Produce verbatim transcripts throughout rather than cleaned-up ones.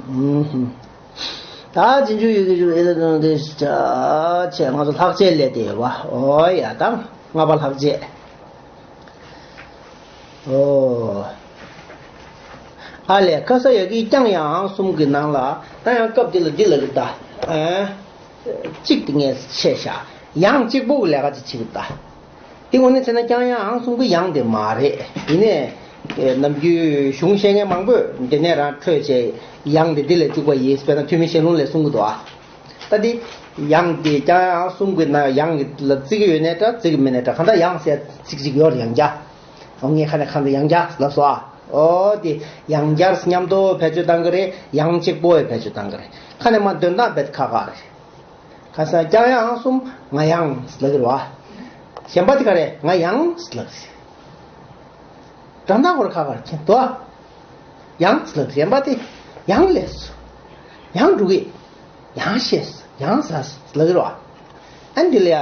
ཨུམ། ད་རྗེས་འཇུག་ཡི་གེ་བཅུ་ཨེ་ལ་དོན་དེ་ཆ་ཆེ་ང་ཚོ་ལྷག་བཅས་ལས་དེ་ཡོད་པ། ཨོ་ཡ་ད་ལྔ་པ་ལྷག་བཅས། ཨོ། ཨ་ལས་ཁ་ས་ཡ་གི་ཀྱང་ཡང་གསུམ་གྱི་ནང་ལ་ད་ཡང་སྐབས་འདི་ལ་འདི་ལ་རིག་ད། ཨ། གཅིག་དེ་ངས་བཤད་བཞག་ཡང་གཅིག་པོ་གི་ལས་ཀ་ཅིག་བྱེད་ཀྱི་ད། དེ་དངོས་གནས་བྱས་ན་ཀྱང་ཡང་གསུམ་གྱི་ཡང་དེ་མ་རེད། ཡིན་ནའི། ནམ་རྒྱུན་གཞུང་བཤད་མཁན་མང་པོས་འདི་ནས་རང་འཕྲོས་བྱས་ཡང་དེ་འདི་ལས་བཅུག་པ་ཡིན། དཔེར་ན་ཐོན་མིའི་ཞལ་ལུང་ལས་གསུང་གི་འདུག་ཨ། ད་འདི། ཡང་དེ་ཀྱང་ཡང་གསུམ་གྱི་ནང་ཡང་གི་ལ་བརྩི་གི་ཡོད་ནའི་འདྲ་བརྩི་གི་མེད་ནའི་འདྲ་གང་ལྟར་ཡང་ཟེར་ཚིག་ཅིག་ཡོད་རེད་ཡང་བསྐྱར། ཨོ་ངས་ཁ་ནས་གང་ལྟར་ཡང་བསྐྱར་ལབ་སོང་ཨ། ཨོ་དེ་ཡང་བསྐྱར་མཉམ་དུ་བེད་སྤྱོད་བཏང་གི་རེད། ཡང་གཅིག་པོ་ཡི་བེད་སྤྱོད་བཏང་གི་རེད། ཁ་ནས་མ་འདོན་སྟངས་རྦད་ཁག་ཁག་རེད། ཁ་སང་ཀྱང་ཡང་གསུམ་ང་ཡང་ལབ་ཀྱི་རེད་བ། གཞན་པ་དེ་ག་རེད་ང་ཡང་ལབ་ཀྱི་རེད། སྒྲ་གདངས་སྐོར་ཁག་ཁག་རེད་དོ། ཡང་ལབ་ཀྱི་རེད་གཞན་པ་དེ་ཡང་ལས་སོ། ཡང་འགྲོ་གི་ཡང་ཤེས་སོ་ཡང་ཟ་སོ་ལབ་ཀྱི་རེད་བ། ཨ་འདི་ལ་ཡ་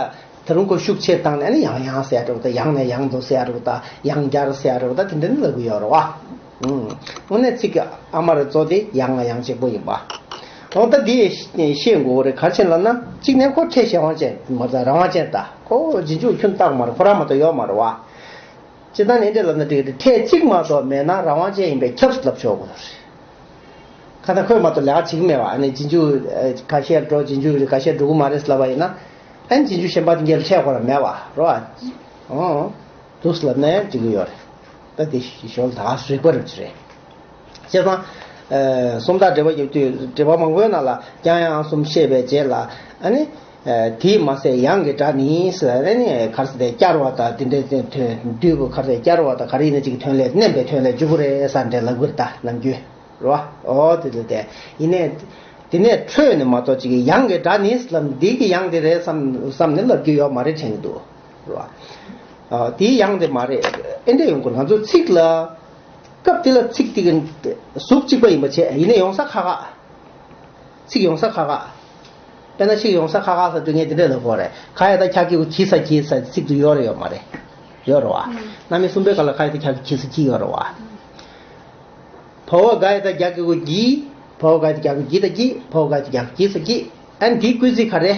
ད་རུང་ཁོ་ཤུགས་ཆེ་བཏང་ནས་ཨ་ནི་ཡང་ཡང་ཟེར་འགྲོ་ད་ཡང་ནས་ཡང་དུ་ཟེར་འགྲོ་ད་ཡང་བསྐྱར་ཟེར་འགྲོ་ད་དེ་འདྲ་ནི་ལབ་ཀྱི་ཡོད་རེད་བ། ཨུམ། དངོས་གནས་ཚིག་གི་ཨ་མ་རེ་གཙོ་དེ་ཡང་ང་ཡང་གཅིག་པོ་ཡིན་པ། འོ་ད་འདི་ཤེས་དགོས་རེད། ག་རེ་བྱས་ལབ་ན་གཅིག་ནས་ཁོ་ཕྲད་གཞན་དབང་ཅན་མ་རེད་རང་དབང་ཅན་ད་ཁོ་རྗེས་འཇུག་ཁྱོན་བཏགས་མ་རེད། ཁོ་རང་མ་གཏོགས་ཡོད་མ་རེད་བ། སྤྱིར་བཏང་ནས་འདྲ་ལབ་ན་འགྲིག་གི་རེད། ཕྲད་གཅིག་མ་གཏོགས་མེད་ན་རང་དབང་ཅན་ཡིན་པས་ཁྱབ་ལབ་ཆོག་གི་རེད། ཁ་ད་ཁོས་མ་གཏོགས་ལས་ཀ་བྱེད་ཀྱི་མེད་བ། ཨ་ནི་རྗེས་འཇུག་ཁ་ཤས་འགྲོ་རྗེས་འཇུག་ཁ་ཤས་འགྲོ་གི་མ་རེད་ལབ་པ་ཡིན་ན། ཨ་ནི་རྗེས་འཇུག་གཞན་པ་དེ་འགྱེལ་ཕྲད་ཁོ་རང་མེད་བ་རོ། ཨ། འོ། འདུག་ལབ་ན་ཡང་འགྲིག་གི་ཡོད་རེད། ད་དེ་ཞོལ་ད་ག་རིག་པ་རེད་ཅི་རེད། བྱས་ཙང་། སུམ་རྟགས་འགྲེལ་པ་རྒྱབ་དུས་འགྲེལ་པ་མང་པོའི་ནང་ལ་ཀྱང་ཡང་གསུམ་བཤད་པའི་རྗེས་ལ་ཨ་ནི། དེས་མ་ཟད་ཡང་གི་སྒྲ་ནི་ཟེར་ཨ་ནི་ག་རེ་ཟེར་ཏེ་བསྐྱར་བ་དང་དེ་འདྲའི་དོན་བསྡུས་པ་ག་རེ་ཟེར་བསྐྱར་བ་དང་ག་རེ་ཡིན་ན་ཅིག་གི་དོན་ལས་བསྣན་པའི་དོན་ལས་འཇུག་གི་རེད་ཟེར་འདྲ་ལབ་གི་རེད་ད་ནམ་རྒྱུན་རེད་བ། འོ་དེ་ལ་དེ་ཡིན་ནའི། དེ་ནས་འཕྲོས་ནས་མ་གཏོགས་ཅིག་གི་ཡང་གི་སྒྲ་ནི་ལབ་འདི་གི་ཡང་དེ་རེད་བསམ་བསམ་ནས་ལབ་རྒྱུ་ཡོད་མ་རེད་དྲན་གི་འདུག་རེད་བ། དེའི་ཡང་དེ་མ་རེད། ཨེ་འདྲ་ཡོང་གི་ང་ཚོ་ཚིག་ལ། སྐབས་དེ་ལ་ཚིག་དེ་གི་གཟུགས་གཅིག་པ་ཡིན་པ་བྱས་ཡིན་ན་ཡོང་ས་ཁག་ཁག་ཚིག་ཡོང་ས་ཁག་ཁག་དཔེར་ན་ཚིག་ཡོང་ས་ཁག་ཁག་ཟེར་དུས་ངས་དེ་འདྲ་ལབ་དགོས་རེད། ག་ཡ་ད་ཁྱ་གི་གུ་གྱི་ས་གྱི་ས་ཚིག་ཏུ་ཡོད་རེད་ཡོད་མ་རེད། ཡོད་རེད་བ། རྣམ་དབྱེ་གསུམ་པའི་སྐབས་ལ་ག་ཡ་ད་ཁྱ་གི་གྱི་ས་གྱི་ཡོད་རེད་བ། བ་བ་ག་ཡ་ད་རྒྱ་གི་གུ་གྱི། བ་བ་ག་ཡ་ད་རྒྱ་གི་གུ་གྱི་ད་གྱི། བ་བ་ག་ཡ་ད་རྒྱ་གི་གུ་གྱི་ས་གྱི། ཨ་ནི་དེའི་སྐུལ་ཚིག་ག་རེ།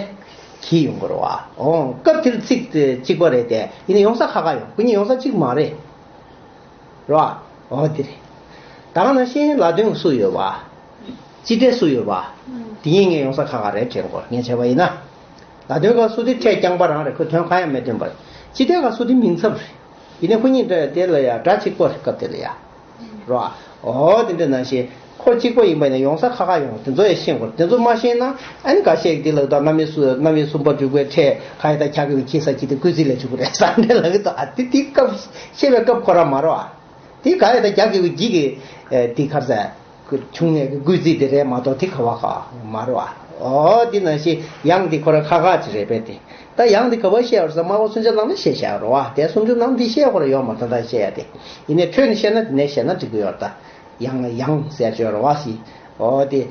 གྱི་ཡོང་དགོས་རེད་བ། འོ་སྐབས་དེར་ཚིག་དེ་གཅིག་པ་རེད་དེ་ཡིན་ན་ཡོང་ས་ཁག་ཁག་ཡོང་སྐུ་ཉིད་ཡོང་ས་གཅིག་མ་རེད། རེད་བ། འོ་དེ་རེད། ད་ག་ནང་བཞིན་ལ་དོན་སུ་ཡོད་བ། སྤྱི་སྒྲས་སུ་ཡོད་བ། དེ་ཡིན་ངས་ཡོང་ས་ཁག་ཁག་རེད་དྲན་གོ་ངས་བྱས་པ་ཡིན་ན། ལ་དོན་སྐབས་སུ་དེ་ཕྲད་རྐྱང་པ་རང་རེད། ཁོས་དོན་གང་ཡང་མི་སྟོན་པ་རེད། སྤྱི་སྒྲས་སྐབས་སུ་དེ་མིང་ཚབ་རེད། ཡིན་ནའི་ཁོ་གཉིས་འདྲ་དེ་ལ་ཡ་སྒྲ་གཅིག་པོ་རེད་སྐབས་དེ་ལ་ཡ། རེད་བ། འོ་དེ་འདྲ་ནང་བཞིན་ཁོ་གཅིག་པོ་ཡིན་པ་ཡིན་ན་ཡོང་ས་ཁག་ཁག་ཡོང་དེ་ཚོ་ཡ་ཤེས་དགོས་རེད། དེ་ཚོ་མ་ཤེས་ན་ཨ་ནི་འགའ་ཤས་ཀྱིས་དེ་ལ་ད་རྣམ་དབྱེ་གསུམ་རྣམ་དབྱེ་གསུམ་པ་འབྲུག་པའི་ཕྲད་ག་ཡ་ད་ཁྱ་གི་གུ་གྱི་ས་གྱི་དེ་སྐུལ་ཚིག་ལ་འཇུག་གི་རེད་ཟེར་འདྲ་ལབ་གི་འདུག་ཨ་དེ་དེ་སྐབས་ཤེས་པའི་སྐབས་ཁོ་རང་མ་རེད་བ། དེ་ག་ཡ་ད་རྒྱ་གི་གུ་གྱི་གི་དེ་ག་རེ་ཟེར། བྱུང་ནས་སྐུལ་ཚིག་དེ་རེད་མ་གཏོགས་དེ་ག་བ་ག་མ་རེད་བ། འོ་དེ་ནང་བཞིན་ཡང་དེ་ཁོ་རང་ཁག་ཁག་ཅིག་རེད་པས་དེ། ད་ཡང་དེ་ག་བ་བཤད་བར་ས་མ་གོ་སུམ་ཅུ་ནང་ལ་བཤད་བཞག་རེད་བ། དེ་སུམ་ཅུ་ནང་དེ་བཤད་ཁོ་རང་ཡོད་མ་ད་ད་བཤད་ཡ་དེ། ཡིན་ནའི་འཕྲོས་ནས་བཤད་ན་དེ་ནས་བཤད་ན་འགྲིག་གི་ཡོད་ད། ཡང་ལ་ཡང་ཟེར་ཅོ་རེད་བ་སི། འོ་དེ།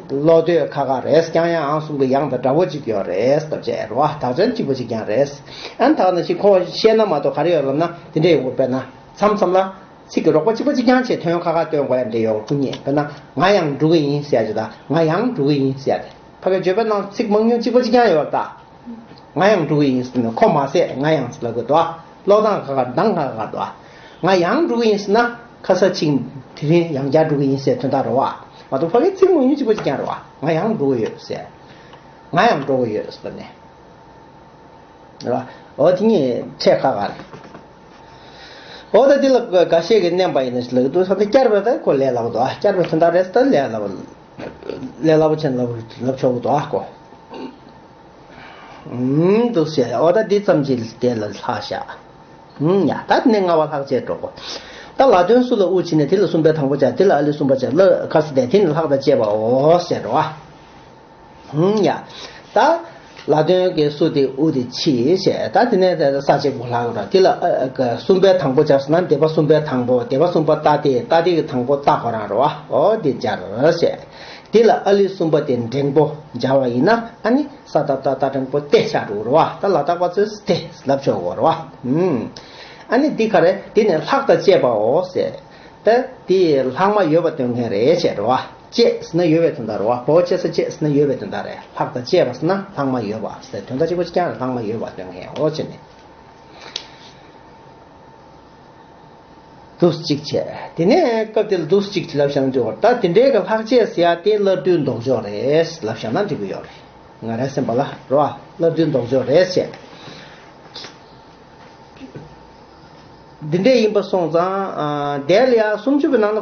ཀློག་འདོད་ཁག་ཁག་རེད། ཀྱང་ཡང་ཨང་གསུམ་གྱི་ཡང་དང་འདྲ་བོ་གཅིག་ཡོད་རེད་སྟབས་བྱས་རེད་བ། དག་ཆ་གཅིག་པ་གཅིག་རྐྱང་རེད། ཨ་ནི་ད་ག་ནང་བཞིན་ཁོ་བཤད་ན་མ་གཏོགས་ག་རེ་ཡོད་ལབ་ན་དེ་འདྲས་ཡོད་དགོས་དཔེར་ན་མཚམས་མཚམས་ལ། ཚིག་གི་རོགས་པ་གཅིག་པ་གཅིག་རྐྱང་བྱས་དོན་ཁ་ཁ་སྟོན་དགོས་ཡ་འདྲ་ཡོད་ཁོ་གཉིས་དཔེར་ན་ང་ཡང་འགྲོ་གི་ཡིན་ཟེར་ཡ་ཅིག་དང་ང་ཡང་འགྲོ་གི་ཡིན་ཟེར་ཡ་དེ་ཕ་གིའི་བརྗོད་པའི་ནང་ཚིག་མང་ཉུང་གཅིག་པ་གཅིག་རྐྱང་ཡོད་ད། ང་ཡང་འགྲོ་གི་ཡིན་ཟེར་ན་ཁོ་མ་ཟད་ང་ཡང་ཟེར་ལབ་དགོས་དོ། ཀློག་སྟངས་ཁ་ཁ་གདངས་ཁ་ཁ་དོ། ང་ཡང་འགྲོ་གི་ཡིན་ཟེར་ན་ཁ་ས་ཆིག་དེ་རིང་ཡང་བསྐྱར་འགྲོ་གི་ཡིན་ཟེར་དོན་དག་རེད་བ། མ་གཏོགས་ཕ་གིའི་ཚིག་མང་ཉུང་གཅིག་པ་གཅིག་རྐྱང་རེད་བ། ང་ཡང་འགྲོ་གི་ཡོད་ཟེར། ང་ཡང་འགྲོ་གི་ཡོད་ཟེར་ནས། རེད་བ། འོ་དེ་གཉིས་ཕྲད་ཁག་ཁག་རེད། འོ་ད་འདི་ལ་འགའ་ཤས་ཀྱིས་བསྣན་པ་ཡིན་ན་ལབ་འདུག་ས་འདི་བསྐྱར་བས་ད་ཁོ་ལས་སླ་པོ་འདུག་ཨ་བསྐྱར་བའི་དོན་དག་རེད་ད་ལས་སླ་པོ། ལས་སླ་པོ་ཆེན་ལབ་ལབ་ཆོག་གི་འདུག་ཨ་ཁོ། ཨུམ་འདུག་ཟེར་འོ་ད་འདི་ཙམ་གྱིས་དེ་ལ་ལྷག་བཞག་ཨུམ་ཡ་ད་ནི་ལྔ་པ་ལྷག་བཅས་འགྲོ་གོ། ད་ལ་དོན་སུ་ལ་དབུ་བྱིན་ནས་དེ་ལ་གསུམ་པའི་དང་པོ་སྦྱར་དེ་ལ་ཨ་ལས་གསུམ་པ་སྦྱར་ལ་ཁ་ས་དེ་དེ་ནི་ལྷག་དང་བཅས་པའོ་ཟེར་རོ། ཧུམ་ཡ། ད། ལ་དོན་གྱི་སུ་དེ་དབུ་དེ་ཕྱི་ཞེས་ད་དེ་ནས་ས་གཅིག་པོ་ལྷག་ར་དེ་ལ་ཨ་ཨ་གསུམ་པའི་དང་པོ་སྦྱར་སོང་ན་སྡེ་པ་གསུམ་པའི་དང་པོ་སྡེ་པ་གསུམ་པ་ཏ་དེ་ཏ་དེ་གི་དང་པོ་ཏ་ཁོ་རང་ར་བ་འོ་དེ་སྦྱར་ཞེས། དེ་ལ་ཨ་ལི་གསུམ་པ་དེ་འགྲེང་པོ་སྦྱར་བ་ཡིན་ན་ཨ་ནི་ས་ཏ་ཏ་ཏ་འགྲེང་པོ་ཏེ་ཆགས་འགྲོ་ར་བ་ད་ལ་དྭགས་པ་ཚོས་ཏེ་ལབ་ཆོག་གོ་ར་བ། ཨ་ནི་འདི་ག་རེ་དེ་ནས་ལྷག་དང་བཅས་པའོ་ཞེས། ད་དེ་ལྷག་མ་ཡོད་པ་སྟོན་མཁན་རེད་ཞེས་ར་བ། བཅས་ཟེར་ན་ཡོད་པའི་དོན་དག་རེད་བ། བའོ་བཅས་ས་བཅས་ཟེར་ན་ཡོད་པའི་དོན་དག་རེད། ལྷག་དང་བཅས་པ་ཟེར་ན་ལྷག་མ་ཡོད་པ་ཟེར། དོན་དག་གཅིག་པ་གཅིག་རྐྱང་རེད། ལྷག་མ་ཡོད་པ་སྟོན་མཁན། འོ་བྱས་ནས། འདུག་སེ་གཅིག་བྱས། དེ་ནས་སྐབས་དེ་ལ་འདུག་སེ་གཅིག་ལབ་བཞག་ན་འགྲིག་པ་རེད། ད་དེ་འདྲའི་གི་ལྷག་བཅས་ཟེར་ཡ་དེ་སླར་བསྡུའི་ལྡོག་ཕྱོགས་རེད་ལབ་བཞག་ན་འགྲིག་གི་ཡོད་རེད། ང་རའི་སེམས་པ་ལ་རེད་བ། སླར་བསྡུའི་ལྡོག་ཕྱོགས་རེད་བྱས། འདི་འདྲས་ཡིན་པ་སོང་ཙང་། ཨ། དེ་ལ་ཡ་སུམ་ཅུ་པའི་ནང་ལ་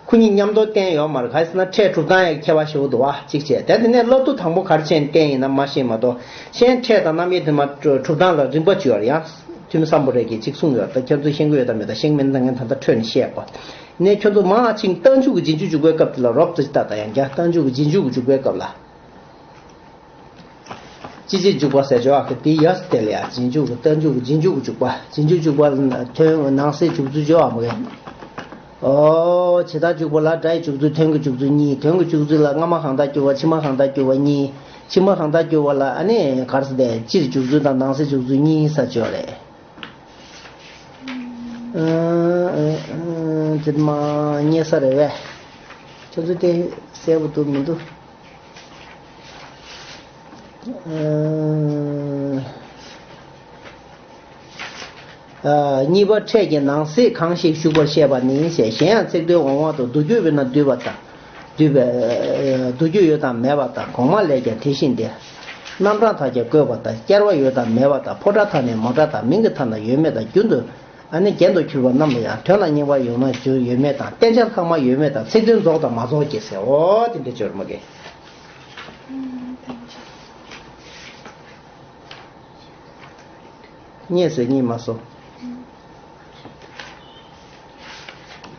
ཁོ་གཉིས་མཉམ་དུ་བསྟན་ཡོད་མ་རེད། ག་རེ་ཟེར་ན་ཕྲད་གྲུབ་སྟངས་ཡང་ཁྱད་པར་ཞེ་པོ་འདུག་བ། གཅིག་བྱས། དེ་དེ་ནས་སླར་བསྡུ་དང་པོ་ག་རེ་བྱས་ནས་བསྟན་ཡིན་ན་མ་ཤེས་མ་གཏོགས། གཞན་ཕྲད་དང་རྣམ་དབྱེ་དེ་མ་གྲུབ་སྟངས་ལ་རིམ་པ་བྱས་ཡོད་རེད། ཡང་ཐུ་མི་སམ་བྷོ་ཊས་ཀྱིས་གཅིག་གསུངས་ཡོད། ད་ཁྱོད་ཚོས་ཤེས་ཀྱི་ཡོད་དམ་མེད་དམ་ཤེས་ཀྱི་མེད་ན་ད་ངས་ད་ལྟ་འཕྲོས་ནས་བཤད་པ། ནས་ཁྱོད་ཚོ་མང་ཆེ་རྟགས་འཇུག་གི་རྗེས་འཇུག་འཇུག་པའི་སྐབས་དེ་ལ་རོབ་ཙམ་ལྟ་ད། ཡང་བསྐྱར་རྟགས་འཇུག་གི་རྗེས་འཇུག་གི་འཇུག་པའི་སྐབས་ལ། ཅི་ཕྱིར་འཇུག་པ་ཟེར་ཆོག་གི་དེ་ཡ་དེ་ལ་ཡ་རྗེས་འཇུག་གི་རྟགས་འཇུག་གི་རྗེས་འཇུག་གི་འཇུག་པ། རྗེས་འཇུག་འཇུག་པ་ལ་དོན་ནང་གསེས་འཇུག་ཚུལ་ཆོག་གམ་གི། ཨོ། ཇི་ལྟར་འཇུག་པ་ལ་སྒྲ་ཡི་འཇུག་ཚུལ་དོན་གྱི་འཇུག་ཚུལ་གཉིས། དོན་གྱི་འཇུག་ཚུལ་ལ་སྔ་མ་གང་ལྟར་གྱུར་པ་ཕྱི་མ་གང་ལྟར་གྱུར་པ་གཉིས། ཕྱི་མ་གང་ལྟར་གྱུར་པ་ལ་ཨ་ནི་ག་རེ་ཟེར་དེ་སྤྱིར་འཇུག་ཚུལ་དང་ནང་གསེས་འཇུག་ཚུལ་གཉིས་ཟེར་ཆོག་རེད། ཨ་ཨ་ཨ་དེ་མ་རྙེད་ས་རེད་པས། ཁྱོད་ཚོ་དེ་གསལ་པོ་འདུག་མི་འདུག་ཨ། གཉིས་པ་ཕྲད་ཀྱི་ནང་གསེས་གང་ཞིག་ཞུགས་པར་བཤད་པ་ནི་ཞེས། གཞན་ཡང་ཚིག་དོན་འོང་བ་དང་མདོ་རྒྱུད་པས་ན་བསྡུས་པ་དང་། བསྡུས་པའི་མདོ་རྒྱུད་ཡོད་དང་མེད་པ་དང་། གོང་མ་ལས་ཀྱང་དེ་བཞིན་ཏེ། རྣམ་གྲངས་དག་ཀྱང་བཀོད་པ་དང་། བསྐྱར་བ་ཡོད་དང་མེད་པ་དང་། ཕོ་སྒྲ་དག་ནི་མོ་སྒྲ་དང་། མིང་གི་མཐའ་ན་ཡོད་མེད་དང་། རྒྱུན་དུ་ཨ་ནི་རྒྱན་དུ་གྱུར་པ་རྣམས་ལ་ཡང་དོན་ལ་རྙེད་པ་ཡོད་ན་འཇུག་ཡོད་མེད་དང་། བསྟན་བྱ་ལྷག་མ་ཡོད་མེད་དང་། ཚིག་དོན་རྫོགས་དང་མ་རྫོགས་ཀྱི་ཟེར། འོ་དེ་འདྲ་སྦྱོར་མ་གི། རྙེད་ཟེར་རྙེད་མ་སོང་།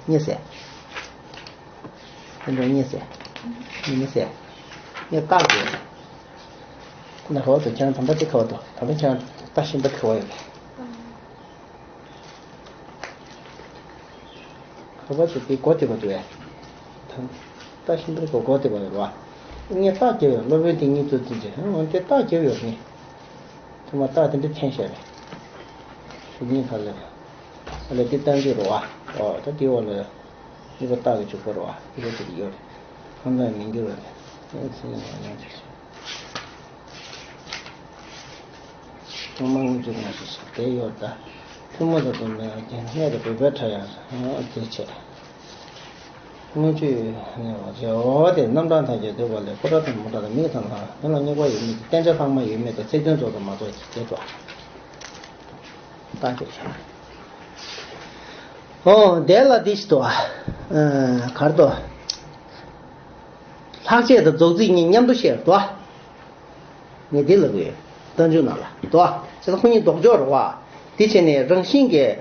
རྙེད་ཟེར། དེ་འདྲ་རྙེད་ཟེར། རྙེད་མི་ཟེར། རྙེད་རྟགས་ཀྱི། ཁོ་ན་ཁ་བ་དུ་ཁྱེད་རང་ད་ལྟ་ཅི་ཁ་བ་དུ་ད་ལྟ་ཁྱེད་རང་ལྟ་བཞིན་པ་ཁ་བ་ཡོད་པས། ཁ་བ་དུ་དེ་གོ་དེ་བ་དུ་བས། ད་ལྟ་ཤིན་ཏུ་གོ་གོ་དེ་བ་ཡོད་བ། ངས་རྟགས་རྒྱབ་ཡོད། སློབ་དཔོན་དེ་གཉིས་ཚོ་དེ་རྗེས་འོན་ཏེ་རྟགས་རྒྱབ་ཡོད་ངས། ཐོག་མ་རྟགས་དེ་འདྲ་འཐེན་བྱས་རེད། གཟུགས་བརྙན་ཁ་ལ། ཨ་ལས་དེ་བསྟན་བཅོས་རོ་བ། ཨོ་ད་དེ་འོག་ལ། གཉིས་པ་རྟགས་ཀྱི་འཇུག་པ་རོ་བ་དེ་འདྲ་དེ་ཡོད་རེད། ཧང་སང་མི་འགྱུར་བ་རེད། ཨེ་ཚེ་ནས་མ་ཉམས་ཅིག་ཐོག་མར་དངོས་སུ་དངོས་སུ་སོགས་དེ་ཡོད་ད། ཐུན་མོང་དུ་མེད་པ་ཀྱང་གནས་དང་བོད་པའི་ཕྲ་ཡང་དེ་བྱས། དངོས་སྤྱོད་ནས་བ་ཇོ་བོ་དེ་རྣམ་གྲངས་ཐམས་ཅད་འདུས་པ་ལས་ཕོ་བྲང་དང་མོ་བྲང་དང་མིང་ཚང་ལ་དོན་ལ་རྙེད་པ་ཡོད་མེད་དང་བསྟན་བྱ་ལྷག་མ་ཡོད་མེད་དང་ཚིག་དོན་རྫོགས་དང་མ་རྫོགས་ཀྱི་དེ་དོ། རྟགས་ཀྱི་བྱ། ཨོ་དེ་ལ་འདི་ཞིག་ཏོ། གར་དོ། ལྷག་བཅས་དང་རྫོགས་ཚིག་གཉིས་མཉམ་དུ་བཤད་དོ། ངས་འདི་ལབ་ཀྱི་ཡོད། རྟགས་འཇུག་ནང་ལ་དོ། བྱས་ཙང་ཁོ་གཉིས་ལྡོག་ཕྱོགས་རེད་བ། དེ་བྱས་ནས་རང་བཞིན་གྱིས་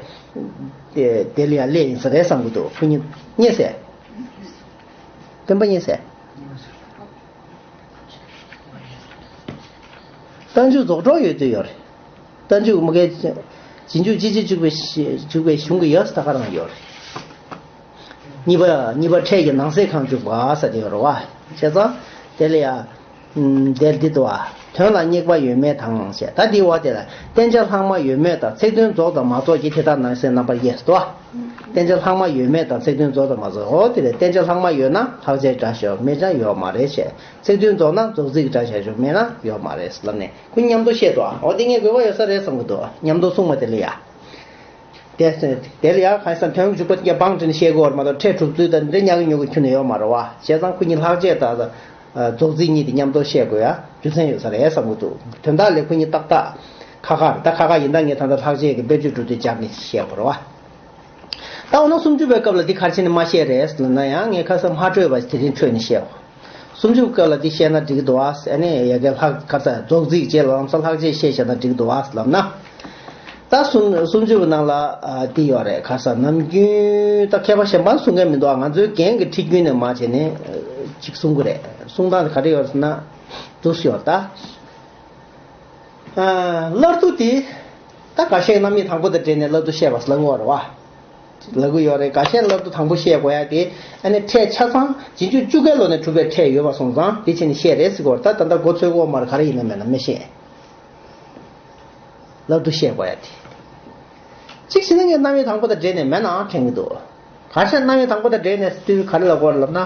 དེ་དེ་ལ་ཡང་སླེབས་ཡིན་ས་རེད་བསམ་གྱི་འདུག་ཁོ་གཉིས་རྙེད་ཟེར། སྟོན་པ་རྙེད་ཟེར། རྟགས་འཇུག་རྫོགས་གྲོགས་ཡོད་དུས་ཡོད་རེད། རྟགས་འཇུག་མ་གའི་རྗེས་འཇུག་ཅི་ཕྱིར་འཇུག་པའི་ཞེས་འཇུག་པའི་གཞུང་གི་ཡོད་ས་ད་ག་རང་ཡོད་རེད། གཉིས་པ་གཉིས་པ་ཕྲད་ཀྱི་ནང་གསེས་གང་འཇུག་པ་ཟེར་དེ་ཡོད་རེད་བ། བྱས་ཙང་དེ་ལ་ཡ། ཨུམ། དེར་འདི་དུ་བ། དོན་ལ་རྙེད་པ་ཡོད་མེད་དང་ཞེས། ད་འདི་བ་དེ་ལ་བསྟན་བྱ་ལྷག་མ་ཡོད་མེད་དང་ཚིག་དོན་རྫོགས་དང་མ་རྫོགས་ཀྱི་དེ་དག་ནང་གསེས་རྣམ་པར་དབྱེ་སོ། བསྟན་བྱ་ལྷག་མ་ཡོད་མེད་དང་ཚིག་དོན་རྫོགས་དང་མ་རྫོགས། འོ་དེ་ལས་བསྟན་བྱ་ལྷག་མ་ཡོད་ན་ལྷག་བྱའི་སྒྲ་ཞོག་མེད་ན་ཡོད་མ་རེད་ཞེས། ཚིག་དོན་རྫོགས་ན་རྫོགས་ཚིག་སྒྲ་བྱ་ཞོག་མེད་ན་ཡོད་མ་རེད་ལབ་ནས་ཁོ་མཉམ་དུ་བཤད་དོ། འོ་དེ་ངས་དགོས་པ་ཡོད་ས་རེད་བསམ་གི་འདུག་མཉམ་དུ་གསུངས་པ་དེ་ལ་ཡ། དེ་དེ་ལ་ཡང་ཁ་སང་དོན་གྱི་འཇུག་པ་དེ་ག་བང་བྲིས་ནས་བཤད་དགོས་བར་མ་གཏོགས་ཕྲད་གྲུབ་ཚུལ་དང་འདི་ཉག་གི་ཉོག་གི་ཁྱོན་ནས་ཡོད་མ་རེད་བ། བྱས་ཙང་ཁོ་གཉིས་ལྷག་བཅས་དང་རྫོགས་ཚིག་གཉིས་དེ་མཉམ་དུ་བཤད་དགོས་ཡ་རྒྱུ་མཚན་ཡོད་ས་རེད་བསམ་གྱི་འདུག་དོན་དག་ལས་ཁོ་གཉིས་ཏག་ཏག་ཁ་ཁ་རེད། ད་ཁ་ཁ་ཡིན་ད་ངས་ད་ལྟ་ལྷག་བཅས་ཀྱི་དཔེར་བརྗོད་འགྲོ་དུས་སྦྱར་ནས་བཤད་དགོས་རེད་བ། ད་འོ་ན་སུམ་ཅུ་པའི་སྐབས་ལ་འདི་ག་རེ་བྱས་ནས་མ་བཤད་རེད་ལབ་ན་ཡང་ངས་ཁ་སང་མ་འཕྲོས་པ་དེ་རིང་འཕྲོས་ནས་བཤད་འོ། སུམ་ཅུ་སྐབས་ལ་འདི་བཤད་ན་འགྲིག་གི་འདུག་ཨ། ཨ་ནི་ཡ་གི་ལྷག་ག་ས་རྫོགས་ཚིག་བཅས་ལ་ལམ་སང་ལྷག་བཅས་བཤད་བཞག་ན་འགྲིག་གི་འདུག་ཨ་ལབ་ན། ད་སུམ་སུམ་ཅུ་ནང་ལ་ཨ་འདི་ཡོད་རེད། ག་ས་ནམ་རྒྱུན་ད་མཁས་པ་གཞན་པ་གསུང་མཁན་མི་འདུག་ཨ། ང་ཚོའི་རྒན་གྱི་ཁྲིད་རྒྱུན་ནས་མར་བྱས་ནས་ཅིག་གསུང་གི་རེད། གསུང་སྟངས་དེ་ག་རེ་ཡོད་ཟེར་ན། འདུག་སེ་ཡོད་ད། ཨ། སླར་བསྡུ་དེ། ད་འགའ་ཤས་རྣམ་དབྱེ་དང་པོ་དང་འབྲེལ་ནས་སླར་བསྡུ་བཤད་པ་ལབ་ཀྱི་ཡོད་རེད་བ། ལབ་ཀྱི་ཡོད་རེད། འགའ་ཤས་སླར་བསྡུ་དང་པོ་བཤད་དགོས་ཡ་དེ། ཨ་ནི་ཕྲད་ཆ་ཚང་རྗེས་འཇུག་བཅུ་ཀའི་ལོ་ནས་གྲུབ་པའི་ཕྲད་ཡོད་པ་སོང་ཙང་དེ་བྱས་ནས་བཤད་རེད་ཟེར་གྱི་ཡོད་རེད། ད་ད་ལྟ་མགོ་ཚོས་ཀྱི་ཡོད་མ་རེད། ག་རེ་ཡིན་ན་མེད་ན་མི་ཤེས། སླར་བསྡུ་བཤད་དགོས་ཡ་དེ། གཅིག་བྱས་ན་ངས་རྣམ་དབྱེ་དང་པོ་དང་འབྲེལ་ནས་མེད་ནའང་དྲན་གྱི་འདུག་ག་ཤེད་རྣམ་དབྱེ་དང་པོ་དང་འབྲེལ་ནས་དུས་ག་རེ་ལབ་དགོས་རེད་ལབ་ན།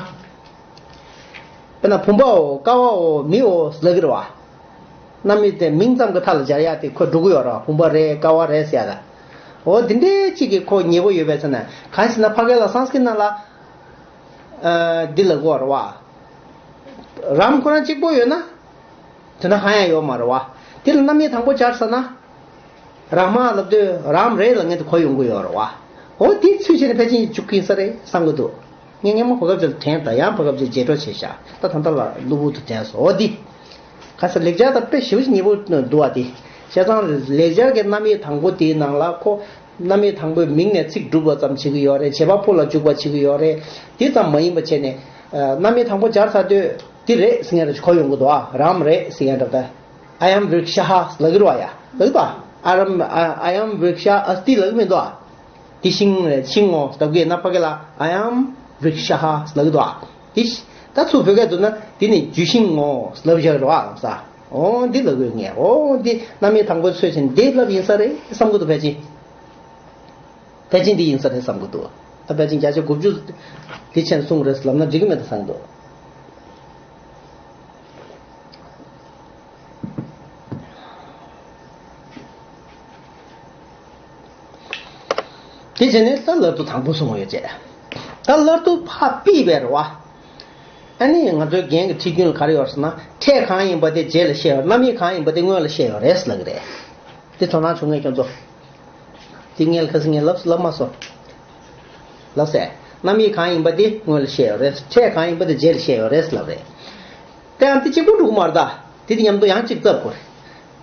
དཔེར་ན་བུམ་པའོ་ཀ་བའོ་མིའོ་ལབ་ཀྱི་རེད་བ། རྣམ་དབྱེ་དེ་མིང་ཙམ་གྱི་མཐའ་ལ་སྦྱར་ཡག་དེ་ཁོ་འགྲོ་གི་ཡོད་རེད་བ། བུམ་པ་རེད་ཀ་བ་རེད་ཟེར་ཡག་ལ། འོ་དེ་འདྲའི་གཅིག་གིས་ཁོ་ཉེ་པོ་ཡོད་པས་ཟེར་ན། གང་ཞེ་ན་ཕ་གི་ལ་སཾ་སྐྲྀཏ་ནང་ལ་ཨ་འདི་ལབ་ཀྱི་ཡོད་རེད་བ། རམ་ཁོ་རང་གཅིག་པོ་ཡོད་ན། དེ་ན་གང་ཡང་ཡོད་མ་རེད་བ། དེ་ལ་རྣམ་དབྱེ་དང་པོ་སྦྱར་ས་ན། ར་མ་ལབ་དུས་རམ་རེད་ལབ་མཁན་དེ་གོ་ཡོང་གི་ཡོད་རེད་བ། འོ་དེ་ཚུལ་བྱས་ནས་ཕལ་ཆེར་འཇུག་གི་ཡིན་ས་རེད་བསམ་གི་འདུག་ངས་སྔོན་མ་གོ་སྐབས་ཅིག་ལ་དྲན་དང་ཡང་གོ་སྐབས་ཅིག་རྗེས་འགྲོ་བྱས་ཤག་ད་ད་ལྟ་ལ་གློ་བུར་དུ་དྲན་སོང་། འོ་འདི། ག་ས་ལེགས་སྦྱར་དང་དཔེ་ཞེ་པོ་ཅིག་ཉེ་པོ་འདུག་བ་དེ། བྱས་ཙང་ལེགས་སྦྱར་གྱི་རྣམ་དབྱེ་དང་པོ་དེའི་ནང་ལ་ཁོ། རྣམ་དབྱེ་དང་པོའི་མིང་ནས་ཚིག་སྒྲུབ་པ་ཙམ་བྱེད་ཀྱི་ཡོད་རེད། བྱེད་པ་པོ་ལ་འཇུག་པ་བྱེད་ཀྱི་ཡོད་རེད། དེ་ཙམ་མ་ཡིན་པ་བྱས་ནས། རྣམ་དབྱེ་དང་པོ་སྦྱར་ཚར་དུས་འདི་རེད་ཟེར་མཁན་རེ་གོ་ཡོང་གི་འདུག་ཨ་རམ་རེད་ཟེར་མཁན་འདྲ་ད། I am ཝིརྐཤ་ལབ་ཀྱི་རེད་བ་ཡ། ལབ་ཀྱི་འདུག་ཨ། I am ཨ་I am ཝིརྐཤ་ཨསྟི་ལབ་ཀྱི་མི་འདུག་ཨ། དེ་ཤིང་རེད་ཤིང་ངོ་ལབ་ཀྱི་ཡིན་ན་ཕ་གི་ལ་I am ཝིརྐཤ་ལབ་ཀྱི་འདུག་ཨ། དེ་ཤི། ད་ཚུར་བོད་སྐད་བསྡུ་ན་དེ་ནི་རྒྱུད་ཤིང་ངོ་ལབ་བཞག་རེད་བ་ལབ་ས། འོ་འདི་ལབ་དགོས་ངས། འོ་འདི་རྣམ་དབྱེ་དང་པོའི་ཚུལ་བྱས་ནས་འདི་ལབ་ཡིན་ས་རེད་བསམ་གྱི་འདུག་ཕལ་ཆེར། ཕལ་ཆེར་འདི་ཡིན་ས་རེད་བསམ་གྱི་འདུག་ད་ཕལ་ཆེར་བརྒྱ་ཆ་དགུ་བཅུ་འདི་བྱས་ནས་གསུངས་རེད་ལབ་ན་འགྲིག་གི་མེད་ད་བསམ་གྱི་འདུག་དེ་བྱས་ནས་ད་སླར་བསྡུ་དང་པོ་གསུངས་ཡོད་ཅེས། ད་སླར་བསྡུ་ཕར་ཕུད་པའི་རེད་བ། ཨ་ནི་ང་ཚོའི་རྒན་གྱི་ཁྲིད་རྒྱུན་ལ་ག་རེ་ཡོད་ཟེར་ན། ཕྲད་གང་ཡིན་པ་དེ་རྗེས་ལ་བཤད་ཡོད། རྣམ་དབྱེ་གང་ཡིན་པ་དེ་སྔོན་ལ་བཤད་ཡོད་རེད་ལབ་ཀྱི་རེད། དེ་དོ་སྣང་བྱུང་ངས་ཁྱོད་ཚོ། དེ་སྔོན་ལ་ཁ་སང་ངས་ལབ་ལབ་མ་སོང་། ལབ་ཟེར། རྣམ་དབྱེ་གང་ཡིན་པ་དེ་སྔོན་ལ་བཤད་ཡོད་རེད། ཕྲད་གང་ཡིན་པ་དེ་རྗེས་ལ་བཤད་ཡོད་རེད་ལབ་རེད། ད་ཡང་དེ་གཅིག་པུ་འགྲོ་གི་མ་རེད་ད། དེ་དེ་མཉམ་དུ་ཡང་གཅིག་བཙབ་དགོས་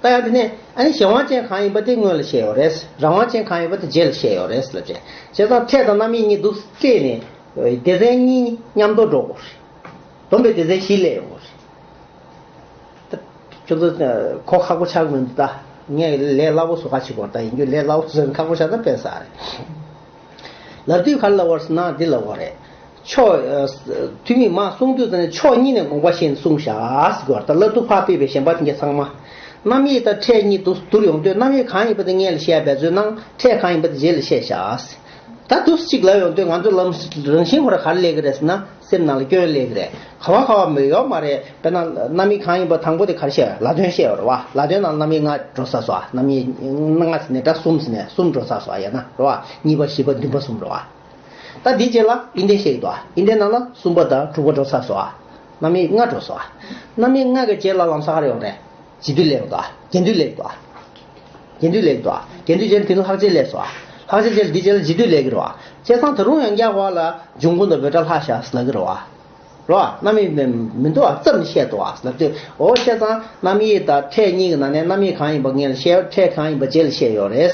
རེད། ད་ཡང་དེ་ནས་ཨ་ནི་གཞན་དབང་ཅན་གང་ཡིན་པ་དེ་སྔོན་ལ་བཤད་ཡོད་རེད། རང་དབང་ཅན་གང་ཡིན་པ་དེ་རྗེས་ལ་བཤད་ཡོད་རེད་ལབ་བྱས། བྱས་ཙང་ཕྲད་དང་རྣམ་དབྱེ་གཉིས་འདུག་སྤྲད་ནས་སྡེ་ཚན་གཉིས་མཉམ་དུ་འགྲོ་དགོས་རེད། བསྡོམས་པའི་སྡེ་ཚན་བཞི་སླེབས་ཡོང་དགོས་རེད། ད་ཁྱོད་ཚོ་གོ་ཁག་པོ་ཆགས་མི་འདུག་ད་ངས་ལས་སླ་པོ་བཟོ་ཁ་བྱེད་དགོས། ད་ཡིན་རྒྱུ་ལས་སླ་པོ་བཟོས་ན་ཁག་པོ་ཆགས་ན་དཔེ་ཟ་རེད། ལབ་དུས་ག་རེ་ལབ་པ་རེད་ཟེར་ན་འདི་ལབ་པ་རེད། ཕྱོགས། ཐུ་མི་མ་གསུང་དུས་ཙམ་ནས་ཕྱོགས་གཉིས་ནས་དགོངས་པ་བཞེས་ནས་གསུངས་བཞག་ཟེར་གྱི་ཡོད་རེད། ད་སླར་བསྡུ་ཕར་ཕུད་པའི་གཞན་པ་དེ་འདྲ་ཚང་མ། རྣམ་དབྱེ་དང་ཕྲད་གཉིས་འདུ་བསྡུར་ཡོང་དུས་རྣམ་དབྱེ་གང་ཡིན་པ་དེ་སྔོན་ལ་བཤད་པའི་ཚུལ་ནང་ཕྲད་གང་ཡིན་པ་དེ་རྗེས་ལ་བཤད་བཞག་ཟེར། ད་འདུག་སེ་གཅིག་ལབ་ཡོང་དུས་ང་ཚོ་ལམ་རང་བཞིན་ཁོ་ར་ག་རེ་སླེབས་ཀྱི་རེད་ཟེར་ན་སེམས་ནང་ལ་སྐྱོན་སླེབས་ཀྱི་རེད། ག་བ་ག་བ་མི་ཡོད་མ་རེད། དཔེར་ན་རྣམ་དབྱེ་གང་ཡིན་པ་དང་པོ་དེ་ག་རེ་བཤད་ལ་དོན་བཤད་ཡོད་རེད་བ། ལ་དོན་ནང་རྣམ་དབྱེ་ལྔ་འགྲོ་ས་སོ། རྣམ་དབྱེ་ལྔ་ཟེར་ནས་ད་གསུམ་ཟེར་ནས་གསུམ་འགྲོ་ས་སོ་ཡ་ན་རེད་བ། གཉིས་པ་བཞི་པ་བདུན་པ་གསུམ་རེད་བ། ད་འདིའི་རྗེས་ལ་ཨིན་ཏེ་བཤད་ཀྱི་འདུག་ཨིན་ཏེ་ནང་ལ་གསུམ་པ་དང་དྲུག་པ་འགྲོ་ས་སོ། རྣམ་དབྱེ་ལྔ་འགྲོ་སོ། རྣམ་དབྱེ་ལྔ་གི་རྗེས་ལ་ལམ་སང་ག་རེ་ཡོང་རེད། རྗེས་ཟློས་སླེབས་འདུག་རྗེས་ཟློས་སླེབས་འདུག་རྗེས་ཟློས་སླེབས་འདུག་རྗེས་ཟློས་རྗེས་ལ་དེ་ནི་ལྷག་བཅས་སླེབས་སོ། ལྷག་བཅས་རྗེས་ལ་འདི་རྗེས་ལ་རྗེས་ཟློས་སླེབས་ཀྱི་རེད་བ། བྱས་ཙང་ད་རུང་ཡང་བསྐྱར་བ་ལ་འབྱུང་ཁུངས་དང་འབོད་སྒྲ་ལྷག་བཞག་ཟེར་ལབ་ཀྱི་རེད་བ། རེད་བ། རྣམ་དབྱེ་མི་འདུག་བ་བརྩམས་ནས་བཤད་འདུག་བ་ལབ་དུས། འོ་བྱས་ཙང་རྣམ་དབྱེ་དང་ཕྲད་གཉིས་ཀྱི་ནང་ནས་རྣམ་དབྱེ་གང་ཡིན་པ་སྔོན་ལ་བཤད་ཡོད། ཕྲད་གང་ཡིན་པ་རྗེས་ལ་བཤད་ཡོད་རེད།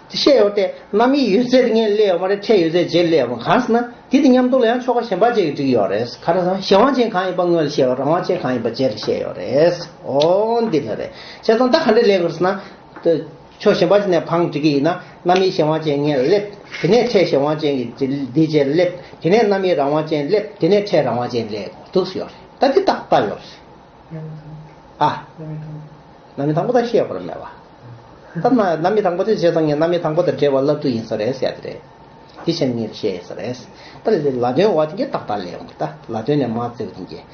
བཤད་ཡོད་དེ་རྣམ་དབྱེ་ཡོད་ཚད་དེ་སྔོན་སླེབས་ཡོད་མ་རེད། ཕྲད་ཡོད་ཚད་རྗེས་སླེབས་ཡོད་མ་རེད། གང་ཟེར་ན་དེ་དེ་མཉམ་དུ་ལ་ཡང་ཆོ་ག་གཞན་པ་ཅིག་གིས་འགྲིག་ཡོད་རེད། ག་རེ་ཟེར་ན་གཞན་དབང་ཅན་གང་ཡིན་པ་སྔོན་ལ་བཤད་ཡོད། རང་དབང་ཅན་གང་ཡིན་པ་རྗེས་ལ་བཤད་ཡོད་རེད། འོ་འདི་ལ་རེད། བྱས་ཙང་ད་ག་འདྲས་སླེབས་དགོས་ཟེར་ན། ཕྱོགས་གཞན་པ་ཅིག་ནས་བང་སྒྲིག་གི་ཡིན་ན་རྣམ་དབྱེ་གཞན་དབང་ཅན་སྔོན་ལ་སླེབས། དེ་ནས་ཕྲད་གཞན་དབང་ཅན་གྱི་འདི་རྗེས་ལ་སླེབས། དེ་ནས་རྣམ་དབྱེ་རང་དབང་ཅན་སླེབས། དེ་ནས་ཕྲད་རང་དབང་ཅན་སླེབས་འདུག་ཡོད་རེད། ད་འདི་ཏག་ཏག་ཡོད་རེད། ཨ། རྣམ་དབྱེ་དང་པོ་ད་བཤད་པར་མེད་པ། ད་ན་རྣམ་དབྱེ་དང་པོ་དེ་བྱས་ཙང་ངས་རྣམ་དབྱེ་དང་པོ་དང་འབྲེལ་བ་སླར་བསྡུ་ཡིན་ས་རེད་ཟེར་ཡ་དེ་རེད། དེ་བྱས་ནས་ངས་བཤད་ཡིན་ས་རེད། ད་ལ་དོན་བ་དེ་གས་ཏག་ཏག་སླེབས་ཡོང་གི། ད་ལ་དོན་ནས་མར་བརྩི་བ་དེ་གས།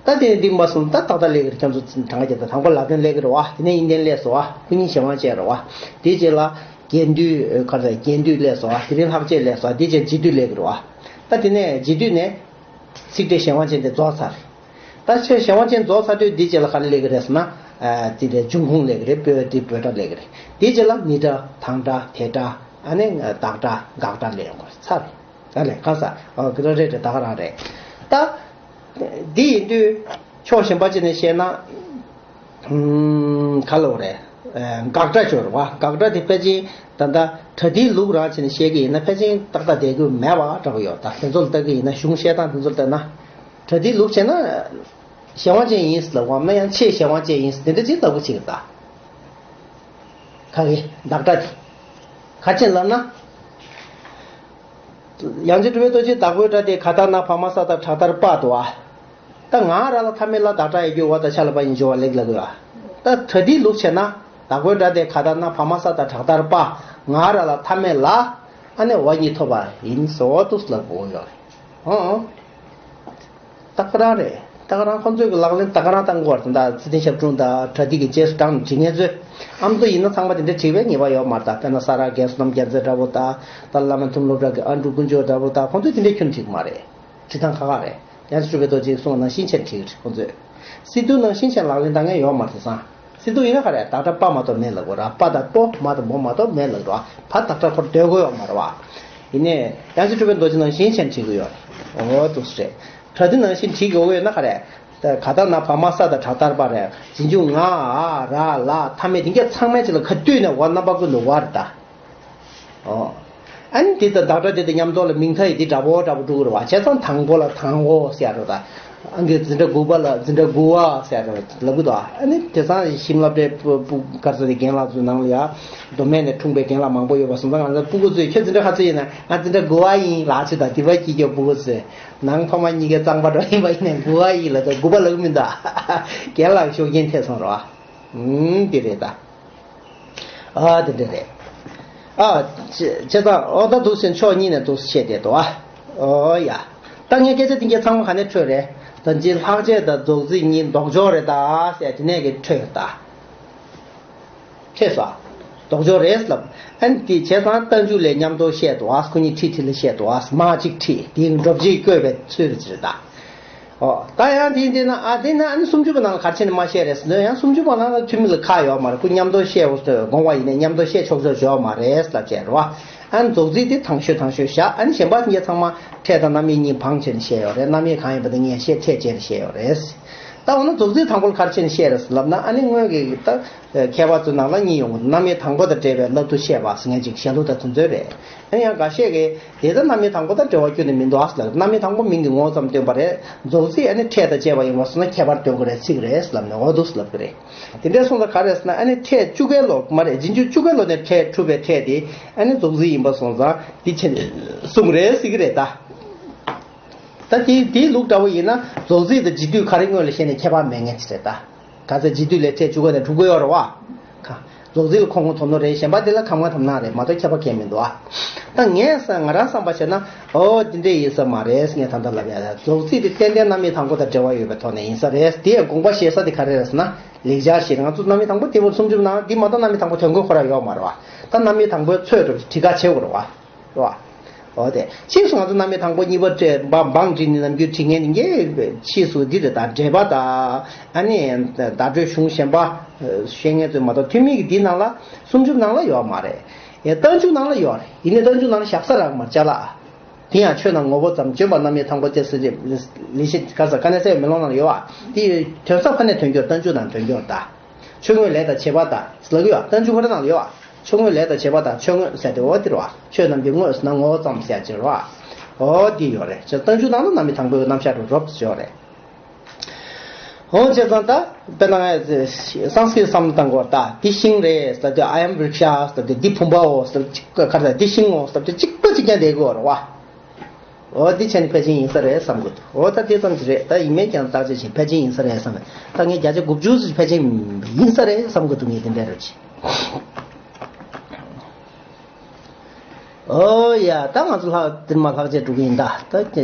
ད་དེ་ནས་འདི་མ་སོང་ད་ཏག་ཏག་སླེབས་ཀྱི་རེད། ཁྱོད་ཚོ་གྲངས་ཀ་བརྒྱབ་ད་དང་པོ་ལ་དོན་སླེབས་ཀྱི་རེད་བ། དེ་ནས་ཨིན་ཏེན་སླེབས་སོང་བ། སྐུ་ཉིད་གཞན་དབང་ཅན་རེད་བ། དེའི་རྗེས་ལ་རྒྱས་བསྡུས་ག་རེ་རྒྱས་བསྡུས་སླེབས་སོང་བ། དེ་རིང་ལྷག་བཅས་སླེབས་སོང་བ། དེའི་རྗེས་རྗེས་བསྡུས་སླེབས་ཀྱི་རེད་བ། ད་དེ་ནས་རྗེས་བསྡུས་ནས་ཚིག་ཕྲད་གཞན་དབང་ཅན་དེ་རྫོགས་ཚར་རེད། ད་ཆོས་གཞན་དབང་ཅན་རྫོགས་ཚར་དུས་འདིའི་རྗེས་ལ་ག་རེ་སླེབས་ཀྱི་རེད་ཟེར་ན། ཨ་དེ་ལས་འབྱུང་ཁུངས་སླེབས་ཀྱི་རེད། འབོད་དེ་འབོད་སྒྲ་སླེབས་ཀྱི་རེད། དེའི་རྗེས་ལ་མི་སྒྲ་དང་སྒྲ་དེ་སྒྲ་ཨ་ནི་བདག་སྒྲ་དགག་སྒྲ་སླེབས་ཡོང་གི་རེད། ཚར་རེད། ད་ལས་གང་ཟག་ཨ་གི་ར་རེད་རེད་ད་ག་རང་རེད། ད་འདི་ཡིན་དུས་ཕྱོགས་གཞན་པ་ཅིག་ནས་བཤད་ན། ཨུམ་ག་ལབ་རེད། ཨ་དགག་སྒྲ་སྦྱོར་བ། དགག་སྒྲ་དེ་ཕལ་ཆེར་ད་ལྟ་པྲ་ཏིའི་ལུགས་རང་བྱས་ནས་བཤད་ཀྱི་ཡིན་ན་ཕལ་ཆེར་ཏག་ཏག་བསྡད་ཀྱི་མེད་པ་འདྲ་པོ་ཡོད། ད་དེ་ཚོ་ལ་ལྟ་གི་ཡིན་ན་གཞུང་བཤད་སྟངས་དེ་ཚོ་ལ་ལྟ་ན། པྲ་ཏིའི་ལུགས་བྱས་ན། གཞན་དབང་ཅན་ཡིན་ཟེར་ལབ་འོང་ན་ཡང་ཕྱེད་གཞན་དབང་ཅན་ཡིན་ཟེར་དེ་འདྲ་ཅིག་ལབ་གི་ཅིག་ད། ག་གི་བདག་སྒྲ་དེ། ག་ཅན་ལབ་ན། ཡང་ཅིན་གྲུབ་པའི་རྡོ་རྗེའི་བདག་པོའི་སྒྲ་དེ་ག་ད་ན་བ་མ་ས་ད་དྲག་མཐར་པ་འདུག་ཨ། ད་ང་ར་ལ་མཐའ་མེད་ལ་བདག་སྒྲ་ཡོད་རྒྱུ་འོ་ད་ཆ་ལ་པ་ཡིན་སྦྱོར་བ་ལེགས་ལ་དགོས་ཨ། ད་པྲ་ཏིའི་ལུགས་བྱས་ན་བདག་པོའི་སྒྲ་དེ་ག་ད་ན་བ་མ་ས་ད་དྲག་མཐར་པ། ང་ར་ལ་མཐའ་མེད་ལ་ཨ་ནི་འོ་གཉིས་ཐོབ་པ་ཡིན་ཟེར་འོ་འདུག་ལབ་དགོས་ཡོད་རེད། ཨང་། ད་ག་རང་རེད། ད་ག་རང་ཁོང་ཚོས་ཀྱི་ལག་ལེན་ད་ག་རང་བཏང་དགོས་པ་རེད། ད་ཚེ་བརྟན་ཞབས་དྲུང་དང་གྲ་སྒྲིག་གི་རྗེས་སུ་འབྲངས་ནས་བྲིས་མཁན་ཚོས་ཨ་མདོ་ཡིན་ན་ཚང་མ་དེ་འདྲ་བྲིས་པའི་ངེས་པ་ཡོད་མ་རེད། ད་དཔེར་ན་ས་རཱ་རྒན་བསོད་ནམས་རྒྱལ་མཚན་འདྲ་པོ་དང་ད་བླ་མ་མཐུན་སློབ་གྲྭ་གི་ཨ་འབྲུག་དཀོན་མཆོག་འདྲ་པོ་དང་ཁོང་ཚོས་དེ་འདྲའི་ཁྱོན་བྲིས་ཀྱི་མ་རེད། བྲིས་སྟངས་ཁག་ཁག་རེད། ཡང་སྲིད་གྲུབ་པའི་རྡོ་རྗེས་གསུངས་པ་ནང་བཞིན་བྱས་བྲིས་ཀྱི་རེད་ཁོང་ཚོས། སི་ཏུ་ནང་བཞིན་བྱས་ལག་ལེན་བསྟར་མཁན་ཡོད་མ་རེད་དེང་སང་། སི་ཏུ་ཡིན་ན་ག་རེ་ད་ལྟ་པ་མ་གཏོགས་མེད་ལབ་དགོས་ར། པ་དང་པོ་མ་དང་པོ་མ་གཏོགས་མེད་ལབ་དགོས་ར། བ་ད་ལྟ་ཁོར་སྡོད་དགོས་ཡོད་མ་རེད་བ། ཡིན་ནའི་ཡང་སྲིད་གྲུབ་པའི་རྡོ་རྗེ་ནང་བཞིན་བྱས་བྲིས་ཀྱི་ཡོད་རེད། འོ་འདུག་སེ་རེད། གྲ་འདི་ནང་བཞིན་བྲིས་དགོས་ཀྱི་ཡོད་ན་ག་རེ། ད་ག་ད་ན་བ་མ་ས་ད་དྲག་ཏར་པ་རེད། རྗེས་འཇུག་ང་ཨ་ར་ལ་ཐ་མེད་དེ་གས་ཚང་མའི་ཆེད་ལ་ཁ་བཏུད་ནས་བ་རྣམ་པ་ཀུན་ཏུ་བ་རེད་ད། ཨོ། ཨ་ནི་དེ་དང་བདག་སྒྲ་དེ་དང་མཉམ་དུ་ལ་མིང་མཐའ་ཡི་དེ་འདྲ་པོ་འདྲ་པོ་འགྲོ་གི་རེད་བ། བྱས་ཙང་དང་པོ་ལ་དང་པོ་ཟེར་རོ་ད། ཨང་ཀི་འཛིན་གྲྭ་དགུ་པ་ལ་འཛིན་གྲྭ་དགུ་བ་ཟེར་རོ་ལབ་གི་འདུག་ཨ་ནི་དེང་སང་ཞིམ་ལབ་རེད། སྤུ་སྤུ་ག་ཚོད་དེ་རྒན་ལགས་ཚོའི་ནང་ལ་ཡ་མདོ་སྨད་ནས་འཁྲུངས་པའི་རྒན་ལགས་མང་པོ་ཡོད་པ་སོང་ཙང་། ང་ཚོ་སྤུ་གུ་ཚོས་ཁྱོད་འཛིན་གྲྭ་ག་ཚོད་ཡིན་ན། ང་འཛིན་གྲྭ་དགུ་བ་ཡིན་ལབ་བྱས་ད། དེ་བ་སྐྱིད་སྐྱོ་སྤུ་གུ་ཚོས་ནང་ཐོག་མ་གཉིས་ཀའི་གཙང་པ་འགྲོ་ཡིན་ནས་དགུ་བ་ཡིན་ལབ་ད། དགུ་པ་ལབ་གི་མི་འདུག་རྒན་ལགས་ཤུགས་རྐྱེན་ཐེབས་སོང་རོ། ཨུམ་དེ་རེད་ད། ཨ་དེ་འདྲ་རེད། ཨ་བྱས་བྱས་ཙང་ཨོ་ད་འདུག་སེ་ཕྱོགས་གཉིས་ནས་འདུག་སེ་བཤད་བསྡད་འདུག་ཨ་ཨོ་ཡ། ད་ངས་སྐད་ཆ་དེ་གས་ཚང་མ་ག་ནས་འཕྲོས་རེད། ད་ཅི་ལྷག་བཅས་དང་རྫོགས་ཚིག་གཉིས་ལྡོག་ཕྱོགས་རེད་ད་ཟེར་དེ་ནས་གི་འཕྲོས་ད། འཕྲོས་སོ། ལྡོག་ཕྱོགས་རེད་ལབ། ཨ་ནི་དེ་བྱས་ཙང་རྟགས་འཇུག་ལས་མཉམ་དུ་བཤད་འདུག་ཨ། ཁོ་གཉིས་ཁྲིད་ཁྲིད་ལ་བཤད་འདུག་ཨ། མ་གཅིག་ཁྲིད་དེའི་འགྲོ་བྱེད་བཀོད་པའི་ཚུལ་རེད་ད། ཨོ། ད་ཡང་དེ་འདི་ན་ཨ་དེ་ན་ཨ་ནི་སུམ་ཅུ་པ་ནང་ལ་ག་རེ་བྱས་ནས་མ་བཤད་རེད་ཟེར་ན། ཡང་སུམ་ཅུ་པ་ནང་ལ་ཐུན་མིན་ལ་ཁག་ཡོད་མ་རེད། ཁོ་མཉམ་དུ་བཤད་འོ་དགོངས་པ་ཡིན་ནའི་མཉམ་དུ་བཤད་ཆོག་ཆོག་ཡོད་མ་རེད་ལབ་བྱས་རེད་བ། ཨ་ནི་རྫོགས་ཚིག་དེ་དང་ཤོས་དང་ཤོས་བཞག་ཨ་ནི་གཞན་པ་ངས་ཚང་མ་ཕྲད་དང་རྣམ་དབྱེ་གཉིས་བང་བྱས་ནས་བཤད་ཡོད་རེད། རྣམ་དབྱེ་གང་ཡིན་པ་དེ་ངས་བཤད་ཕྲད་བྱས་ནས་བཤད་ཡོད་རེད། ད་འོ་ན་རྫོགས་ཚིག་དང་པོ་ལ་ག་རེ་བྱས་ནས་བཤད་རེད་ཟེར་ལབ་ན། ཨ་ནི་སྔོན་གྱི་ད་མཁས་པ་ཚོའི་ནང་ལ་གཉིས་ཡོང་གི། རྣམ་དབྱེ་དང་པོ་དང་འབྲེལ་བའི་བསླབ་ཏུ་བཤད་པ་ཟེར་མཁན་ཅིག་ཞལ་ལུགས་དང་དེ་ཚོའི་རེད། ཨ་ནི་ཡང་འགའ་ཤས་ཀྱིས་དེ་ལྟར་རྣམ་དབྱེ་དང་པོ་དང་འབྲེལ་བ་ཁྱོན་ནས་མི་འདུག་ཨ་ཟེར་ལབ། རྣམ་དབྱེ་དང་པོ་མིང་གི་ངོ་བོ་ཙམ་སྟོན་པ་རེད། རྫོགས་ཚིག་ཨ་ནི་ཕྲད་དང་བཅས་པ་ཡིན་པ་སོང་ན་ཁྱད་པར་སྟོན་དགོས་རེད། ཚིག་རེད་ལབ་ནས་འོ་འདུག་ལབ་ཀྱི་རེད། དེ་འདྲའི་སོང་ཙང་ག་རེ་ཟེར་ན། ཨ་ནི་ཕྲད་བཅུ་ཀའི་ལོ་མ་རེད། རྗེས་འཇུག་བཅུ་ཀའི་ལོ་ནས་ཕྲད་གྲུབ་པའི་ཕྲད་དེ་ཨ་ནི་རྫོགས་ཚིག་ཡིན་པ་སོང་ཙང་དེ་ཕྱིན་གསུངས་རེད་ཟེར་གྱི་རེད་ད། ད་དེ་དེའི་ལུགས་འདྲ་བོ་ཡིན་ན་རྫོགས་ཚིག་དང་རྗེས་བསྡུས་ག་རེ་སྔོན་ལ་བཤད་ནས་ཁྱད་པར་མེད་མཁན་ཅིག་རེད་ད། ག་ཚད་རྗེས་བསྡུས་ལས་ཕྲད་བཅུ་ཀ་ནས་གྲུབ་ཀྱི་ཡོད་རེད་བ། ག་རྫོགས་ཚིག་ལ་ཁོ་ངོ་དོ་ནོ་རེད། གཞན་པ་དེ་ལ་ཁམས་ལྔ་དམ་ནག་རེད་མ་གཏོགས་ཁྱད་པར་གང་ཡང་མི་འདུག་ཨ། ད་ངས་ང་རང་བསམ་པ་བྱས་ན་ཨོ་དེ་འདྲས་ཡིན་ས་མ་རེད། ངས་ད་ལྟ་ལབ་ཡ་ཡ་རྫོགས་ཚིག་དེ་ཏན་ཏན་རྣམ་དབྱེ་དང་པོ་དང་འབྲེལ་བ་ཡོད་པའི་ཐོག་ནས་ཡིན་ས་རེད། དེ་ཡང་དགོངས་པ་བཞེས་ས་དེ་ག་རེ་རེད་ཟེར་ན། ལེགས་སྦྱར་ཞེས་ང་ཚོ་རྣམ་དབྱེ་དང་པོ་དེ་བོ་སུམ་ཅུ་ནང་འདི་མ་གཏོགས་རྣམ་དབྱེ་དང་པོ་དོན་གོ་ཁོ་ར་ཡོད་མ་རེད་བ། ད་རྣམ་དབྱེ་དང་པོའི་ཚོད་དུ་བྲིས་ཁ་བྱེད་དགོས་རེད་བ། རེད་བ། འོ་དེ་ཕྱིས་སུ་ང་ཚོ་རྣམ་དབྱེ་དང་པོ་གཉིས་པ་བྲིས་འབའ་འབངས་བྲིས་ནས་ནམ་རྒྱུན་བྲིས་མཁན་དེ་གས་ཕྱིས་སུ་འདི་རེད་ད། འགྲེལ་པ་དང་ཨ་ནི་བརྡ་སྤྲོད་གཞུང་གཞན་པ་བཤད་མཁན་ཚོས་མ་གཏོགས་ཐུན་མིན་གྱི་འདི་ནང་ལ་སུམ་ཅུ་ནང་ལ་ཡོད་མ་རེད། ཡ་རྟགས་འཇུག་ནང་ལ་ཡོད་རེད། ཡིན་ནའི་རྟགས་འཇུག་ནང་ལ་བཞག་ས་རག་མ་ཅ་ལག་དེ་ཡང་ཆོས་རྣམས་ངོ་བོ་ཙམ་བརྗོད་པ་རྣམ་དབྱེ་དང་པོ་སྟེ་ཟེར་ཏེ། ལེགས་བཤད་ག་ས་ཀ་ནས་གསལ་བའི་མེ་ལོང་ནང་ལ་ཡོད་བ། དེ་ཡི་དོན་ས་ཕ་ནས་དོན་སྐྱོར་རྟགས་འཇུག་དང་དོན་སྐྱོར་དང་། ཆོས་དངོས་ལས་དང་བྱེད་པ་དང་ལབ་ཀྱི་ཡོད། རྟགས་འཇུག་ཁོ་ར་ནང་ལ་ཡོད་བ། ཆོས་དངོས་ལས་དང་བྱེད་པ་དང་ཆོས་དངོས་ཟེར་ཏེ་འོ་དེ་རེད་བ། ཆོས་རྣམས་ཀྱི་དངོས་ཟེར་ན་ངོ་བོ་ཙམ་ཟེར་ཡ་ཅིག་རེད་བ། འོ་དེ་ཡོད་རེད། ཅེས་རྟགས་འཇུག་ནང་ལ་རྣམ་དབྱེ་དང་པོའི་རྣམ་གཞག་རུ་རོབ་ཙམ་ཡོད་རེད། འོ་བྱས་ཙང་ད་དཔེར་ན་ང་སངས་ཀྲིཏ་བསམ་བློ་བཏང་དགོས་རེད་ད། འདི་ཤིང་རེད་ཟེར་དུས་I am vriksha ཟེར་དུས་འདི་བུམ་པའོ་ཟེར་གཅིག་པ་ག་རེ་ཟེར། འདི་ཤིང་ངོ་ཟེར་དུས་གཅིག་པ་གཅིག་རྐྱང་བསྡད་དགོས་རེད་བ། འོ་འདི་བྱས་ནས་ཕལ་ཆེར་ཡིན་ས་རེད་བསམ་གི་འདུག་འོ་ད་དེ་ཙམ་གྱིས་རེད། ད་ཡིན་མིན་ཀྱང་བརྟག་དཔྱད་བྱས་ཕལ་ཆེར་ཡིན་ས་རེད་བསམ། ད་ངས་བརྒྱ་ཆ་དགུ་བཅུ་ཙམ་ཕལ་ཆེར་ཡིན་ས་རེད་བསམ་གི་འདུག་ངས་དེ་འདྲ་རེད་བྱས། ཨོ་ཡ། ད་ང་ཚོ་ལྷག་དེར་མ་ལྷག་བཅས་འགྲོ་གི་ཡིན་ད། ད་དེ་དེ་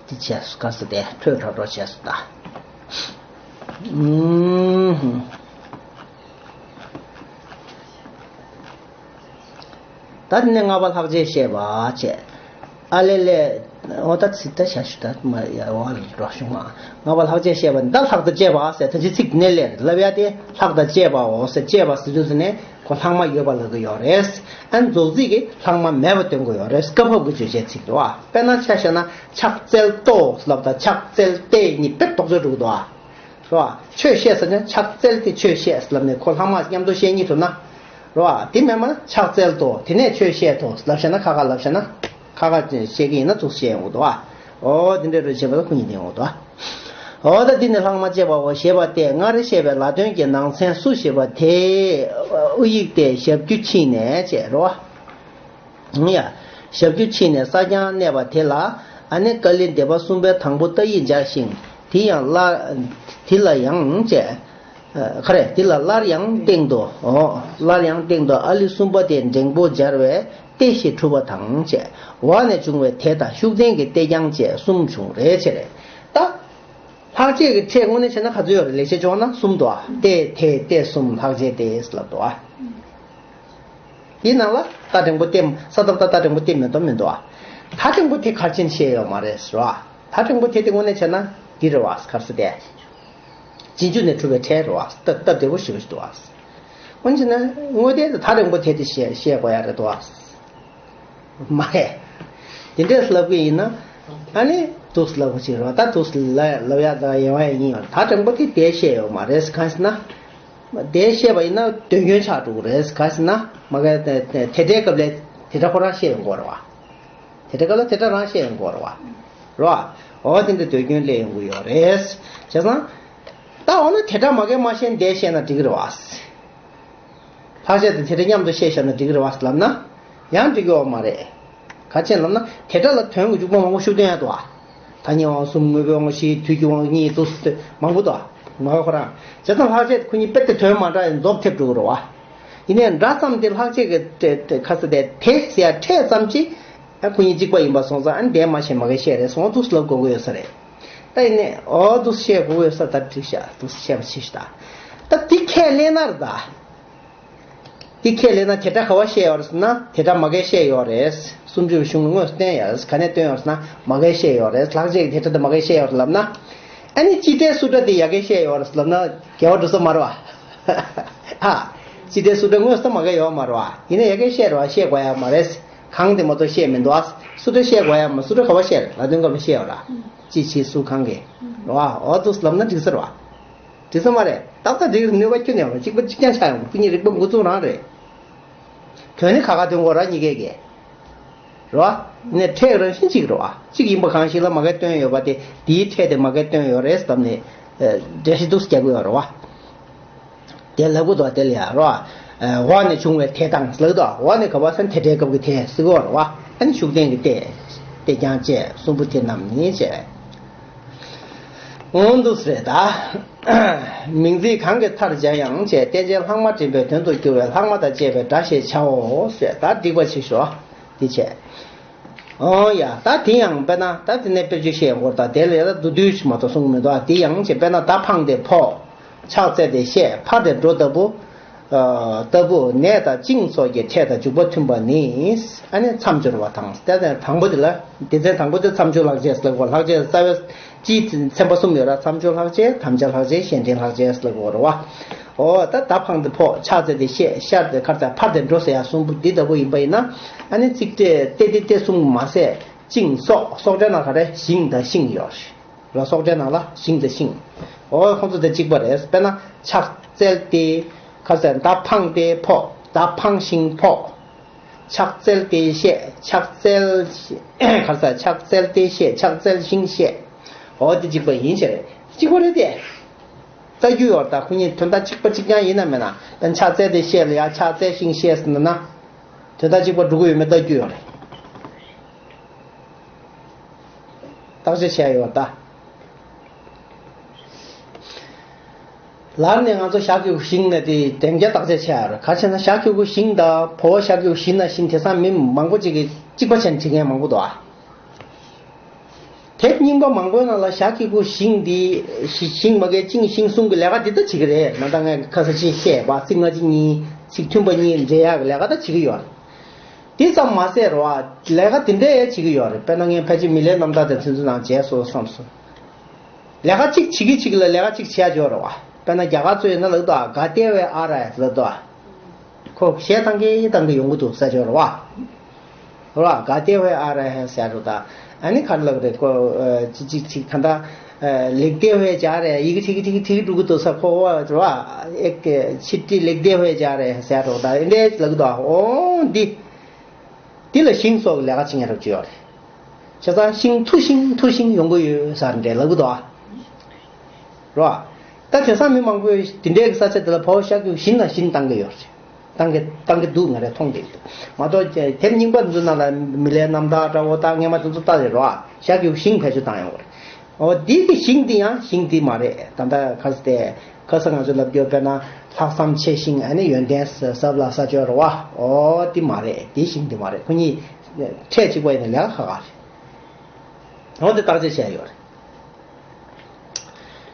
བྱས་སོ་ག་ས་དེ་འཕྲོས་འགྲོ་འགྲོ་བྱས་སོ་ད། ཨུམ། ད་དེ་ནས་ལྔ་པ་ལྷག་བཅས་བཤད་པ་བྱས། ཨ་ལེ་ལེ། འོ་ད་ཚིག་ད་བྱ་ཞུ་ད་མ་ཡ་བ་ལ་འགྲོ་བྱུང་བ། ལྔ་པ་ལྷག་བཅས་བཤད་པ་ད་ལྷག་དང་བཅས་པ་ཟེར་ད་ཅི་ཚིག་ནས་ལེར་ལབ་ཡ་དེ་ལྷག་དང་བཅས་པའོ་ཟེར། བཅས་པ་ཟེར་དུས་ཟེར་ནས། ཁོ་ལྷག་མ་ཡོད་པ་ལབ་ཀྱི་ཡོད་རེད། ཨ་ནི་རྫོགས་ཚིག་གིས་ལྷག་མ་མེད་པ་སྟོན་དགོས་ཡོད་རེད། སྐབས་བབ་ཀྱི་བརྗོད་བྱའི་ཚིག་འདུག་ཨ། དཔེར་ན་ཆ་བཞག་ན་ཕྱག་འཚལ་ཏོ་ལབ་དང་ཕྱག་འཚལ་ཏེ་གཉིས་དཔེ་རྡོག་རྫོས་འགྲོ་གི་འདུག་ཨ། རེད་བ། ཆོས་བཤད་ཟེར་ན་ཕྱག་འཚལ་ཏེ་ཆོས་བཤད་ལབ་ནས་ཁོ་ལྷག་མ་མཉམ་དུ་བཤད་སྙིང་འདོད་ན། རེད་བ། དེ་མེད་མ་ཕྱག་འཚལ་ཏོ་དེ་ནས་ཆོས་བཤད་དོ་ལབ་བཤད་ན་ཁ་ཁ་ལབ་བཤད་ན། ཁ་ཁ་བཤད་ཀྱི་ཡིན་ན་ཚུགས་བཤད་ཡོང་གི་འདུག་ཨ། ཨོ་དེ་འདྲའི་རོལ་བྱེད་པ་ལ་ཁོ་གཉིས་ལྡན་ཡོང་འདུག་ཨ། འོ་ད་འདི་ནི་ལྷག་མ་བཅས་པའོ་ཞེས་པ་སྟེ་སྔར་བཤད་པའི་ལ་དོན་གྱི་ནང་ཚན་སུ་ཞེས་པ་དེ་དབུ་ཡིག་སྟེ་ཞབས་ཀྱུ་ཕྱིས་ནས་བཅས་རོ། ཡ། ཞབས་ཀྱུ་ཕྱིས་ནས་གསལ་རྐྱང་གནས་པ་དེ་ལ་ཨ་ནི་ཀཱ་ལི་སྡེ་པ་གསུམ་པའི་དང་པོ་ཏ་ཡིག་སྦྱར་ཞིང་དེ་ཡང་སླར་དེ་ལ་ཡང་བཅས། ཁ་རེ་དེ་ལ་སླར་ཡང་སྟེང་དུ་འོ་སླར་ཡང་སྟེང་དུ་ཨ་ལི་གསུམ་པ་དེ་འགྲེང་པོ་སྦྱར་བའི་ཏེ་ཞེས་གྲུབ་པ་དང་བཅས་བ་ནས་བྱུང་བའི་དེ་དང་ཤུགས་ལྡན་གྱི་ཏེ་རྐྱང་བཅས་གསུམ་བྱུང་རེད་བྱས་རེད་ད། ལྷག་བཅས་ཀྱི་ཕྲད་དངོས་གནས་བྱས་ན་ག་ཚོད་ཡོད་རེད། ལེགས་བཤད་ལྗོན་དབང་ན་གསུམ་འདུག་ཨ། ཏེ་ཐེ་ཏེ་གསུམ་ལྷག་བཅས་ཏེ་ལབ་འདུག་ཨ། དེའི་ནང་ལ་ཏ་འགྲེང་པོ་ཏེ། ས་ཏ་བཏགས་སྟ་ཏ་འགྲེང་པོ་ཏེ་མེད་དོ་མི་འདུག་ཨ། ད་འགྲེང་པོ་ཏེ་གར་ཕྱིན་བཤད་ཡོད་མ་རེད་ཟེར་བ། ད་འགྲེང་པོ་ཏེ་དེ་དངོས་གནས་བྱས་ན་འདི་རེད་བ། གར་ས་དེ་རྗེས་འཇུག་ནས་གྲུབ་པའི་ཕྲད་རེད་བ། སྟབས་བདེ་པོ་ཞེ་པོ་ཞིག་འདུག་བ། འོན་ཀྱང་ན་དངོས་བསྟན་དུ་ད་འགྲེང་པོ་ཏེ་དེ་བཤད་བཤད་དགོས་ཡ་རེད་འདུག་བ། མ་རེད། དེ་འདྲས་ལབ་གི་ཡིན་ན། ཨ་ནི་འདུག་ལབ་གི་ཅིག་རེད་བ། ད་འདུག་ལ་ལབ་ཡ་ད་ཡོང་ཡ་ཡིན་ཡང་། ད་འགྲེང་པོ་ཏེ་དེ་བཤད་ཡོད་མ་རེད། གང་ཟེར་ན། དེ་བཤད་པ་ཡིན་ན་དོན་སྐྱོན་ཆགས་འགྲོ་གི་རེད། གང་ཟེར་ན་མ་ག་དེ་དེ་འདྲའི་སྐབས་ལ་དེ་འདྲ་ཁོ་རང་བཤད་ཡོང་གི་རེད་བ། དེ་འདྲའི་སྐབས་ལ་དེ་འདྲ་རང་བཤད་ཡོང་གི་རེད་བ། རེད་བ། འོ་དེ་འདྲ་དོན་སྐྱོན་སླེབས་ཡོང་གི་ཡོད་རེད། བྱས་ཙང་། ད་འོ་ན་དེ་འདྲ་མ་གས་མ་བཤད་ན་དེ་བཤད་ན་འགྲིག་གི་རེད་བ། ལྷག་བཅས་དང་དེ་འདྲ་མཉམ་དུ་བཤད་བཞག་ན་འགྲིག་གི་རེད་བ་ལབ་ན། ཡང་འགྲིག་གི་ཡོད་མ་རེད། ག་ཅི་ལབ་ན་དེ་འདྲ་ལ་དོན་གྱི་འཇུག་པ་མང་པོ་ཤུགས་བསྟན་ཡ་འདུག་བ། ཐ་སྙད་དབང་གསུམ། དངོས་པོའི་དབང་བཞི། དུས་ཀྱི་དབང་གཉིས་འདུག་ཟེར་མང་པོ་འདུག་བ། ངོ་ཁོ་རང་། བྱས་ཙང་ལྷག་བཅས་ཁོ་གཉིས་དཔེ་དེ་དོན་མ་འདྲ་ཡང་རྫོབ་ཐེབས་འགྲོ་གི་རེད་བ། ཡིན་ནའི་འདྲ་ཙམ་དེ་ལྷག་བཅས་ཀྱི་ཁ་ས་དེ་དེ་ཟེར་ཡ་ཕྲད་ཙམ་གྱིས། ཨ་ཁོ་གཉིས་གཅིག་པ་ཡིན་པ་སོང་ཙང་ཨ་ནི་དེ་མ་བཤད་མ་གས་བཤད་རེད་སོང་འདུག་ལབ་དགོས་ཀྱི་ཡོད་ས་རེད། ད་ཡིན་ནའི་འོ་འདུག་བཤད་དགོས་ཀྱི་ཡོད་ས་ད་འགྲིག་ཤག་འདུག་བཤད་པ་ཆེ་ཤག་ད། ད་དེ་ཁས་ལེན་ན་རེད་ད། དེ་ཁས་ལེན་ན་དེ་འདྲ་ག་བ་བཤད་ཡོད་རེད་ཟེར་ན་དེ་འདྲ་མ་གས་བཤད་ཡོད་རེད། སུམ་ཅུ་པའི་གཞུང་ལ་དངོས་སུ་བསྟན་ཡོད་རེད། ག་ནས་བསྟན་ཡོད་རེད་ཟེར་ན་མ་གས་བཤད་ཡོད་རེད། ལྷག་བཅས་ཀྱི་དེ་འདྲ་དེ་མ་གས་བཤད་ཡོད་རེད་ལབ་ན། ཨ་ནི་སྤྱི་སྒྲའི་སུ་འདྲ་དེ་ཡ་གས་བཤད་ཡོད་རེད་ལབ་ན་འགལ་བ་འགྲོ་ས་མ་རེད་བ། ཨ། སྤྱི་སྒྲའི་སུ་འདྲ་དངོས་སུ་མ་གས་ཡོད་མ་རེད་བ། ཡིན་ན་ཡ་གས་བཤད་རེད་བ། བཤད་དགོས་ཡ་མ་རེད། གང་དེ་མ་གཏོགས་བཤད་མི་འདུག་ཨ། སུ་འདྲ་བཤད་དགོས་ཡ་མ། སུ་འདྲ་ག་བ་བཤད་རེད། ལ་དོན་སྐབས་ལ་བཤད་ཡོད་ར། ཅི་ཕྱི་སུ་གང་གས། རེད་བ། འོ་འདུག་ལབ་ན་འགྲིག་ས་རེད་བ། འགྲིག་ས་མ་རེད། ཏག་ཏག་འགྲིག་གི་རེད། གནོད་པ་ཁྱོན་ནས་ཡོང་རེད། གཅིག་པ་གཅིག་རྐྱང་ཆགས་ཡོང་། ཁོ་གཉིས་རིག་པ་འགོ་ཚུགས་རང་རེད། དོན་ནི་ཁ་ཁ་འདོན་དགོས་ར་གཉིས་ཀས་ཀྱི། རེད་བ། ནས་ཕྲད་རང་བཞིན་གཅིག་རེད་བ། གཅིག་ཡིན་པ་གང་ཞིག་ལ་མ་གས་བཏོན་ཡོད་པ་དེ་དེའི་ཕྲད་དེ་མ་གས་བཏོན་ཡོད་རེད་བསམ་ནས། འགྲེལ་བཤད་འདུག་རྒྱག་གི་ཡོད་རེད་བ། དེ་ལབ་གི་འདུག་དེ་ལ་ཡ་རེད་བ། འོག་ནས་བྱུང་བའི་དེ་དང་ལབ་གི་འདུག་འོག་ནས་ག་བ་ཟེར་ན་དེ་འདྲའི་སྐབས་ཀྱི་དེ་ཟེར་གི་ཡོད་རེད་བ། ཨ་ནི་ཤུགས་བསྟན་གྱི་སྟེ། དེ་ཀྱང་བཅས་གསུམ་པོ་དེ་རྣམས་ནི་བཅས། འོང་འདུག་ཟེར་ད། མིང་ཚིག་གང་གི་མཐར་སྦྱར་ཡང་བྱས། རྟེན་ཅན་ལྷག་མ་འདྲེན་པའི་དོན་དུ་གྱུར་བའི་ལྷག་མ་དང་བཅས་པའི་སྒྲ་ཞེས་བྱའོ་ཟེར། ད་སྡིག་པ་ཆེ་ཤོས་འདི་བྱས། འོང་ཡ། ད་དེ་ཡང་དཔེར་ན་ད་དེ་ནས་དཔེར་བརྗོད་བཤད་དགོས་ད། དེ་ལ་ཡ་ད་མདོར་བསྡུས་ཤིག་མ་གཏོགས་གསུང་གི་མི་འདུག་དེ་ཡང་བྱས་དཔེར་ན་ད་འཕངས་ཏེ་ཕོག་ཕྱག་འཚལ་ཏེ་བཤད། ཕར་ཏེ་འགྲོ་ལྟ་བུ། ལྟ་བུ་ནས་དང་ཅིང་སོགས་ཀྱི་ཕྲད་དང་འཇུག་པ་མཐུན་པ་ནི། ཨ་ནི་མཚམས་སྦྱོར་བ་དང་། དེ་དང་དང་པོ་དེ་ལ་སྡེ་ཚན་དང་པོ་དེ་མཚམས་སྦྱོར་ལྷག་བཅས་ལབ་དགོས། ལྷག་བཅས་རྩ་བའི་སྤྱིའི་ཚན་པ་གསུམ་ཡོད་ར། མཚམས་སྦྱོར་ལྷག་བཅས། དམ་བཅའ་ལྷག་བཅས། གཞན་དྲིང་ལྷག་བཅས་ལབ་དགོས་རེད་བ། འོ་ད་ད་འཕངས་ཏེ་ཕོག་ཕྱག་འཚལ་ཏེ་བཤད། ཤར་ཏེ་ཁར་ཚ་ཕར་ཏེ་འགྲོ་ཟེར་ཡ་གསུམ་པོ་འདི་ལྟ་བུ་ཡིན་པ་ཡིན་ན། ཨ་ནི་ཚིག་ཕྲད་ཏེ་ཏེ་ཏེ་གསུམ་མ་ཟད་ཅིང་སོགས། སོགས་སྒྲའི་ནང་ག་རེ་ཞིང་དང་ཤིང་ཡོད་རེད། ལ་སོགས་སྒྲའི་ནང་ལ་ཞིང་དང་ཤིང་། འོ་ཁོང་ཚོ་དེ་གཅིག་པ་རེད། དཔེར་ན་ཕྱག་འཚལ་ཏེ་ཁ་ཟས་མདའ་འཕངས་ཏེ་ཕོག་མདའ་འཕངས་ཤིང་ཕོག་ཕྱག་འཚལ་ཏེ་བཤད། ཕྱག་འཚལ་ཁ་ཟས་ཕྱག་འཚལ་ཏེ་བཤད། ཕྱག་འཚལ་ཤིང་བཤད། འོ་དེ་གཅིག་པ་ཡིན་ཞེས་རེད། གཅིག་པ་རེད་དེ། ལྟ་རྒྱུ་ཡོད་ད། ཁོ་གཉིས་དོན་དག་གཅིག་པ་གཅིག་རྐྱང་ཡིན་ན་མིན་ན། ད་ཕྱག་འཚལ་ཏེ་བཤད་ལ་ཡ་ཕྱག་འཚལ་ཤིང་བཤད་ཟེར་ན་ན། དོན་དག་གཅིག་པ་འགྲོ་གི་ཡོད་མེད་ལྟ་རྒྱུ་ཡོད་རེད། བརྟག་དཔྱད་བྱས་ཡོད་ད། ལར་ནས་ང་ཚོ་ཞྭ་གི་གུ་ཞིང་ནས་དེ་དེང་རྒྱ་བརྟག་དཔྱད་བྱས་ཡོད་རེད། ག་བྱས་ན་ཞྭ་གི་གུ་ཞིང་དང་བོ་ཞྭ་གི་གུ་ཞིང་ན་ཞིང་དེང་སང་མི་མང་པོ་ཅིག་གིས་གཅིག་པ་བྱས་ནས་བྲིས་མཁན་མང་པོ་འདུག་ཨ། དེབ་རྙིང་པ་མང་པོའི་ནང་ལ་ཞྭ་གི་གུ་ཞིང་འདི་ཞི་ཞིང་མ་གས་ཅིང་ཤིང་གསུམ་གྱི་ལས་ཀ་འདི་ལྟ་བྱེད་ཀྱི་རེད། ན་ད་ངས་ཁ་ས་ཅིག་བཤད་པ་ཚིག་སྔ་ཕྱི་གཉིས་ཚིག་མཐུན་པ་གཉིས་འདྲེས་ཡག་གི་ལས་ཀ་ལྟ་བྱེད་ཀྱི་ཡོད་རེད། དེ་ཙམ་མ་ཟད་རེད་བ། ལས་ཀ་དེ་འདྲ་ཡང་བྱེད་ཀྱི་ཡོད་རེད། དཔེར་ན་ངས་ཕལ་ཆེར་མི་ལའི་རྣམ་ཐར་དང་ཚིག་མཛོད་ནང་མཇལ་སོང་བསམ་སོང་། ལས་ཀ་གཅིག་བྱེད་ཀྱི་གཅིག་ལ་ལས་ཀ་གཅིག་བྱེད་ཡ་ཅིག་ཡོད་རེད་བ། དཔེར་ན་རྒྱ་གར་ཚོ་ཡིན་ན་ལབ་དོ། ག་ཏེ་ཝེ་ཨ་ར་ལབ་དོ། ཁོ་གཞས་བཏང་གི་བཏང་གི་ཡོང་གི་འདུག་ས་ཅིག་ཡོད་རེད་བ། རེད་བ། ག་ཏེ་ཝེ་ཨ་ར་ཧེ་ཟེར་རེད་ད། ཨ་ནི་ག་རེ་ལབ་རེད་ཁོ། ཅི་ཅི་ཅི་ག་འདྲ། ལེགས་ཏེ་ཝེ་ཇ་རེ་ཡི་གེ་ཁྲིག་ཁྲིག་ཁྲིག་འགྲོ་གི་འདུག་ས་ཁོ་བ་རེད་བ། ཨེ་ཀེ་ཆི་ཏི་ལེགས་ཏེ་ཝེ་ཇ་རེ་ཟེར་རེད་ད། ཨེ་འདྲས་ལབ་གི་འདུག་ཨ། འོ་འདི། འདི་ལ་ཤིང་སོགས་ལས་ཀ་བྱེད་མཁན་རབ་ཅིག་ཡོད་རེད། བྱས་ཙང་ཤིང་འཐུ་ཤིང་འཐུ་ཤིང་ཡོང་གི་ཡོད་ཟེར་འདྲ་ལབ་གི་འདུག་ཨ། རོ། ད་དེང་སང་མི་མང་པོས་དེ་འདྲའི་ས་ཆ་དེ་ལ་བོ་ཞྭ་གི་གུ་ཞིང་ན་ཞིང་བཏང་གི་ཡོད་རེད། བཏང་གི་བཏང་གི་འདུག་ང་རས་མཐོང་བསྡད་ཀྱི་འདུག་མ་གཏོགས་དེབ་རྙིང་པ་འདི་ཚོ་ནང་ལ་མི་ལའི་རྣམ་ཐར་འདྲ་བོ་ད་སྔས་མ་དེ་ཚོ་ལྟ་རེད་རོ། ཞྭ་གི་གུ་ཞིང་བེད་སྤྱོད་བཏང་ཡོང་གི་རེད། འོ་འདི་གི་ཞིང་འདི་ཡང་ཞིང་འདི་མ་རེད། ད་ལྟ་ཁ་ས་དེ་ཁ་ས་ང་ཚོ་ལབ་རྒྱུ་དཔེར་ན་ལྷག་བསམ་ཆེ་ཞིང་ཨ་ནི་ཡོན་ཏན་ཟབ་ལ་ས་ཆོད་རོ་བ། འོ་འདི་མ་རེད། འདི་ཞིང་འདི་མ་རེད། ཁོ་གཉིས་ཕྲད་གཅིག་པ་ཡིན་ན་ལས་ཀ་ཁག་ཁག་རེད། འོ་འདི་བརྟག་དཔྱད་བྱས་ཡོད་རེད།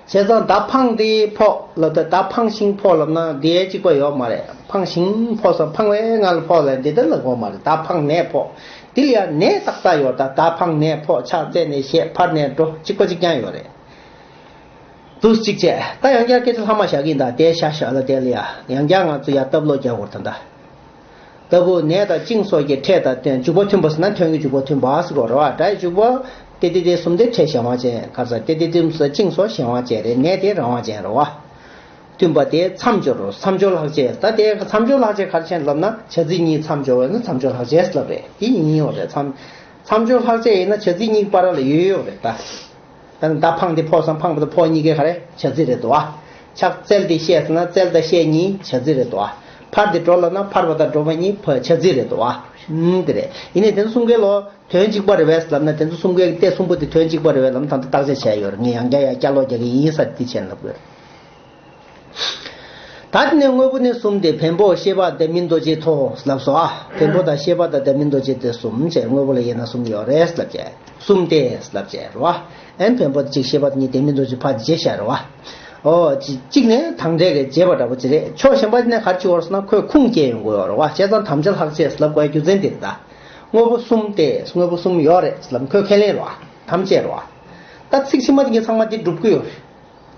བྱས་ཙང་མདའ་འཕངས་ཏེ་ཕོག་ལབ་ད། མདའ་འཕངས་ཤིང་ཕོག་ལབ་ན་དེ་གཅིག་པ་ཡོད་མ་རེད། འཕངས་ཤིང་ཕོག་ཙང་འཕངས་པའི་སྔ་ལ་ཕོག་ལབ་འདི་ལྟར་ལབ་དགོས་མ་རེད། མདའ་འཕངས་ནས་ཕོག་དེ་ལ་ཡང་ནས་ཏག་ཏག་ཡོད་ད། མདའ་འཕངས་ནས་ཕོག་ཕྱག་འཚལ་ནས་བཞེས་ཕར་ནས་འགྲོ་གཅིག་པ་གཅིག་རྐྱང་ཡོད་རེད། འདུག་གཅིག་བྱས། ད་ཡང་བསྐྱར་སྐད་ཆ་ལྷག་མ་བཞག་གི་ཡིན་ད། དེ་ཤ་ཤ་ལ་དེ་ལ་ཡ་ཡང་བསྐྱར་ང་ཚོ་ཡ་སྟབས་ལོག་རྒྱག་དགོས་ད། ལྟ་བུ་ནས་དང་བཅིངས་སོགས་ཀྱི་ཕྲད་དང་བརྟེན་འཇུག་པ་མཐུན་པ་ཟེར་ན་མཐུན་གྱི་འཇུག་པ་མཐུན་པ་ཟེར་དགོས་རེད་བ། སྒྲ་ཡི་འཇུག་པ་ཏེ་ཏེ་ཏེ་གསུམ་དེ་ཕྲད་གཞན་དབང་ཅན་ག་ས་ཏེ་ཏེ་ཏེ་གསུམ་བཅིངས་སོགས་གཞན་དབང་ཅན་རེད། ནས་དེ་རང་དབང་ཅན་རེད་བ། མཐུན་པ་དེ་མཚམས་སྦྱོར་རོ། མཚམས་སྦྱོར་ལྷག་བཅས། ད་དེ་མཚམས་སྦྱོར་ལྷག་བཅས་ག་རེ་བྱས་ལབ་ན་བྱ་ཚིག་གཉིས་མཚམས་སྦྱོར་བས་ན་མཚམས་སྦྱོར་ལྷག་བཅས་ལབ་རེད། དེ་ཡིན་ཡོད་རེད། མཚམས་མཚམས་སྦྱོར་ལྷག་བཅས་ཡིན་ན་བྱ་ཚིག་གཉིས་བར་ལ་ཡོད་ཡོད་རེད་ད། ད་ནི་མདའ་འཕངས་ཏེ་ཕོག་སམ་འཕངས་པ་དང་ཕོག་གཉིས་ཀའི་ག་རེ་བྱ་ཚིག་རེད་དོ། ཕྱག་བཙལ་ཏེ་བཤད་ཟེར་ན་བཙལ་དང་བཤད་གཉིས་བྱ་ཚིག་རེད་དོ། ཕར་དེ་འགྲོ་ལབ་ན་ཕར་བ་དང་འགྲོ་བ་གཉིས་བྱ་ཚིག་རེད་དོ། ཨུམ་དེ་རེད། ཡིན་ནའི་དེ་ཚོ་གསུམ་ཀའི་ལོ་དོན་གཅིག་པ་རེད་བས་ལབ་ན་དེ་ཚོ་གསུམ་ཀའི་སྟེ་གསུམ་པོ་དེ་དོན་གཅིག་པ་རེད་བས་ལབ་ན་ད་ལྟ་བརྟག་དཔྱད་བྱས་ཡོད་རེད། ངས་ཡང་བསྐྱར་ཡང་བསྐྱར་ལོག་རྒྱག་གི་ཡིན་ས་དེ་བྱས་ལབ་དགོས། ད་དེ་ནས་དངོས་པོ་ནི་གསུམ་སྟེ། བེམ་པོ་ཤེས་པ་འདབ་མི་རྡོ་རྗེ་མཐོ་ལབ་སོ། ཨ། བེམ་པོ་དང་ཤེས་པ་དང་འདབ་མི་རྡོ་རྗེ་སྟེ་གསུམ་བྱས། དངོས་པོ་ལ་དབྱེ་ན་གསུམ་ཡོད་རེད་ལབ་བྱས། གསུམ་སྟེ་ལབ་བྱས་རེད་བ། ཨན་བེམ་པོ་གཅིག་ཤེས་པ་གཉིས་འདབ་མི་རྡོ་རྗེ་ཕར་བརྗེས་བཞག་རེད་བ། ཨོ་གཅིག་གཅིག་ནས་དང་འབྲས་ཀྱི་བརྗེས་པ་འདྲ་པོ་ཅིག་རེད། ཕྱོགས་གཞན་པ་ནས་ག་རེ་བྱེད་འོར་སོང་ན་ཁོས་ཁུངས་སྐྱེལ་ཡོང་དགོས་ཡོད་རེད་བ། བྱས་ཙང་དམ་བཅའ་ལྷག་བཅས་ལབ་དགོས་རྒྱུ་མཚན་དེ་རེད་ད། དངོས་པོ་གསུམ་སྟེ་དངོས་པོ་གསུམ་ཡོད་རེད་ལབ་ཁོས་ཁས་ལེན་རེད་བ། དམ་བཅས་རེད་བ། ད་ཚིག་ཕྱི་མ་དེ་གའི་ཚང་མ་དེ་སྒྲུབ་ཀྱི་ཡོད་རེད།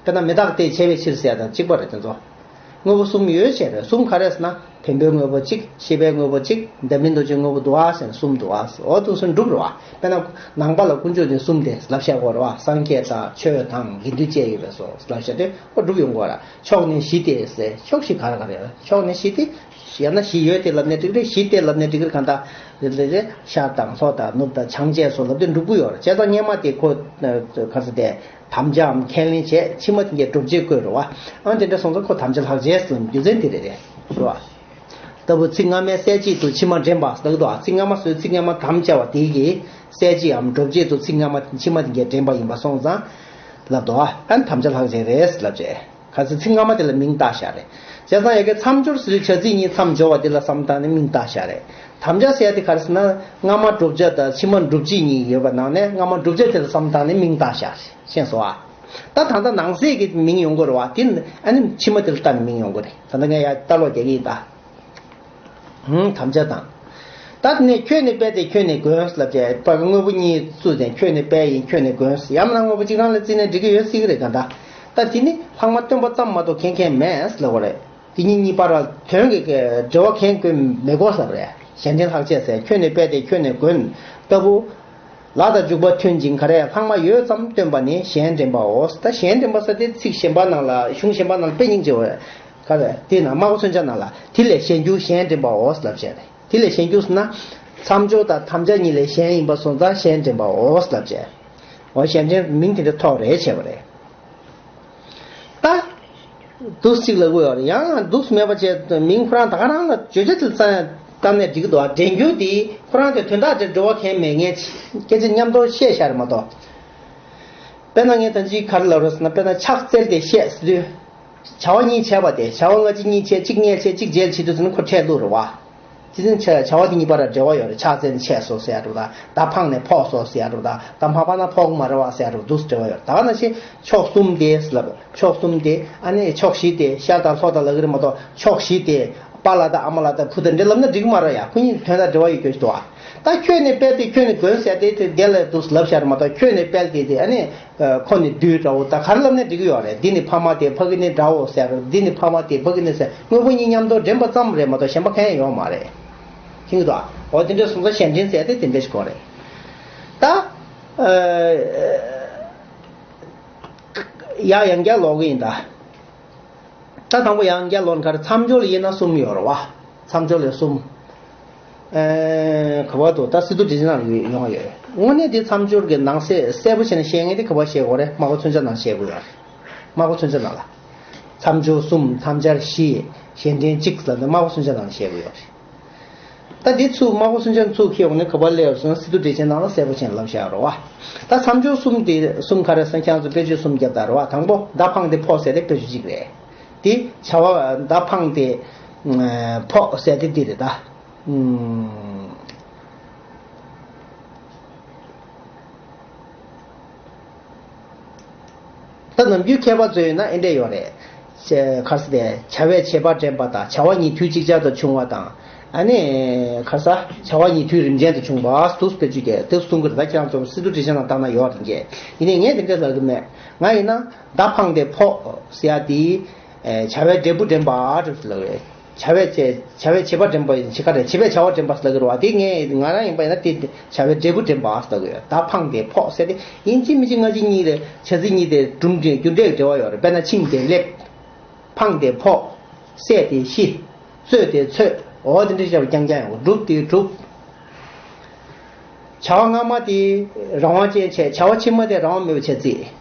དཔེར་ན་མི་རྟག་སྟེ་བྱས་པའི་ཕྱིར་ཟེར་ཡ་དང་གཅིག་པ་རེད་དེ་ཚོ། དངོས་པོ་གསུམ་ཡོད་བྱས་རེད། གསུམ་ག་རེ་ཟེར་ན་བེམ་པོའི་དངོས་པོ་གཅིག་ཤེས་པའི་དངོས་པོ་གཅིག་འདབ་མི་རྡོ་རྗེའི་དངོས་པོ་འདུག་ཨ་ཟེར་ན་གསུམ་འདུག་ཨ་ཟེར། འོ་འདུག་ཟེར་འགྲུབ་རེད་བ། དཔེར་ན་ནང་པ་ལ་དཀོན་མཆོག་ནི་གསུམ་སྟེ་ལབ་བཞག་གོ་རེད་བ། སངས་རྒྱས་དང་ཆོས་དང་དགེ་འདུན་བཅས་ཡོད་པས་སོ་ལབ་བཞག་དེ་འོ་འགྲུབ་ཡོང་གོ་ར། ཕྱོགས་ནི་བཞི་སྟེ་ཟེར། ཕྱོགས་བཞི་ག་རེ་ག་རེ་ཡོད། ཕྱོགས་ནི་བཞི་སྟེ་ཡང་ན་བཞི་ཡོད་དེ་ལབ་ནས་འགྲིག་རེད། བཞི་སྟེ་ལབ་ནས་འགྲིག་རེད། གང་ལྟར་རེད་རེད་རེད། ཤར་དང་ལྷོ་དང་ནུབ་དང་བྱང་བཅས་སོ་ལབ་དེ་འགྲུབ་ཀྱི་ཡོད་རེད། བྱས་ཙང་སྔོན་མ་དེ་ཁོ་ག་ཚོད་དེ། དམ་བཅའམ་ཁས་ལེན་བྱས་ཕྱི་མ་དེ་གའི་སྒྲུབ་བྱེད་བཀོད་རེད་བ། ཨང་དེ་འདྲ་སོང་ཙང་ཁོ་དམ་བཅའ་ལྷག་བཅས་ཟེར་རྒྱུ་མཚན་དེ་རེད་རེད། རེད་བ། ལྟ་བུ་ཚིག་སྔ་མའི་གསལ་བྱེད་དུ་ཕྱི་མ་འདྲེན་པ་ལབ་འདུག་ཚིག་སྔ་མ་བཟོས་ཚིག་སྔ་མ་དམ་བཅའ་བ་དེ་གའི་གསལ་བྱེད་འམ་སྒྲུབ་བྱེད་དུ་ཚིག་སྔ་མ་ཕྱི་མ་དེ་གའི་འདྲེན་པ་ཡིན་པ་སོང་ཙང་ལབ་འདུག་ཨ་དམ་བཅའ་ལྷག་བཅས་རེད་ལབ་བྱས། ག་ཚོད་ཚིག་སྔ་མ་དེ་ལ་མིང་བཏགས་བཞག་རེད། བྱས་ཙང་ཡ་གའི་མཚམས་སྦྱོར་ཟེར་དུས་བྱ་ཚིག་གཉིས་མཚམས་སྦྱོར་བ་དེ་ལ་བསམ་བཏང་ནས་མིང་བཏགས་བཞག་རེད། དམ་བཅའ་ཟེར་ཡ་དེ་ག་རེ་ཟེར་ན་སྔ་མ་བསྒྲུབ་བྱ་དང་ཕྱི་མ་སྒྲུབ་བྱེད་གཉིས་ཡོད་པ་ནང་ནས་སྔ་མ་བསྒྲུབ་བྱ་དེ་ལ་བསམ་བཏང་ནས་མིང་བཏགས་བཞག་རེད། ཤེས་སོང་ཨ། ད་ད་ལྟ་ནང་གསེས་ཀྱི་མིང་ཡོང་གི་རེད་བ། དེ་ཨ་ནི་ཕྱི་མ་དེ་ལ་ལྟ་ནས་མིང་ཡོང་གི་རེད། ད་ལྟ་ངས་ཡ་ལྟ་ཀློག་རྒྱག་གི་ཡིན་ད། ཧུམ། དམ་བཅའ་དང་། ད་དེ་ནས་ཁྱོད་ནི་དཔལ་ཏེ་ཁྱོད་ནི་མགོན་ལབ་བྱས་པ་དངོས་པོ་གཉིས་བཙུགས་ཏེ་ཁྱོད་ནི་དཔལ་ཡིན་ཁྱོད་ནི་མགོན་ཡང་མིན་ན་དངོས་པོ་གཅིག་རང་ལ་བརྩིས་ནས་འགྲིག་གི་ཡོད་སྲིད་ཀྱི་རེད་ག་ད། ད་དེ་ནི་ལྷག་མ་སྟོན་པ་ཙམ་མ་གཏོགས་མཁྱེན་མཁན་མེད་ལབ་པ་རེད། དེ་གཉིས་གཉིས་བར་ལ་དོན་གྱི་འབྲེལ་བ་མཁྱེན་དགོས་མི་དགོས་ལབ་པ་རེད། གཞན་དོན་ལྷག་བཅས་ཟེར་ཁྱོད་ནི་དཔལ་ཏེ་ཁྱོད་ནི་མགོན་ལྟ་བུ། ལ་དང་འཇུག་པ་མཐུན་ཅིང་ག་རེ་ལྷག་མ་ཡོད་ཙམ་སྟོན་པ་ནི་གཞན་འདྲེན་པའོ། ད་གཞན་འདྲེན་པ་ཟེར་དེ་ཚིག་གཞན་པ་ནང་ལ་གཞུང་གཞན་པ་ནང་ལ་དཔེ་སྙིང་རྗེ་བོ་ག་རེ་དེ་ན་སྨྲ་བ་མཚོན་བྱ་ནང་ལ་དེ་ལས་གཞན་འགྱུར་གཞན་འདྲེན་པའོ་ལབ་བྱས་རེད། དེ་ལས་གཞན་འགྱུར་ཟེར་ན། མཚམས་སྦྱོར་དང་དམ་བཅའ་གཉིས་ལས་གཞན་ཡིན་པ་སོང་ཙང་གཞན་འདྲེན་པའོ་ལབ་བྱས། འོ་གཞན་འདྲེན་མིང་དེ་འདྲ་ཐོགས་རེད་བྱས་པ་རེད། ད། འདུག་ཅིག་ལབ་དགོས་ཡོད་རེད། ཡང་འདུག་མེད་པ་བྱས་མིང་ཁོ་རང་ད་ག་རང་ལ་བརྗོད་བྱ་དེ་ཙམ་བཏང་ནས་འགྲིག་གི་འདུག་འདྲེན་རྒྱུ་དེ་ཁོ་རང་དེ་དོན་དག་དེར་འབྲེལ་བ་གང་ཡང་མེད་མཁན་སྐད་ཆ་མཉམ་དུ་བཤད་བཞག་རེད་མ་གཏོགས། དཔེར་ན་ངས་ད་ཅི་ག་རེ་ལབ་རེད་ཟེར་ན་དཔེར་ན་ཕྱག་བཙལ་ཏེ་བཤད་ཟེར་དུས། བྱ་བ་གཉིས་བྱས་པ་དེ་བྱ་བ་སྔ་ཕྱི་གཉིས་བྱས་གཅིག་སྔས་བྱས་གཅིག་རྗེས་བྱེད་དུས་ཟེར་ན་ཁོ་འཕྲད་ལུགས་རེད་བ། དེ་ཚོ་བྱ་བྱ་བ་དེ་གཉིས་བར་ལ་འབྲེལ་བ་ཡོད་རེད། ཕྱག་འཚལ་ནས་ཆས་སོ་ཟེར་ཡ་འདྲ་བོ་དང་མདའ་འཕངས་ནས་ཕོག་སོ་ཟེར་ཡ་འདྲ་བོ་དང་མདའ་མ་འཕངས་ན་ཕོག་གི་མ་རེད་བ་ཟེར་ཡ་འདྲ་བོ་འདུག་སེ་འབྲེལ་བ་ཡོད་རེད། ད་ག་ནང་བཞིན་ཕྱོགས་གསུམ་དེ་ལབ་ཕྱོགས་གསུམ་དེ་ཨ་ནི་ཕྱོགས་བཞི་དེ་ཤར་དང་ལྷོ་དང་ལབ་ཀྱི་རེད་མ་གཏོགས་ཕྱོགས་བཞི་དེ་པཱ་ལགས་དང་ཨ་མ་ལགས་དང་བུ་དང་འདྲ་ལབ་ན་འགྲིག་གི་མ་རེད་ཡ། ཁོ་གཉིས་དོན་དང་འབྲེལ་བ་ཡོད་རྒྱུ་ཞིག་འདུག་ཨ། ད་ཁྱོད་ནི་དཔལ་ཏེ་ཁྱོད་ནི་མགོན་ཟེར་དེ་དེ་དེ་ལ་འདུག་སེ་ལབ་བཞག་རེད་མ་གཏོགས་ཁྱོད་ནི་དཔལ་ཏེ་དེ་ཨ་ནི། ཁོ་ནི་བདུད་འདྲ་བོ་ད་ག་རེ་ལབ་ནས་འགྲིག་གི་ཡོད་རེད། འདི་ནི་ཕ་མ་དེ་ཕ་གི་ནི་འདྲ་བོ་ཟེར་རེད། འདི་ནི་ཕ་མ་དེ་ཕ་གི་ནི་ཟེར་དངོས་པོ་གཉིས་མཉམ་དུ་འདྲེན་པ་ཙམ་རེད་མ་གཏོགས་གཞན་པ་གང་ཡང་ཡོད་མ་རེད། མཁྱེན་གྱི་འདུག་ཨ། འོ་དེ་འདྲ་སོང་ཙང་གཞན་འདྲེན་ཟེར་དེ་དེ་འདྲ་ཞིག་གོ་རེད། ད། ཡ་ཡང་བསྐྱར་ཀློག་གི་ཡིན་ད། ད་དང་པོ་ཡང་བསྐྱར་ཀློག་ན་ག་རེ་མཚམས་སྦྱོར་ལ་དབྱེ་ན་གསུམ་ཡོད་རེད་བ། མཚམས་སྦྱོར་ལ་གསུམ། ཨེ། ག་བ་དུ་ད་སི་ཏུ་འགྲེལ་ཆེན་ནང་ཡོང་ཡོད། དངོས་གནས་དེ་མཚམས་སྦྱོར་གྱི་ནང་གསེས་གསལ་པོ་བྱས་ནས་བཤད་མཁན་དེ་ག་བ་བཤད་དགོས་རེད། སྨྲ་བ་མཚོན་བྱ་ནང་བཤད་དགོས་ཡོད་རེད། སྨྲ་བ་མཚོན་བྱ་ནང་ལ། མཚམས་སྦྱོར་གསུམ་མཚམས་སྦྱར་བཞི། གཞན་འདྲེན་གཅིག་ལབ་ནས་སྨྲ་བ་མཚོན་བྱ་ནང་བཤད་དགོས་ཡོད་རེད། ད་འདི་ཚུར་སྨྲ་བོ་སུན་ཅན་ཚུར་ཁྱེར་ཡོང་ནས་ག་པར་སླེབས་ཡོད་ཟེར་ན་སི་ཏུ་འགྲེལ་ཆེན་ནང་ལ་གསལ་པོ་བྱས་ནས་ལབ་བཞག་རོ་བ། ད་མཚམས་སྦྱོར་གསུམ་དེ་གསུམ་ག་རེ་ཟེར་ན་ཁྱེད་རང་ཚོ་དཔེ་བརྗོད་གསུམ་རྒྱབ་ད་རོ་བ། དང་པོ་མདའ་འཕངས་ཏེ་ཕོག་ཟེར་དེ་དཔེ་བརྗོད་གཅིག་རེད། དེ་བྱ་བ་མདའ་འཕངས་ཏེ་ཕོག་ཟེར་དེ་འདི་རེད་ད། ད་ནམ་རྒྱུན་མཁས་པ་ཚོས་ཡིན་ན་ཨེ་འདྲས་ཡོད་རེད། ཁ་ས་དེ་བྱ་བས་བྱེད་པ་འདྲེན་པ་དང་བྱ་བ་ཉིད་དུས་གཅིག་ཅར་དུ་བྱུང་བ་དང་། ཨ་ནི་ཁ་ས་བྱ་བ་ཉིད་དུས་རིམ་ཅན་དུ་བྱུང་བ་དུས་སྤེལ་ཚུལ་གྱི་དེ་གསུང་གི་རེད། ད་ཁྱེད་རང་ཚོ་སི་ཏུ་བྲིས་ཤག་ནང་བལྟས་ན་ཡོད་རེད་ཀྱི། ཡིན་ནའི་ངས་དེ་འདྲས་ལབ་གི་མེད། ང་ཡིན་ན་མདའ་འཕངས་ཏེ་ཕོག་ཟེར་ཡ་དེ་བྱ་བའི་འབྲས་བུ་འདྲེན་པ་འདྲ་ཞིག་ལབ་རེད། བྱ་བས་བྱས་བྱ་བས་བྱེད་པ་འདྲེན་པ་ཡིན་ཕྱི་ཁ་རེད། བྱེད་པས་བྱ་བ་འདྲེན་པ་ཟེར་ལབ་ཀྱི་རེད་བ། དེ་ངས་ང་རང་ཡིན་པ་ཡིན་ན་དེ་བྱ་བའི་འབྲས་བུ་འདྲེན་པ་ཟེར་ལབ་ཀྱི་ཡོད། མདའ་འཕངས་ཏེ་ཕོག་ཟེར་ཏེ་ཡིན་གཅིག་མིན་གཅིག་སྔ་ཕྱི་གཉིས་རེད། བྱ་ཚིག་གཉིས་དེ་སྒྲུང་འདྲེས་རྒྱུ་འབྲས་ཀྱི་འབྲེལ་བ་ཡོད་རེད། དཔེར་ན་འཆིང་སྟེ་སླེབས། འཕངས་ཏེ་ཕོག་བསད་དེ་ཤི། རྩོད་དེ་འཚོད། འོ་དེ་འདྲ་བྱས་པ་རྐྱང་རྐྱང་ཡོང་གི། སྒྲུབ་དེ་སྒྲུབ། བྱ་བ་སྔ་མ་དེ་རང་དབང་ཅན་བྱས། བྱ་བ་ཕྱི་མ་དེ་རང་དབང་མེད་པ་བྱ་ཚིག་དེ་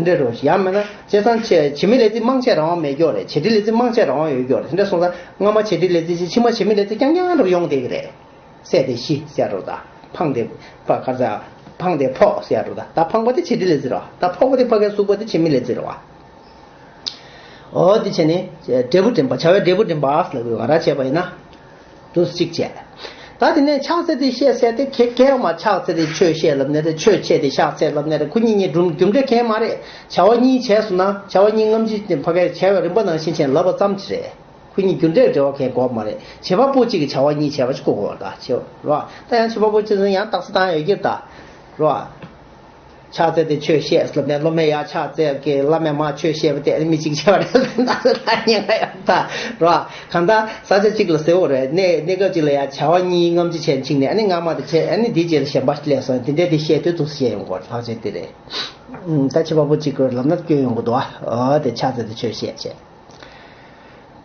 འདྲ་རེད། ཡང་མིན་ན་བྱས་ཙང་བྱེད་བྱེད་མེད་ལས་ཚིག་མང་ཆེ་རང་དབང་མེད་ཀྱོག་རེད། བྱེད་འབྲེལ་ལས་ཚིག་མང་ཆེ་རང་དབང་ཡོད་ཀྱོག་རེད། དེ་འདྲ་སོང་ཙང་སྔ་མ་བྱེད་འབྲེལ་ལས་ཚིག་ཕྱི་མ་བྱེད་མེད་ལས་ཚིག་རྐྱང་རྐྱང་རུ་ཡོང་བསྡད་ཀྱི་རེད། བསད་དེ་ཤི་ཟེར་རོ། ད་འཕངས་ཏེ་ཕ་གར་ཟ་འཕངས་ཏེ་ཕོག་ཟེར་རོ། ད་ད་འཕངས་པ་དེ་བྱེད་འབྲེལ་ལས་ཚིག་རོ། ད་ཕོག་པ་དེ་ཕ་གིར་ཟུག་པ་དེ་བྱེད་མེད་ལས་ཚིག་རོ། འོ་དེ་བྱས་ནས་འབྲས་བུ་འདྲེན་པ། བྱ་བའི་འབྲས་བུ་འདྲེན་པ་ལབ་དགོས། ང་རང་བྱས་པ་ཡིན་ན། དུ་གཅིག་བྱས། ད་དེ་ནས་ཕྱག་འཚལ་ཏེ་བཤད་ཟེར་ཏེ་ག་ག་མ་ཕྱག་འཚལ་ཏེ་ཆོས་བཤད་ལབ་ནས་རེད། ཆོས་འཆད་དེ་ཕྱག་འཚལ་ལབ་ནས་རེད། ཁོ་གཉིས་གཉིས་སྒྲུང་རྒྱུ་འབྲས་གང་ཡང་མ་རེད། བྱ་བ་གཉིས་བྱས་སོང་ན་བྱ་བ་གཉིས་སྔ་ཕྱི་ཕ་གིར་བྱས་པའི་རིམ་པ་ནང་བཞིན་བྱས་ལབ་པ་ཙམ་ཅིག་རེད། ཁོ་གཉིས་རྒྱུ་འབྲས་འབྲེལ་བ་གང་ཡང་དགོས་པ་མ་རེད། བྱེད་པ་པོ་གཅིག་གིས་བྱ་བ་གཉིས་བྱས་པ་ཅིག་གོ་དགོས་པ་རེད། ད་བྱེད་པ་རེད་བ། ད་ཡང་བྱེད་པ་པོ་གཅིག་ཡང་རྟགས་གསལ་བཏང་ཡོད་ཀྱི་རེད། ད་རེད་བ། ཕྱག་འཚལ་ཏེ་ཆོས་བཤད་ལབ་ནས་སློབ་མས་ཡར་ཕྱག་འཚལ་གྱི་བླ་མས་མར་ཆོས་བཤད་པ་དེ་ཨ་ནི་མི་གཅིག་བྱས་པ་རེད། ད་ལྟ་ཉེན་ཁ་ཡོད་ད་རོ། གང་ལྟར་ས་ཆ་གཅིག་ལ་ཟེར་བ་རེད། གནས་གནས་སྐབས་གཅིག་ལ་ཡར་བྱ་བ་གཉིས་སྔ་ཕྱི་བྱས་ཕྱིན་ནས་ཨ་ནི་སྔ་མ་དེ་བྱས། ཨ་ནི་དེའི་རྗེས་ལ་གཞན་པ་སླེབས་སོང་། དེ་འདྲས་དེ་བཤད་དུས་ཐུགས་བཤད་ཡོང་གི་རེད། ལྷག་བཅས་དེ་རེད། ད་བྱེད་པ་པོ་གཅིག་གིས་ལབ་ན་སྐྱོན་ཡོང་གི་འདུག་ཨ་དེ་ཕྱག་འཚལ་ཏེ་ཆོས་བཤད་བྱས།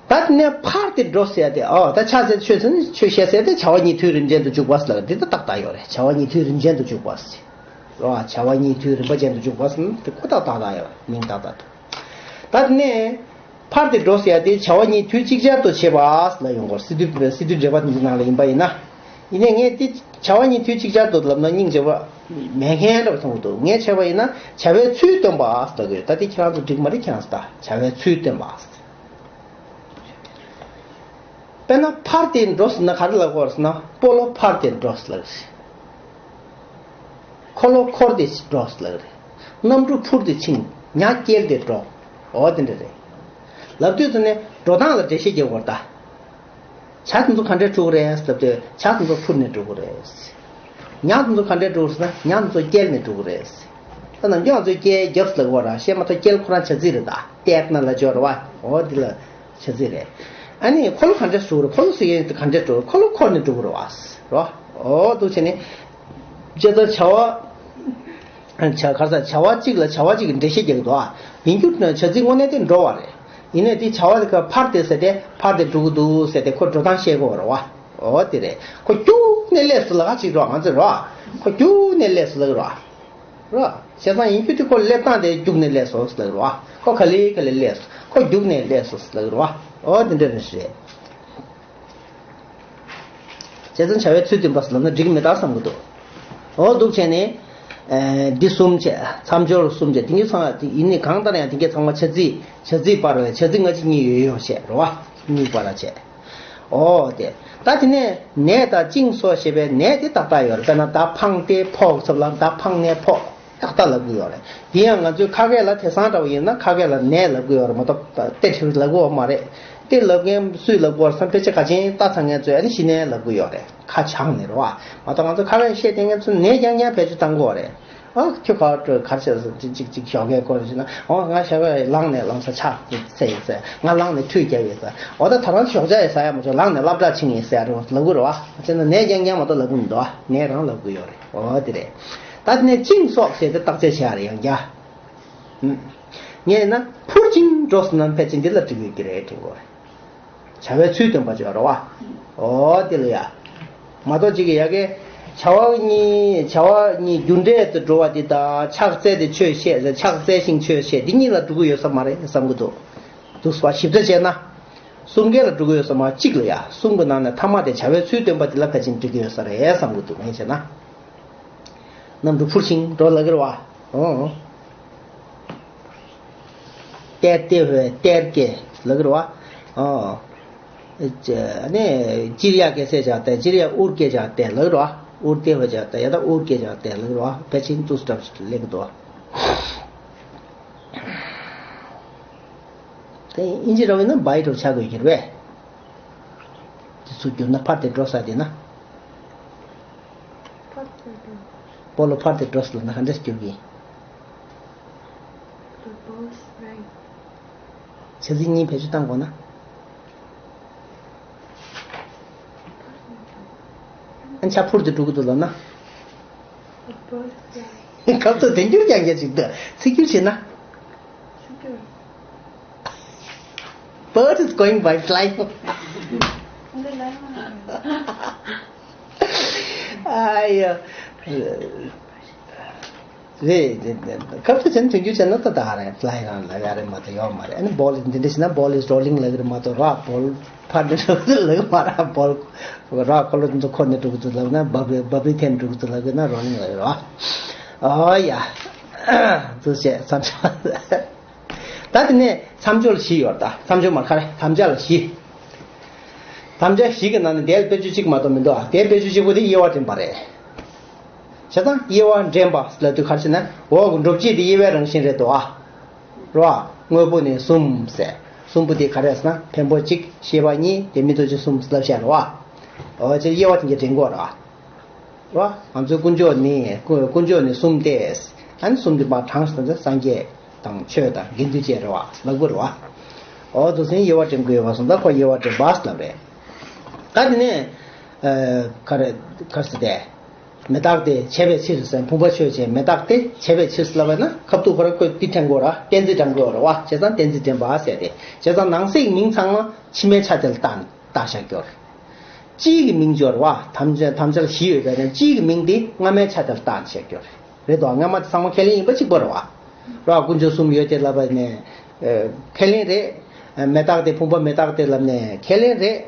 ད་དེ་ནས་ཕར་དེ་འགྲོ་ཟེར་ཏེ། ཨོ་ད་ཕྱག་འཚལ་ཆོས་ཟེར་ནི་ཆོས་བཤད་ཟེར་ཏེ་བྱ་བ་གཉིས་དུས་རིམ་ཅན་དུ་འཇུག་པ་ཟེར་ལ་འདི་ལྟ་ཏག་ཏག་ཡོད་རེད། བྱ་བ་གཉིས་དུས་རིམ་ཅན་དུ་འཇུག་པ་ཟེར། རོ། བྱ་བ་གཉིས་དུས་རིམ་པ་ཅན་དུ་འཇུག་པ་ཟེར་ནི་དེ་ཁོ་ཏག་ཏག་ཏག་ཡོད། མིང་ཏག་ཏག་འདུག་ད་དེ་ནས་ཕར་དེ་འགྲོ་ཟེར་ཏེ་བྱ་བ་གཉིས་དུས་གཅིག་ཅར་དུ་བྱེད་པ་ཟེར་ལ་ཡོང་གོ། སི་ཏུ་སི་ཏུ་འགྲེལ་པ་འདི་ནང་ལ་ཡིན་པ་ཡིན་ན། ཡིན་ནའི་ངས་དེ་བྱ་བ་གཉིས་དུས་གཅིག་ཅར་དུ་ལབ་ན་སྙིང་རྗེ་བ་མེད་མཁན་འདྲ་བ་མཐོང་གི་འདུག་ངས་བྱས་པ་ཡིན་ན་བྱ་བའི་ཚུལ་སྟོན་པ་ཟེར་དགོས། ད་དེ་ཁྱེད་རང་ཚོ་འགྲིག་མ་རེད། ཁྱེད་རང་ཚོ་ད་བྱ་བའི་ཚུལ་སྟོན་པ། དཔེར་ན་ཕར་དེ་འགྲོ་ཟེར་ན་ག་རེ་ལབ་དགོས་ཟེར་ན། སྤོ་ལོ་ཕར་དེ་འགྲོ་ཟེར་ལབ་རེད། འཁོར་ལོ་འཁོར་དེ་འགྲོ་ཟེར་ལབ་རེད། གནམ་གྲུ་འཕུར་དེ་ཕྱིན། ཉ་བསྐྱལ་དེ་འགྲོ། འོ་དེ་འདྲ་རེད། ལབ་དུས་ཙམ་ནས་འགྲོ་སྟངས་ལ་འགྲེལ་བཤད་རྒྱག་དགོས་རེད་ད། བྱ་དེ་ཚོ་ག་འདྲས་འགྲོ་གི་རེད་ལབ་དུས་བྱ་དེ་ཚོ་འཕུར་ནས་འགྲོ་གི་རེད། ཉ་དེ་ཚོ་ག་འདྲས་འགྲོ་གི་རེད་ཟེར་ན་ཉ་དེ་ཚོ་བསྐྱལ་ནས་འགྲོ་གི་རེད། ད་ནམ་རྒྱུན་ང་ཚོས་བསྐྱལ་རྒྱབ་ལབ་དགོས་ར། བཤད་མ་ཐུབ། བསྐྱལ་ཁོ་རང་བྱ་ཚིག་རེད་ད། བསྐྱལ་ན་ལབ་ཆོག་རེད་བ། འོ་འདི་ལ་བྱ་ཚིག་རེད། ཨ་ནི་འཁོར་ལོ་ག་འདྲས་འགྲོ་རེད། འཁོར་ལོ་ཟེར་མཁན་དེ་ག་འདྲས་འགྲོ་རེད། འཁོར་ལོ་འཁོར་ནས་འགྲོ་གི་རེད་བ། རེད་བ། འོ་འདུག་བྱས་ནས་བྱས་ཙང་བྱ་བ། བྱ་ག་ས་བྱ་བ་གཅིག་ལ་བྱ་བ་གཅིག་གི་འགྲེལ་བཤད་རྒྱག་གི་འདུག་ཨ། ཡིན་རྒྱུ་བྱ་ཚིག་དངོས་གནས་དེ་འགྲོ་བ་རེད། ཡིན་ནའི་དེ་བྱ་བ་དེ་ག་ཕར་དེ་ཟེར་ཏེ་ཕར་དེ་འགྲོ་གི་འདུག་ཟེར་ཏེ་ཁོ་འགྲོ་སྟངས་བཤད་དགོས་རེད་བ། འོ་དེ་རེད། ཁོ་རྒྱུགས་ནས་སླེབས་སོང་ལབ་ག་ཅིག་རེད་བ། ང་ཚོས་རེད་བ། ཁོ་རྒྱུགས་ནས་སླེབས་སོང་ལབ་གི་རེད་བ། རེད་བ། བྱས་ཙང་ཡིན་རྒྱུ་དེ་ཁོ་སླེབས་སྟངས་དེ་རྒྱུགས་ནས་སླེབས་སོང་ལབ་གི་རེད་བ། ཁོ་ག་ལེ་ག་ལེ་སླེབས་སོང་། ཁོ་རྒྱུགས་ནས་སླེབས་སོང་ལབ་གི་རེད་བ། འོ་དེ་འདྲ་རེད། བྱས་ཙང་བྱ་བའི་ཚུལ་སྟོན་པ་ཟེར་ལབ་ན་འགྲིག་གི་མེད་ད་བསམ་གི་འདུག་འོ་འདུག་བྱས་ནས། ཨེ། འདི་གསུམ་བྱས། མཚམས་སྦྱོར་གསུམ་བྱས། དེ་གཉིས་ཚང་མ་ཡིན་ནི་གང་ལྟར་ཡང་དེ་གས་ཚང་མ་བྱ་ཚིག་བྱ་ཚིག་བར་བའི་བྱ་ཚིག་སྔ་ཕྱི་གཉིས་ཡོད་ཡོད་བྱས་རེད་བ། གཉིས་བར་བྱས། འོ་དེ། ད་དེ་ནས་ནས་དང་ཅིང་སོགས་ཞེས་པའི་ནས་དེ་ཏག་ཏག་ཡོད་རེད། དཔེར་ན་མདའ་འཕངས་ཏེ་ཕོག་ཚབ་ལ་མདའ་འཕངས་ནས་ཕོག་ཏག་ཏག་ལབ་གི་ཡོད་རེད། དེ་ཡང་ང་ཚོའི་ཁ་སྐད་ལ་དེང་སང་འདྲ་བོ་ཡིན་ན་ཁ་སྐད་ལ་ནས་ལབ་གི་ཡོད་རེད་མ་གཏོགས་ཏེ་ཁྲིར་ལབ་གི་ཡོད་མ་རེད། ཏེ་ལབ་མཁན་སུས་ལབ་གི་ཡོད་རེད་ཟེར་ན་ཕལ་ཆེར་ག་ཅན་ལྟ་ཚང་མཁན་ཚོས་ཨ་ནི་གཞི་ནས་ལབ་གི་ཡོད་རེད། ཁ་བྱང་ནས་རེད་བ། མ་གཏོགས་ང་ཚོ་ཁ་སྐད་བཤད་བསྡད་མཁན་ཚོ་ནས་རྐྱང་རྐྱང་བེད་སྤྱོད་བཏང་གི་ཡོད་རེད། ཨ་ཁྱོད་ག་བར་ག་རེ་བྱས་ཟེར་ཅིག་ཅིག་ཅིག་ཞོགས་ཀས་སྐོར་ཞིག་ན། འོ་ང་ཞོགས་ཀས་ལངས་ནས་ལམ་སང་ཕྱག་འཚལ་ཡིན་ཟེར། ང་ལངས་ནས་ཁྲུས་བརྒྱབ་ཡིན་ཟེར། འོ་ད་ད་རང་ཞོགས་ཇ་ཡང་ཟ་ཡ་མ་བྱུང་། ལངས་ནས་སློབ་གྲྭར་ཕྱིན་ཡིན་ཟེར་ཡ་རེད་བ། ལབ་གི་རེད་བ། བྱས་ན་ནས་རྐྱང་རྐྱང་མ་གཏོགས་ལབ་གི་མི་འདུག་བ། ནས་རང་ལབ་གི་ཡོད་རེད། འོ་དེ་རེད། ད་དེ་ནས་ཅིང་སོགས་ཟེར་ཏེ་བརྟག་དཔྱད་བྱེད་ཡ་རེད་ཡང་བསྐྱར། ངས་ན་འཕུར་ཅིང་འགྲོ་ཟེར་ན་ཕལ་ཆེར་འདི་ལ་འགྲིག་ཡོད་ཀྱི་རེད་དྲན་གོ། བྱ་བའི་ཚུལ་སྟོན་པ་ཅིག་ཡོད་རེད་བ། འོ་དེ་ལ་ཡ། མ་གཏོགས་ཅིག་གི་ཡ་གི། བྱ་བ་གཉིས་བྱ་བ་གཉིས་རྒྱུ་འབྲས་དུ་འགྲོ་བ་འདི་དང་ཕྱག་འཚལ་ཏེ་ཆོས་བཤད་ཟེར། ཕྱག་འཚལ་ཞིང་ཆོས་བཤད་འདི་གཉིས་ལ་འགྲོ་གི་ཡོད་ས་མ་རེད་བསམ་གི་འདུག་འདུག་བ། ཞིབ་ཕྲ་བྱས་ན། གསུམ་ཀའི་ལ་འགྲོ་གི་ཡོད་ས་མ་གཅིག་ལ་ཡ། གསུམ་གི་ནང་ནས་མཐའ་མ་དེ་བྱ་བའི་ཚུལ་སྟོན་པ་འདི་ལ་ཕལ་ཆེར་འགྲིག་གི་ཡོད་ས་རེད་བསམ་གི་འདུག་ངས་བྱས་ན། གནམ་གྲུ་འཕུར་ཞིང་འགྲོ་ལབ་ཀྱི་རེད་བ། ཨོ། གཏེར་ཏེ་བས་གཏེར་སྐྱེ་ལབ་ཀྱི་རེད་བ། ཨོ། ཨ་ནི་སྤྱིར་ཡ་སྐྱེ་ས་བྱ་སྟེ། སྤྱིར་ཡ་དབུར་སྐྱེ་བྱ་སྟེ་ལབ་ཀྱི་རེད་བ། དབུར་ཏེ་བས་བྱ་སྟེ་ཡ་ད་དབུར་སྐྱེ་བྱ་སྟེ་ལབ་ཀྱི་རེད་བ། ཕལ་ཆེར་འདུག་སེ་འདྲ་པོ་ཞིག་ལབ་ཀྱི་འདུག་བ། དེ་ཨིན་ཇི་ར་བས་ན་བའི་འགྲོ་ཆགས་དགོས་ཀྱི་རེད་པས། དེ་ཚུར་བསྒྱུར་ན་ཕར་དེ་འགྲོ་ས་དེ་ན། སྤོ་ལོ་ཕར་དེ་འགྲོ་ས་ལ་ན་ག་འདྲས་བསྒྱུར་གི། བྱ་ཚིག་གཉིས་བེད་སྤྱོད་བཏང་དགོས་ན། ཨན་ཆ་ཕུར་དུ་འགྲོ་གི་འདུག་ལབ་ན། སྐབས་ཐོག་དེ་འགྱུར་རྐྱང་རྐྱང་ཅིག་འདུག་ཚིག་སྒྱུར་བྱས་ན། Bird is going by flying. ཨ་ཡ། རེད། སྐབས་སུ་ཅན་དུས་རྒྱུན་ཅན་ན་ད་ད་རེད། fly རང་ལ་ཡ་རེད་མ་གཏོགས་ཡོད་མ་རེད། ཨ་ནི་ball འདི་འདྲ་བྱས་ན་ball is rolling ལབ་ཀྱི་རེད་མ་གཏོགས་ར་ball ཕར་འདྲ་ལབ་ཀྱི་མ་ར། ball ར་འཁོར་ལོ་འདི་ཚོ་འཁོར་ནས་འགྲོ་གི་འདུག་ལབ་ན་བབས་བབས་རིས་འཐེན་འགྲོ་གི་འདུག་ལབ་ཀྱི་ན་rolling ལབ་ཀྱི་རེད་བ། ཨོ་ཡ། འདུག་བྱས་མཚམས་སྦྱོར། ད་དེ་ནས་མཚམས་སྦྱོར་བཞི་ཡོད་ད། མཚམས་སྦྱོར་མ་ཁ་རེད། དམ་བཅའ་ལ་བཞི། དམ་བཅའ་བཞི་གི་ནང་ནས་དེ་ལ་དཔེ་བརྗོད་གཅིག་མ་གཏོགས་མི་འདུག་ཨ། དེའི་དཔེ་བརྗོད་གཅིག་པོ་དེ་དབྱེ་བ་འདྲེན་པ་རེད། བྱས་ཙང་དབྱེ་བ་འདྲེན་པ་ལབ་དུས་ག་རེ་ཟེར་ན། འོག་གི་སྒྲུབ་བྱེད་དེ་དབྱེ་བའི་རང་བཞིན་རེད་དོ་ཨ། རོ་ཨ། དངོས་པོ་ནི་གསུམ་ཟེར། གསུམ་པོ་དེ་ག་རེ་ཟེར་ན་བེམ་པོ་གཅིག་ཤེས་པ་གཉིས་དེ་མིག་ཏོ་གཅིག་གསུམ་ལབ་བཤད་རོ་ཨ། འོ་ཅེ་དབྱེ་བ་དེ་འདྲ་འདྲེན་དགོས་རོ་ཨ། རོ། ང་ཚོའི་དཀོན་མཆོག་ནི་དཀོན་དཀོན་མཆོག་ནི་གསུམ་སྟེ། ཨ་ནི་གསུམ་དེ་མར་དྲངས་སོང་ཙང་སངས་རྒྱས་དང་ཆོས་དང་དགེ་འདུན་བཅས་རེད་བ། ལབ་དགོས་རེད་བ། འོ་དུ་ཟིན་དབྱེ་བ་འདྲེན་དགོས་པ་སོང་ཙང་ཁོ་དབྱེ་བ་འདྲེན་པ་ལབ་རེད། ད་དེ་ནས་ཨ་ག་རེ་ག་རེ་ཟེར་ཏེ། མི་རྟག་སྟེ་བྱས་པའི་ཕྱིར་ཟེར། བུམ་པ་ཆོས་ཅན་མི་རྟག་སྟེ་བྱས་པའི་ཕྱིར་ལབ་པ་ན་ཁ་ཐུག་ཁོ་ར་ཁོས་འདི་འདྲེན་དགོས་རེད་བ། གཏན་ཚིགས་འདྲེན་དགོས་རེད་བ། བྱས་ཙང་གཏན་ཚིགས་འདྲེན་པ་ཟེར་ཏེ། བྱས་ཙང་ནང་གསེས་ཀྱི་མིང་ཚང་མ་ཕྱི་མའི་ཆ་དེ་ལ་བཏགས་བཏགས་བཞག་རྒྱུ་རེད། སྤྱིའི་གི་མིང་སྦྱོར་བ་དམ་བཅའ་དམ་བཅའ་བཞི་ཡོད་པས་ན་སྤྱིའི་གི་མིང་དེ་སྔ་མའི་ཆ་དེར་བཏགས་བཞག་རྒྱུ་རེད། རེད་དོ། སྔ་མ་དེ་ཚང་མ་ཁས་ལེན་ཡིན་པ་གཅིག་པ་རེད་བ། རོ། དཀོན་མཆོག་གསུམ་ཡོད་དེ་ལབ་པ་ནས་ཨ་ཁས་ལེན་རེད། མི་རྟག་སྟེ་བུམ་པ་མི་རྟག་སྟེ་ལབ་ནས་ཁས་ལེན་རེད།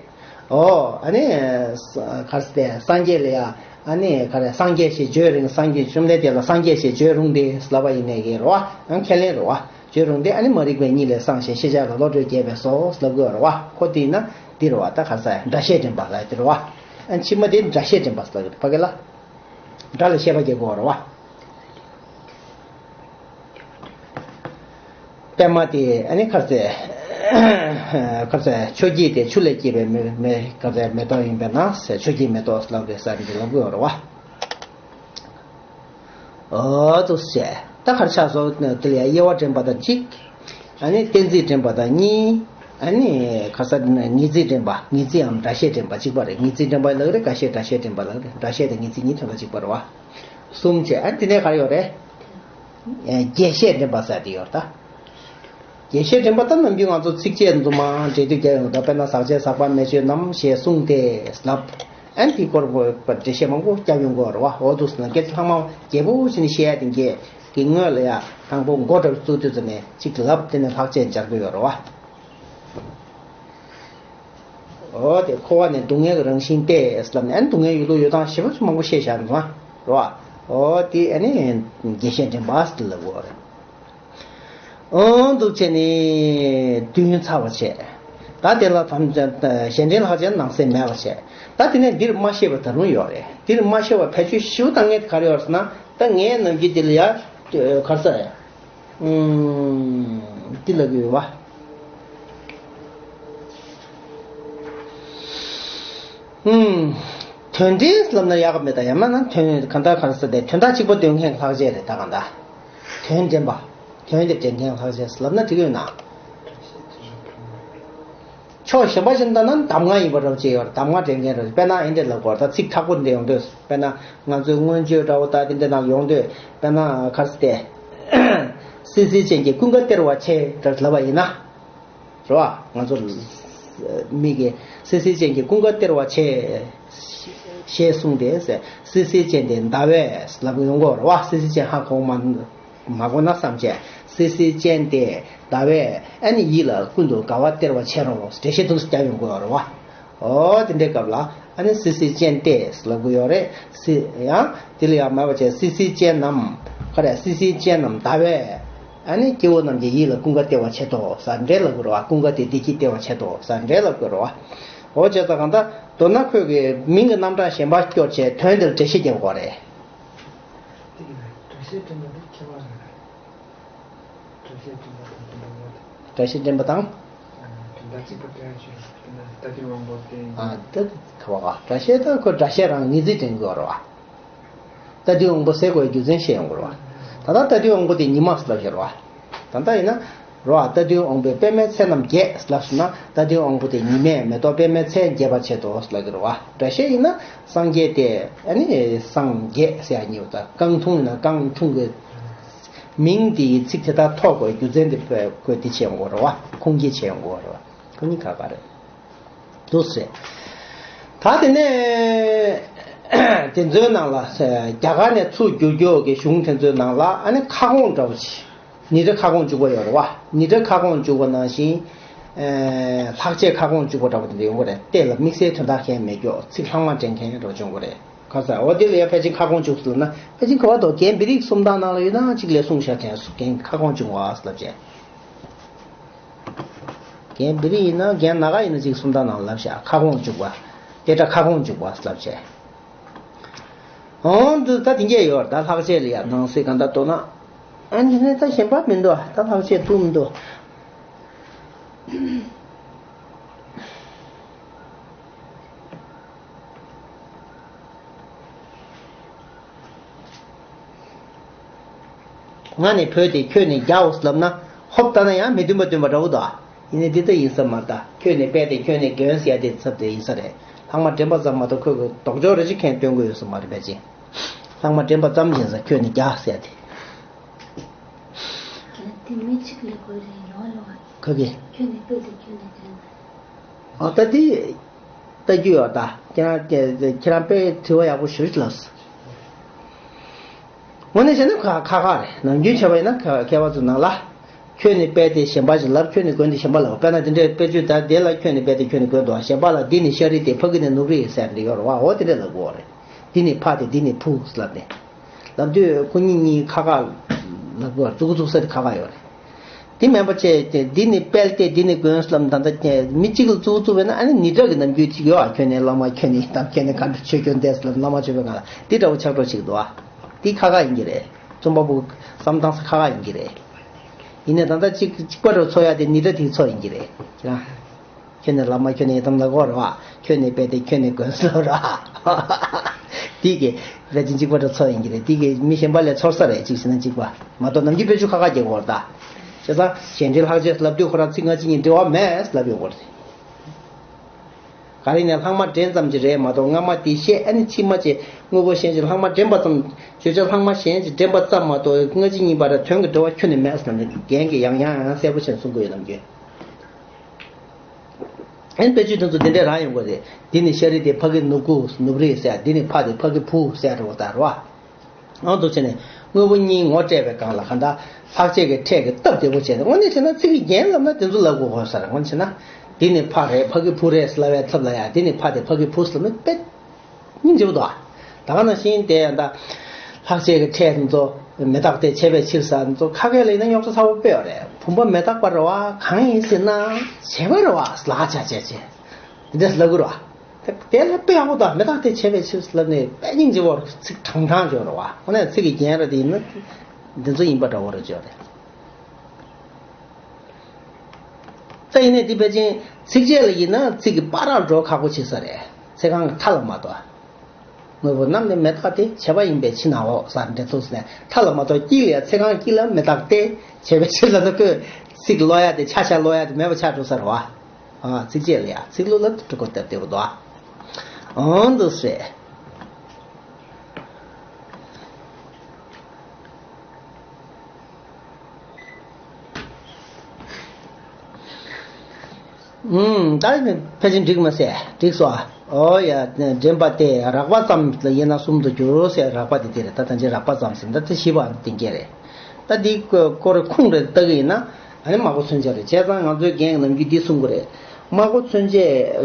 ཨོ་ཨ་ནི་ག་རེ་ཟེར་ཏེ་སངས་རྒྱས་ལ་ཡ། ཨ་ནི་ག་རེ་སངས་རྒྱས་ཞེས་བརྗོད་རུང་སངས་རྒྱས་བཅོམ་ལྡན་འདས་ལ་སངས་རྒྱས་ཞེས་བརྗོད་རུང་སྟེ་ལབ་པ་ཡིན་ནའི་གི་རེད་བ། ཨང་ཁས་ལེན་རེད་བ། བརྗོད་རུང་སྟེ། ཨ་ནི་མ་རིག་པའི་གཉིད་ལས་སངས་ཤིང་ཤེས་བྱ་ལ་བློ་གྲོས་རྒྱས་པས་སོ་ལབ་དགོས་རེད་བ། ཁོ་དེ་ཡིན་ན་འདི་རེད་བ། ད་ག་རེ་ཟེར་སྒྲ་བཤད་འདྲེན་པ་ལབ་དེ་རེད་བ། ཨ་ཕྱི་མ་དེ་སྒྲ་བཤད་འདྲེན་པ་ལབ་ཀྱི་རེད་ཕ་གི་ལ། སྒྲ་ལ་བཤད་པ་རྒྱག་དགོས་རེད་བ། པད་མ་དེ་ཨ་ནི་ག་རེ་ཟེར། ག་རེ་ཟེར། ཆུ་སྐྱེས་དེ་ཆུ་ལས་སྐྱེས་པའི་མེ་མེ་ག་རེ་ཟེར་མེ་ཏོག་ཡིན་པས་ན་ཟེར། ཆུ་སྐྱེས་མེ་ཏོག་ལབ་རེད་ཟེར་འདི་ལབ་དགོས་རེད་བ། འོ་འདུག་སེ། ད་ག་རེ་ཆགས་སོང་། དེ་ལ་ཡ་དབྱེ་བ་འདྲེན་པ་དང་གཅིག་ཨ་ནི་གཏན་ཚིགས་འདྲེན་པ་དང་གཉིས། ཨ་ནི་ག་རེ་ཟེར་ན་ངེས་ཚིག་འདྲེན་པ། ངེས་ཚིག་གམ་སྒྲ་བཤད་འདྲེན་པ་གཅིག་པ་རེད། ངེས་ཚིག་འདྲེན་པ་ལབ་རེད། འགའ་ཤས་སྒྲ་བཤད་འདྲེན་པ་ལབ་རེད། སྒྲ་བཤད་དང་ངེས་ཚིག་གཉིས་དོན་དག་གཅིག་པ་རེད་བ། གསུམ་བྱས། ཨ་ནི་དེ་ནས་ག་རེ་ཡོད་རེད། ཨེ་རྒྱས་བཤད་འདྲེན་པ་ཟེར་དེ་ཡོད་རེད་ད། རྒྱས་བཤད་འདྲེན་པ་ད་ནམ་རྒྱུན་ང་ཚོ་ཚིགས་བཅད་འདུག་མང་འགྲེལ་བརྗོད་རྒྱག་ཡོང་ད། དཔེར་ན་ཟག་བཅས་ཟག་པ་མེད་ཆོས་རྣམས་ཞེས་གསུངས་ཏེ་ལབ། ཨ་ནི་དེའི་སྐོར་འགྲེལ་བཤད་མང་པོ་རྒྱབ་ཡོང་གི་ཡོད་རེད་བ། འོ་འདུག་སེ་ན་སྐད་ཆ་ལྷག་མ་རྒྱས་པོ་ཞིག་ནས་བཤད་ཡ་དེ་འགས་ཀྱི་སྔོན་ལ་ཡ་དང་པོ་མགོ་འདྲ་བཙུགས་དུས་ཙམ་ནས་གཅིག་ལབ་དེ་ནས་ལྷག་བཅས་སྦྱར་གི་ཡོད་རེད་བ། འོ་དེ་འཁོར་བ་ནི་སྡུག་བསྔལ་གྱི་རང་བཞིན་ཏེ་ལབ་ནས། ཨ་ནི་སྡུག་བསྔལ་ཡོད་ལུགས་ཡོད་སྟངས་ཞེ་པོ་ཅིག་མང་པོ་བཤད་བཞག་འདུག་ཨ། རེད་བ། འོ་དེ་ཨ་ནི་རྒྱས་བཤད་འདྲེན་པ་ཟེར་ལབ་དགོས་རེད། འོ་འདུག་བྱས་ནས་དུས་ཡུན་ཚར་བ་བྱས། ད་དེ་ལ་དམ་གཞན་འདྲེན་ལྷག་བཅས་ནང་གསེས་མེད་པ་བྱས། ད་དེ་ནས་འདིར་མ་བཤད་པ་ད་རུང་ཡོད་རེད། འདིར་མ་བཤད་པ་བེད་སྤྱོད་ཞིབ་བཏང་མཁན་དེ་ག་རེ་ཡོད་རེད་ཟེར་ན། ད་ངའི་ནམ་རྒྱུན་འདི་ལ་ཡ་ག་རེ་ཟེར། ཨུམ། འདི་ལབ་ཀྱི་ཡོད་བ། ཨུམ། དོན་འདྲེན་ལབ་ན་ཡག་གི་མེད་ད། ཡང་མིན་ན་དོན་གང་ལྟར་ག་རེ་ཟེར་ཏེ་དོན་དག་གཅིག་པ་འདོན་མཁན་ལྷག་བཅས་རེད་ད་གང་ལྟར། དོན་འདྲེན་པ། དོན་དེ་འདྲེན་མཁན་ལྷག་བཅས་ལབ་ན་འགྲིག་གི་ཡོད་ན། ཕྱོགས་གཞན་པ་ཞིག་ལྟ་ན་གདམས་ངག་ཡིན་པ་འདྲ་བོ་ཅིག་ཡོད་རེད། གདམས་ངག་འདྲེན་མཁན་རེད། དཔེར་ན་ཨེ་འདྲས་ལབ་དགོས་རེད། ད་ཚིག་མཐའ་སྐོར་འདྲ་ཡོང་དུས། དཔེར་ན་ང་ཚོའི་མངོན་བརྗོད་འདྲ་བོ་ད་དེ་འདྲ་ནང་ཡོང་དུས། དཔེར་ན་ག་རེ་ཟེར་ཏེ། སྲིད་རྩེ་ཅན་གྱི་ཀུན་དགའ་སྟེར་བ་ཆེ་འདྲ་ལབ་པ་ཡིན་ན། རེད་བ། ང་ཚོ་མི་གི་སྲིད་རྩེ་ཅན་གྱི་ཀུན་དགའ་སྟེར་བ་ཆེ། ཞེས་གསུངས་ཏེ། སྲིད་རྩེ་ཅན་དེ་ཟླ་བས་ལབ་ཡོང་གི་ཡོད་རེད་བ། སྲིད་རྩེ་ཅན་ཧ་གོ་མ། མ་གོ་ན་བསམ་བྱས། སྲིད་རྩེ་ཅན་དེ་ཟླ་བས་ཨ་ནི་ཡིད་ལ་ཀུན་ཏུ་དགའ་བ་སྟེར་བ་བྱེད་རོགས་འགྲེལ་བཤད་དུ་རྒྱབ་ཡོང་གི་ཡོད་རེད་བ། འོ་དེ་འདྲའི་སྐབས་ལ་ཨ་ནི་སྲིད་རྩེ་ཅན་ཏེ་ལབ་གི་ཡོད་རེད། སྲིད་ཡང་དེ་ལ་ཡང་མེད་པ་བྱས། སྲིད་རྩེ་ཅན་ནམ། ག་རེ། སྲིད་རྩེ་ཅན་ནམ་ཟླ་བས་ཨ་ནི་སྐྱེ་བོ་རྣམས་ཀྱི་ཡིད་ལ་ཀུན་དགའ་སྟེར་བ་བྱེད་དོ་ཟེར་འགྲེལ་ལབ་གི་རེད་བ། ཀུན་དགའ་སྟེ་བདེ་སྐྱིད་སྟེར་བ་བྱེད་དོ་ཟེར་འགྲེལ་ལབ་གི་རེད་བ། འོ་བྱས་ཙང་གང་ལྟར་མདོར་ན་ཁོས་ཀྱི་མིང་གི་རྣམ་གྲངས་གཞན་པ་སྐྱོར་བྱས་དོན་དེར་འགྲེལ་བཤད་རྒྱག་དགོས་རེད། དེ་གི་ནི་སྒྲ་བཤད་འདྲེན་པ་འདི་ཁྱད་པར་རེད། སྒྲ་བཤད་འདྲེན་པ་དང་དོན་དམ་ངོ་། སྒྲ་བཤད་འདྲེན་པ་དང་ གཅིག་པ་དྲན་བྱུང་། ད་དུང་དབང་པོ་དེ། ཨ་ད་ག་བ་ག་སྒྲ་བཤད་ད་ཁོ་སྒྲ་བཤད་རང་ངེས་ཚིག་དྲན་དགོས་རེད་བ། ད་དུང་དབང་པོ་ཟེར་དགོས་རྒྱུ་མཚན་བཤད་ཡོང་དགོས་རེད་བ། ད་ལྟ་ད་དུང་དབང་པོ་དེ་ཉི་མ་ཟེར་ལབ་བཞག་རེད་བ། ད་ལྟ་ཡིན་ན་རོ། ཨ་ད་དུང་དབང་པོའི་པདྨའི་ཚལ་རྣམས་རྒྱས་ལབ་སོང་ན། ད་དུང་དབང་པོ་དེ་ཉི་མས་མེ་ཏོག་པདྨའི་ཚལ་རྒྱས་པར་བྱེད་དོ་ལབ་ཀྱི་རེད་བ། སྒྲ་བཤད་ཡིན་ན་སངས་རྒྱས་ཏེ་ཨ་ནི་སངས་རྒྱས་ཟེར་ཡ་ཉིད་ད། རྐང་འཐུང་ཡིན་ན་རྐང་འཐུང་གི་མིང་དེའི་ཚིག་དེ་དག་ཐོགས་དགོས་རྒྱུ་མཚན་དེ་བཀོད་དེ་བྱེད་ཡོང་དགོས་རེད་བ། ཁུངས་སྐྱེལ་བྱེད་ཡོང་དགོས་རེད་བ། ཁོ་གཉིས་ཁ་ཁ་རེད། འདུག་ཟེར། ད་དེ་ནས་དེ་ཚོའི་ནང་ལ་རྒྱ་གར་ནས་ཚུར་བསྒྱུར་རྒྱུ་གི་གཞུང་དེ་ཚོའི་ནང་ལ་ཨ་ནི་ཁ་སྐོང་འདྲ་བོ་ཅིག་ནི་སྒྲ་ཁ་སྐོང་འཇུག་པ་ཡོད་རེད་བ། ནི་སྒྲ་ཁ་སྐོང་འཇུག་པ་ནང་བཞིན། ཨེ། ལྷག་བཅས་ཁ་སྐོང་འཇུག་པ་འདྲ་བོ་དེ་འདྲ་ཡོང་གི་རེད། སྟེགས་ལ་དམིགས་བསལ་དོན་དག་གང་ཡང་མེད་ཀྱོག་ཚིག་ལྷག་མ་འདྲེན་མཁན་འདྲ་བོ་བྱུང་གི་རེད། ག་ས་འོ་དེ་ལ་ཡང་ཕལ་ཆེར་ཁ་སྐོང་འཇུག་ཟེར་ན། ཕལ་ཆེར་ག་བ་དོ་རྒན་བི་རིག་སུམ་རྟགས་ནང་ལ་ཡོད་ན་གཅིག་ལས་གསུངས་བཞག་དྲན་སུ་རྒན་ཁ་སྐོང་འཇུག་བ་ཟེར་ལབ་བྱས། རྒན་བི་རི་ཡིན་ན་རྒན་ནཱ་ག་ཡིན་ན་ཅིག་སུམ་རྟགས་ནང་ལབ་ཤག་ཁ་སྐོང་འཇུག་པ། དེ་འདྲ་ཁ་སྐོང་འཇུག་པ་ལབ་བྱས། འོང་དུ་ད་དེ་འགྱེད་ཡོད་ད་ལྷག་བཅས་ལ་ཡ་ནང་གསེས་གང་ལྟར་དོ་ན། ཨ་འདི་ནས་ད་གཞན་པ་མི་འདུག་ད་ལྷག་བཅས་ཐུབ་མི་འདུག་ང་ནི་བོས་ཏེ་ཁྱོད་ནི་རྒྱའོ་ལབ་ན། ཧོབ་ལྟ་ན་ཡང་མི་མཐུན་པ་སྟོན་པ་འདྲ་བོ་དང་། ཡིན་ནའི་འདི་ལྟ་ཡིན་ས་མ་རེད་ད། ཁྱོད་ནི་དཔལ་ཏེ་ཁྱོད་ནི་མགོན་ཟེར་ཡ་དེ་ཚབ་དེ་ཡིན་ས་རེད། ལྷག་མ་འདྲེན་པ་ཙམ་མ་གཏོགས་ཁོས་གི་ལྡོག་ཕྱོགས་རེ་ཅིག་མཁན་སྟོན་དགོས་ཡོད་ས་མ་རེད་པས་ཅིང་། ལྷག་མ་འདྲེན་པ་ཙམ་ཡིན་ས་ཁྱོད་ནི་རྒྱ་ཟེར་ཡ་དེ། དེ་མི་གཅིག་ལ་དགོས་རེད་ཡོང་ལོ། ག་གི་ཁྱོད་ནི་དཔལ་ཏེ་ཁྱོད་ནི་མགོན་ཟེར། ཨ་ད་དེ། ལྟ་རྒྱུ་ཡོད་ད། ཁྱེད་རང་ཁྱེད་རང་དཔེ་དྲི་བ་ཡག་པོ་ཞུ་ལགས། དངོས་གནས་བྱས་ན་ཁ་ཁ་ཁ་རེད། ནམ་རྒྱུན་བྱས་པ་ཡིན་ན་ཁ་མཁས་པ་ཚོ་ནང་ལ། ཁྱོད་ནི་དཔལ་ཏེ་ཞེན་པ་ཅིག་ལབ། ཁྱོད་ནི་མགོན་ཏེ་ཞེན་པ་ལབ། དཔེར་ན་དེ་འདྲའི་དཔེ་བརྗོད་ད་དེ་ལ་ཁྱོད་ནི་དཔལ་ཏེ་ཁྱོད་ནི་མགོན་དུ་ཞེན་པ་ལ་འདི་ནི་ཤཱ་རི་ཏེ་ཕ་གི་ནི་ནུབ་རི་ཟེར་འདི་ཡོད་རེད་བ། འོ་དེ་འདྲ་ལབ་དགོས་རེད། འདི་ནི་ཕ་སྟེ་འདི་ནི་བུ་ལབ་ནས། ལབ་དུས་ཁོ་གཉིས་གཉིས་ཁ་ཁ་ལབ་དགོས། ཙུག་ཙུག་ས་དེ་ཁ་ཁ་ཡོད་རེད། འདི་མིན་པ་བྱས་ཏེ་འདི་ནི་དཔལ་ཏེ་འདི་ནི་མགོན་ལབ་ད་ལྟ་མི་གཅིག་ལ་ཙུག་ཙུག་བས་ན་ཨ་ནི་ནི་སྒྲ་གི་རྣམ་འགྱུར་ཅིག་ཡོད་ཨ། ཁྱོད་ནི་བླ་མ་ཁྱོད་ནི་ཡི་དམ་ཁྱོད་ནི་ག་འདྲ་ཆོས་སྐྱོང་འདས་ལབ་བླ་མ་མཆོད་པའི་ངང་ལ་འདི་འདྲ་བོ་ཆགས་འགྲོ་ཅིག་འདུག་ཨ། འདི་ཁ་ཁ་ཡིན་གྱི་རེད། རྩོམ་པ་པོ་བསམ་སྟངས་ས་ཁ་ཁ་ཡིན་གྱི་རེད། ཡིན་ནའི་ད་ལྟ་གཅིག་གཅིག་པ་འདྲ་ཚོ་ཡ་དེ་ནི་སྒྲ་དེ་ཚོ་ཡིན་གྱི་རེད་ཁྱེད་རང་། ཁྱོད་ནི་བླ་མ་ཁྱོད་ནི་ཡི་དམ་ལ་གོ་ར་བ། ཁྱོད་ནི་དཔལ་ཏེ་ཁྱོད་ནི་མགོན་ལ་ར། དེ་གི་ར་ཅིག་གཅིག་པ་འདྲ་ཚོ་ཡིན་གྱི་རེད། དེ་གི་མི་གཞན་པ་ལས་ཚོར་ས་རེད། གཅིག་བྱས་ན་གཅིག་པ་མ་གཏོགས་ནམ་རྒྱུན་དཔེ་ཆ་ཁ་ཁ་རྒྱག་གོ་ར་ད། བྱས་ཙང་གཞན་འདྲའི་ལྷག་བཅས་ལབ་དུས་ཁོ་རང་ཚིག་སྔ་ཕྱི་གཉིས་འབྲེལ་བ་མེད་ལབ་ཡོད་གོ་རེད། ག་རེ་ནས་ལྷག་མ་འདྲེན་ཙམ་གྱི་རེད་མ་གཏོགས་སྔ་མ་དེ་བཤད་ཨ་ནི་ཕྱི་མ་བྱས་དངོས་པོ་གཞན་གྱི་ལྷག་མ་འདྲེན་པ་ཙམ། བརྗོད་བྱ་ལྷག་མ་གཞན་གྱི་འདྲེན་པ་ཙམ་མ་གཏོགས་སྔ་ཕྱི་གཉིས་བར་དོན་གྱི་འབྲེལ་བ་ཁྱོན་ནས་མེད་ཟེར་ནས་རྒན་གྱིས་ཡང་ཡང་ཡང་གསལ་པོ་བྱས་གསུང་གི་ཡོད་ནམ་རྒྱུན། ཨན་དཔེ་བརྗོད་དེ་ཚོ་འདི་འདྲས་རང་ཡོང་གི་རེད། འདི་ནི་ཤཱ་རི་དེ་ཕ་གི་ནུབ་གུ་ནུབ་རི་ཟེར། འདི་ནི་ཕ་དེ་ཕ་གི་བུ་ཟེར་རོ་ད་རོ། ཨང་དུ་བྱས་ནས་དངོས་པོ་གཉིས་ངོ་སྤྲད་པའི་སྒང་ལ་གང་ལྟར་ལྷག་བཅས་ཀྱི་ཕྲད་ཀྱི་སྟབས་བདེ་པོ་བྱས་ནས་དངོས་གནས་བྱས་ན་ཚིག་གི་རྒྱན་ལབ་ན་དེ་ཚོ་ལབ་དགོས་དགོས་ས་རེད། དངོས་གནས་བྱས་ན་འདི་ནི་ཕ་རེད་ཕ་གི་བུ་རེད་ལབ་པའི་ཚབ་ལ་ཡ་འདི་ནི་ཕ་དེ་ཕ་གི་བུ་ཟེར་ལབ་ན་དཔེ་སྙིང་རྗེ་པོ་འདུག་ཨ། ད་ག་ནང་བཞིན་དེ་ཡང་ད་ལྷག་བཅས་ཀྱི་ཕྲད་ཚོ་མི་རྟག་སྟེ་བྱས་པའི་ཕྱིར་ཟེར་ཚོ་ཁ་སྐད་ལ་ཡིན་ན་རྙོག་དྲ་ཚ་བོ་དཔེ་ཡོད་རེད། བུམ་པ་མི་རྟག་པ་རེད་བ། གང་ཡིན་ཟེར་ན་བྱས་པ་རེད་བ་ལ་ཆ་བྱས་བྱས་འདི་འདྲ་ལབ་དགོས་རེད་བ། དེ་ལ་དཔེ་ཡག་པོ་དང་མི་རྟག་སྟེ་བྱས་པའི་ཕྱིར་ལབ་ནས་དཔེ་སྙིང་རྗེ་བོར་ཚིག་དྲང་དྲང་བརྗོད་རེད་བ། ཁོ་ནས་ཚིག་གི་རྒྱན་རེད་དེ་ཡིན་ན་འདི་ཚོ་ཡིན་པ་འདྲ་བོ་རེད་བརྗོད་རེད། ད་ཡིན་ནའི་འདི་ཕལ་ཆེར་ཚིགས་བཅད་ལ་ཡིན་ན་ཚིག་གི་བར་ར་འགྲོ་ཁག་པོ་བྱེད་ས་རེད། ཚིག་རྐང་གི་མཐའ་ལ་མ་གཏོགས། དངོས་པོ་རྣམས་ནི་མི་རྟག་སྟེ་བྱས་པ་ཡིན་པའི་ཕྱིར་ནའོ་ཟེར་འདྲ་ཐུགས་སུ་ནས་མཐའ་ལ་མ་གཏོགས་དཀྱིལ་ལ་ཡ་ཚིག་རྐང་དཀྱིལ་ལ་མི་རྟག་སྟེ་བྱས་པའི་ཕྱིར་ལ་ན་ཁོས་ཚིག་ཀློག་ཡ་དེ་ཆ་ཆ་ཀློག་ཡ་དེ་མེད་པ་ཆགས་འགྲོ་ས་རེད་བ། ཨ་ཚིགས་བཅད་ལ་ཡ་ཚིག་ལོ་ལ་དྲུག་གོ་སྟབས་བདེ་པོ་འདུག་ཨ། འོང་དུ་ཟེར། ཨུམ། ད་ནི་ཕལ་ཆེར་འགྲིག་མ་ཟད་འགྲིག་སོ། ཨོ་ཡ། འདྲེན་པ་སྟེ་རགས་པ་ཙམ་ལ་དབྱེ་ན་གསུམ་དུ་འགྱུར་ཟེར། རགས་པ་དེ་དེ་རེད། ད་ད་ཅི་རགས་པ་ཙམ་ཟེར་ད་དེ་བཞི་པ་དེ་འགྱེ་རེད། ད་འདི་སྐོར་ཁུངས་རེ་ལྟ་གི་ཡིན་ན་ཨ་ནི་མ་གོ་མཚོན་ཆ་རེད། བྱས་ཙང་ང་ཚོའི་རྒན་གྱི་ནམ་རྒྱུན་འདི་གསུང་གི་རེད། མ་གོ་མཚོན་ཆ་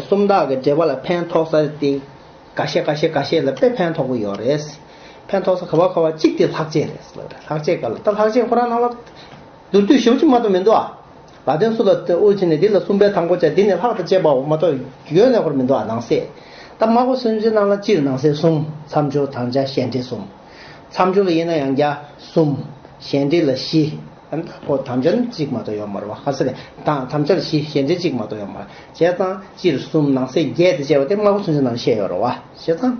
སུམ་རྟགས་ཀྱི་འགྲེལ་པ་ལ་ཕན་ཐོགས་ས་དེ། འགའ་ཤས་འགའ་ཤས་འགའ་ཤས་ལ་དཔེ་ཕན་ཐོགས་པོ་ཡོད་རེད། ཕན་ཐོགས་ས་ག་བ་ག་བ་གཅིག་དེ་ལྷག་བཅས་རེད་ཟེར་ལབ་རེད། ལྷག་བཅས་ག་ལ་ད་ལྷག་བཅས་ཁོ་རང་ནང་ལ་མདོར་བསྡུས་ཞེ་པོ་ཅིག་མ་གཏོགས་མི་འདུག་ཨ། ལ་དོན་སུ་ལ་དེ་དབུ་ཕྱེ་ནས་འདི་ལ་གསུམ་པའི་དང་པོ་བྱས་འདི་ནས་ལྷག་ཏུ་བཅས་པའོ་མ་གཏོགས་ཡོད་ནས་ཁོར་མི་འདུག་ཨ། ནང་གསེས་ད་མ་གོ་མཚོན་ཆའི་ནང་ལ་སྤྱིར་ནང་གསེས་གསུམ། མཚམས་སྦྱོར་དང་སྦྱར་ཞལ་འགྲེལ་གསུམ། མཚམས་སྦྱོར་ལ་དབྱེ་ན་ཡང་བསྐྱར་གསུམ། ཞལ་འགྲེལ་ལ་བཞི། ཨ་ནི་ད་ཁོ་དམ་བཅའ་ནི་གཅིག་མ་གཏོགས་ཡོད་མ་རེད་བ། ག་ས་རེད། ད་དམ་བཅའ་ལ་བཞི། ཞལ་འཛིན་གཅིག་མ་གཏོགས་ཡོད་མ་རེད། བྱས་ཙང་སྤྱིར་གསུམ། ནང་གསེས་བརྒྱད་དེ་བྱས་པ་དེ་སྨྲ་སྒོ་ཚུན་ཆད་ནང་བཤད་ཡོད་རེད་བ། བྱས་ཙང་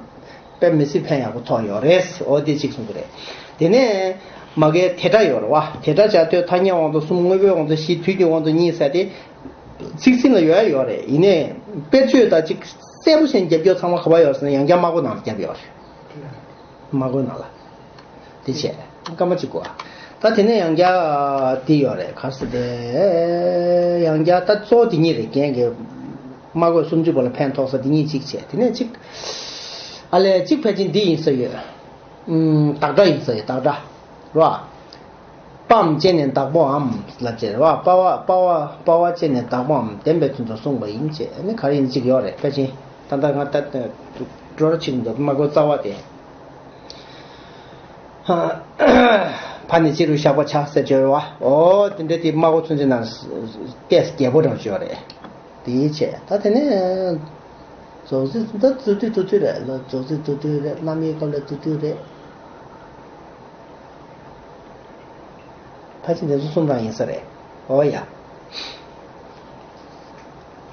དཔེ་མི་སྲིད་ཕན་ཡག་པོ་ཐོགས་ཡོད་རེད། འོ་དེ་གཅིག་གསུང་གི་རེད། དེ་ནས་མ་གའི་དེ་སྒྲ་ཡོད་རེད་བ། དེ་སྒྲ་བྱ་ཐོས་ཐ་སྙད་དབང་དུ་གསུམ། དངོས་པོའི་དབང་དུ་བཞི། དུས་ཀྱི་དབང་དུ་གཉིས་ཟེར་ཏེ། ཚིག་ཟིན་ལ་ཡོད་ཡ་ཡོད་རེད། ཡིན་ནའི་དཔེར་བརྗོད་ད་ཅིག་གསལ་པོ་བྱས་རྒྱབ་སྐྱོར་ཚང་མ་ག་པར་ཡོད་ཟེར་ན་ཡང་བསྐྱར་སྨྲ་སྒོ་ནང་ལ་བརྒྱབ་ཡོད་རེད། སྨྲ་སྒོ་ནང་ལ། དེ་བྱས། སྐར་མ་གཅིག་གོ། ད་དེ་ནས་ཡང་བསྐྱར་དེ་ཡོད་རེད། ག་རེ་ཟེར་དེ། ཡང་བསྐྱར་ད་གཙོ་བོ་དེ་གཉིས་རེད། རྒན་གྱི་སྨྲ་སྒོ་སུམ་ཅུ་པ་ལ་ཕན་ཐོགས་ས་དེ་གཉིས་གཅིག་བྱས། དེ་ནས་གཅིག་ཨ་ལས་གཅིག་ཕལ་ཆེར་འདི་ཡིན་ས་ཡོད། ཨུམ། བདག་སྒྲ་ཡིན་ས་ཡོད། བདག་སྒྲ། རོ། པའམ་ཅན་ནི་བདག་པོའམ་ལབ་ཅེས་རེད་བ། པ་བ་པ་བ་པ་བ་ཅན་ནི་བདག་པོའམ་བདེན་པའི་དོན་དུ་གསུངས་པ་ཡིན་ཅེས་ནི་ག་རེ་ཡིན་གཅིག་ཡོད་རེད། ཕལ་ཆེར་ད་ལྟ་ང་ད་འགྲོ་ར་ཆིག་འདུག་སྨྲ་སྒོ་རྩ་བ་དེ། ཕ་ནི་སྤྱི་རུ་བཞག་པ་བྱ་ཟེར་བརྗོད་བ། འོ་དེ་འདྲ་དེ་སྨྲ་སྒོ་ཚུན་ཆད་ནང་ཏེས་རྒྱལ་པོ་འདྲ་བརྗོད་རེད། དེའི་ཆེད་ད་དེ་ནས་རྫོགས་ཚིག་ད་རྫོགས་ཚིག་ཐུབ་ཚོད་རེད་ལ། རྫོགས་ཚིག་ཐུབ་ཚོད་རེད། རྣམ་དབྱེའི་སྐབས་ལ་ཐུབ་ཚོད་རེད། ཕལ་ཆེར་འདི་ཚོ་གསུམ་རང་ཡིན་ས་རེད། འོ་ཡ།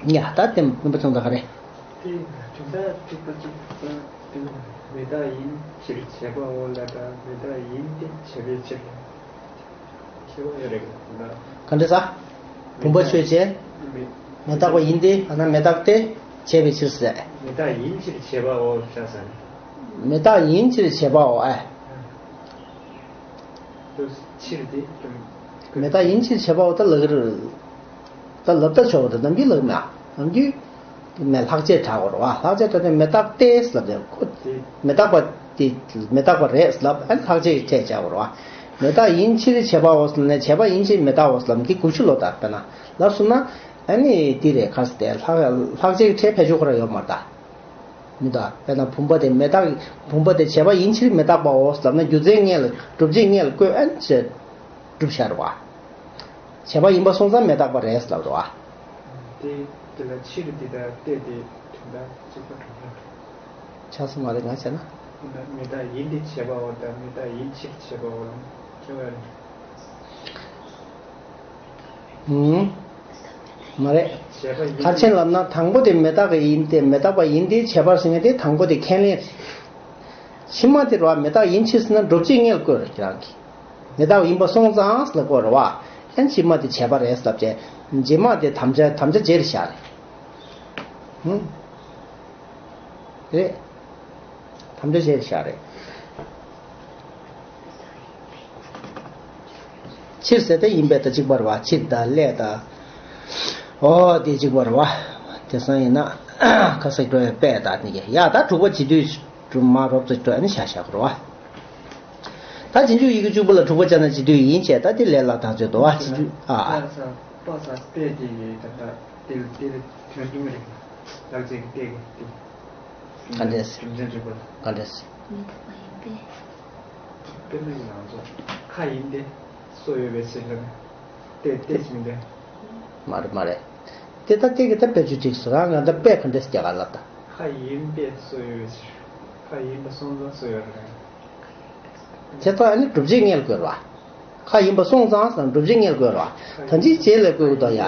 ཡ་ད་དེ་མིན་པ་ཚང་ད་ག་རེད། དེ་དོན་དག་གཅིག་པ་གཅིག་པ་དེ་མེ་སྟག་ཡིན་ཕྱིར་བྱས་པའོ་ལ་ད་མེ་སྟག་ཡིན་ཏེ་བྱས་པའི་ཕྱིར་ལ། ཁྱད་པར་ཡོད་རེད་ད། ག་འདྲ་ས། བུམ་པ་ཆོས་ཅན། མེ་མེ་སྟག་པ་ཡིན་ཏེ། ཨ་ན་མེ་སྟག་སྟེ་བྱས་པའི་ཕྱིར་ཟེར། མེ་སྟག་ཡིན་ཕྱིར་བྱས་པའོ་ཤ་ཟ་ནི། མེ་སྟག་ཡིན་ཕྱིར་བྱས་པའོ་ཨ། ཕྱིར་དེ་ཀྱང་། མེ་སྟག་ཡིན་ཕྱིར་བྱས་པའོ་ད་ལབ་ཀྱི་རེད། ད་ལབ་ད་ཆོག་པ་ད་ནམ་རྒྱུན་ལབ་ན། ནམ་རྒྱུན་མེ་ལྷག་བཅས་བྲག་གོ་ར་བ། ལྷག་བཅས་བྲག་ནས་མེ་སྟག་སྟེ་ལབ་ནས་ཁོ་མེ་སྟག་པ་དེ་མེ་སྟག་པ་རེད་ལབ། ཨ་ལྷག་བཅས་ཀྱི་ཕྲད་བྱ་གོ་ར་བ། མེ་སྟག་ཡིན་ཕྱིར་བྱས་པའོ་ལབ་ནས་བྱས་པ་ཡིན་ཕྱིར་མེ་སྟག་པའོ་ལབ་འདི་དགུ་བཅུ་ལོ་ད་དཔེར་ན་ལབ་སོང་ན། ཨ་ནི་འདི་རེད། ག་ཟེར་ཏེ་ལྷག་ལྷག་བཅས་ཀྱི་ཕྲད་ཕལ་ཆེར་ཁོ་ར་ཡོད་མ་རེད་ད། མི་འདུག་ཨ། དཔེར་ན་བུམ་པ་དེ་མེ་སྟག་བུམ་པ་དེ་བྱས་པ་ཡིན་ཕྱིར་མེ་སྟག་པའོ་ལབ་ན་རྒྱུ་མཚན་སྔོན་ལ་སྒྲུབ་བྱེད་སྔོན་ལ་བཀོད། ཨན་ཅེ་སྒྲུབ་བྱ་རེད་བ། བྱས་པ་ཡིན་པ་སོང་ཙང་མེ་སྟག་པ་རེད་ལབ་རེད་བ། དེ་དེ་ལ་ཕྱིར་དེ་དང་སྟེ་དེ་དོན་དག་གཅིག་པ་གྲུབ་ལ། ཆགས་སོང་མ་རེད་ང་བྱས་ན། མེ་སྟག་ཡིན་དེ་བྱས་པའོ་དང་མེ་སྟག་ཡིན་ཕྱིར་བྱས་པའོ་ལ་ཁྱད་པར་རེད། ཨུམ། མ་རེད། བྱས་པ་ཡིན་ཏེ། མཐར་ཕྱིན་ལབ་ན་དང་པོ་དེ་མེ་སྟག་གི་ཡིན་ཏེ་མེ་སྟག་པ་ཡིན་ཏེ་བྱས་པར་ཟེར་མཁན་དེ་དང་པོ་དེ་ཁས་ལེན་རེད། ཕྱི་མ་དེ་རེད་བ། མེ་སྟག་ཡིན་ཕྱིར་ཟེར་ན་སྒྲུབ་བྱེད་སྔོན་ལ་བཀོད་རེད་ཁྱེད་རང་གིས། མེ་སྟག་ཡིན་པ་སོང་ཙང་ལ་བཀོད་རེད་བ། ཨན་ཕྱི་མ་དེ་བྱས་པ་རེད་ལབ་བྱས། རྗེས་མ་དེ་དམ་བཅའ་དམ་བཅའ་བརྗེ་རེ་བཞག་རེད། ཧུམ། རེད། དམ་བཅའ་བྱས་བཞག་རེད། ཕྱིར་ཟེར་ཏེ་ཡིན་པས་ད་གཅིག་པ་རེད་བ། ཕྱིར་དང་སླད་དང་། ཨོ་དེ་གཅིག་པ་རེད་བ། དེང་སང་ཡིན་ན་ཁ་སང་འགྲོ་བའི་པས་དང་ནི་ཡ་ད་དྲུག་པ་བྱེད་དུས་གྲུབ་མ་རོབ་ཙམ་འགྲོ་ནི་བཞག་བཞག་རེད་བ། ད་རྗེས་འཇུག་ཡི་གེ་བཅུ་པོ་ལ་དྲུག་པ་བྱས་ན་བྱེད་དུས་ཡིན་བྱས་ད་དེ་ལས་ལ་དང་ཚོད་དུ་བ་བྱེད་དུས་ཨ། པ་ས་པ་ས་པས་དེ་ཡི་ད་ད་དེ་དེ་དོན་གྱི་མི་རིགས་ལ་ལག་རྗེས་ཀྱི་སྟེ་གི་སྟེ། ག་འདྲས། རྒྱུ་མཚན་དྲུག་པ་ལ། ག་འདྲས། མེ་ཏོག་པ་ཡིན་པས། དཔེར་ན་ཡི་ང་ཚོ་ཁ་ཡིན་ཏེ་སོ་ཡོད་པའི་ཕྱིར་ལ་ཏེ་ཏེ་ཞིག་མི་འདུག་མ་རེད་མ་རེད། དེ་ལྟ་སྟེ་གི་ད་དཔེ་བརྗོད་ཅིག་སུ་རང་ང་ད་དཔེ་ག་འདྲས་རྒྱག་ག་ལབ་ད། ཁ་ཡིན་པས་སོ་ཡོད་པའི་ཕྱིར། ཁ་ཡིན་པ་སོང་ཙང་སོ་ཡོད་རེད། དེ་ལྟ་ཨ་ནི་སྒྲུབ་བྱེད་སྔོན་ལ་བཀོད་ར། ཁ་ཡིན་པ་སོང་ཙང་ཟེར་ན་སྒྲུབ་བྱེད་སྔོན་ལ་བཀོད་ར། ད་ཅིའི་རྗེས་ལ་བཀོད་དགོས་དོ་ཡ།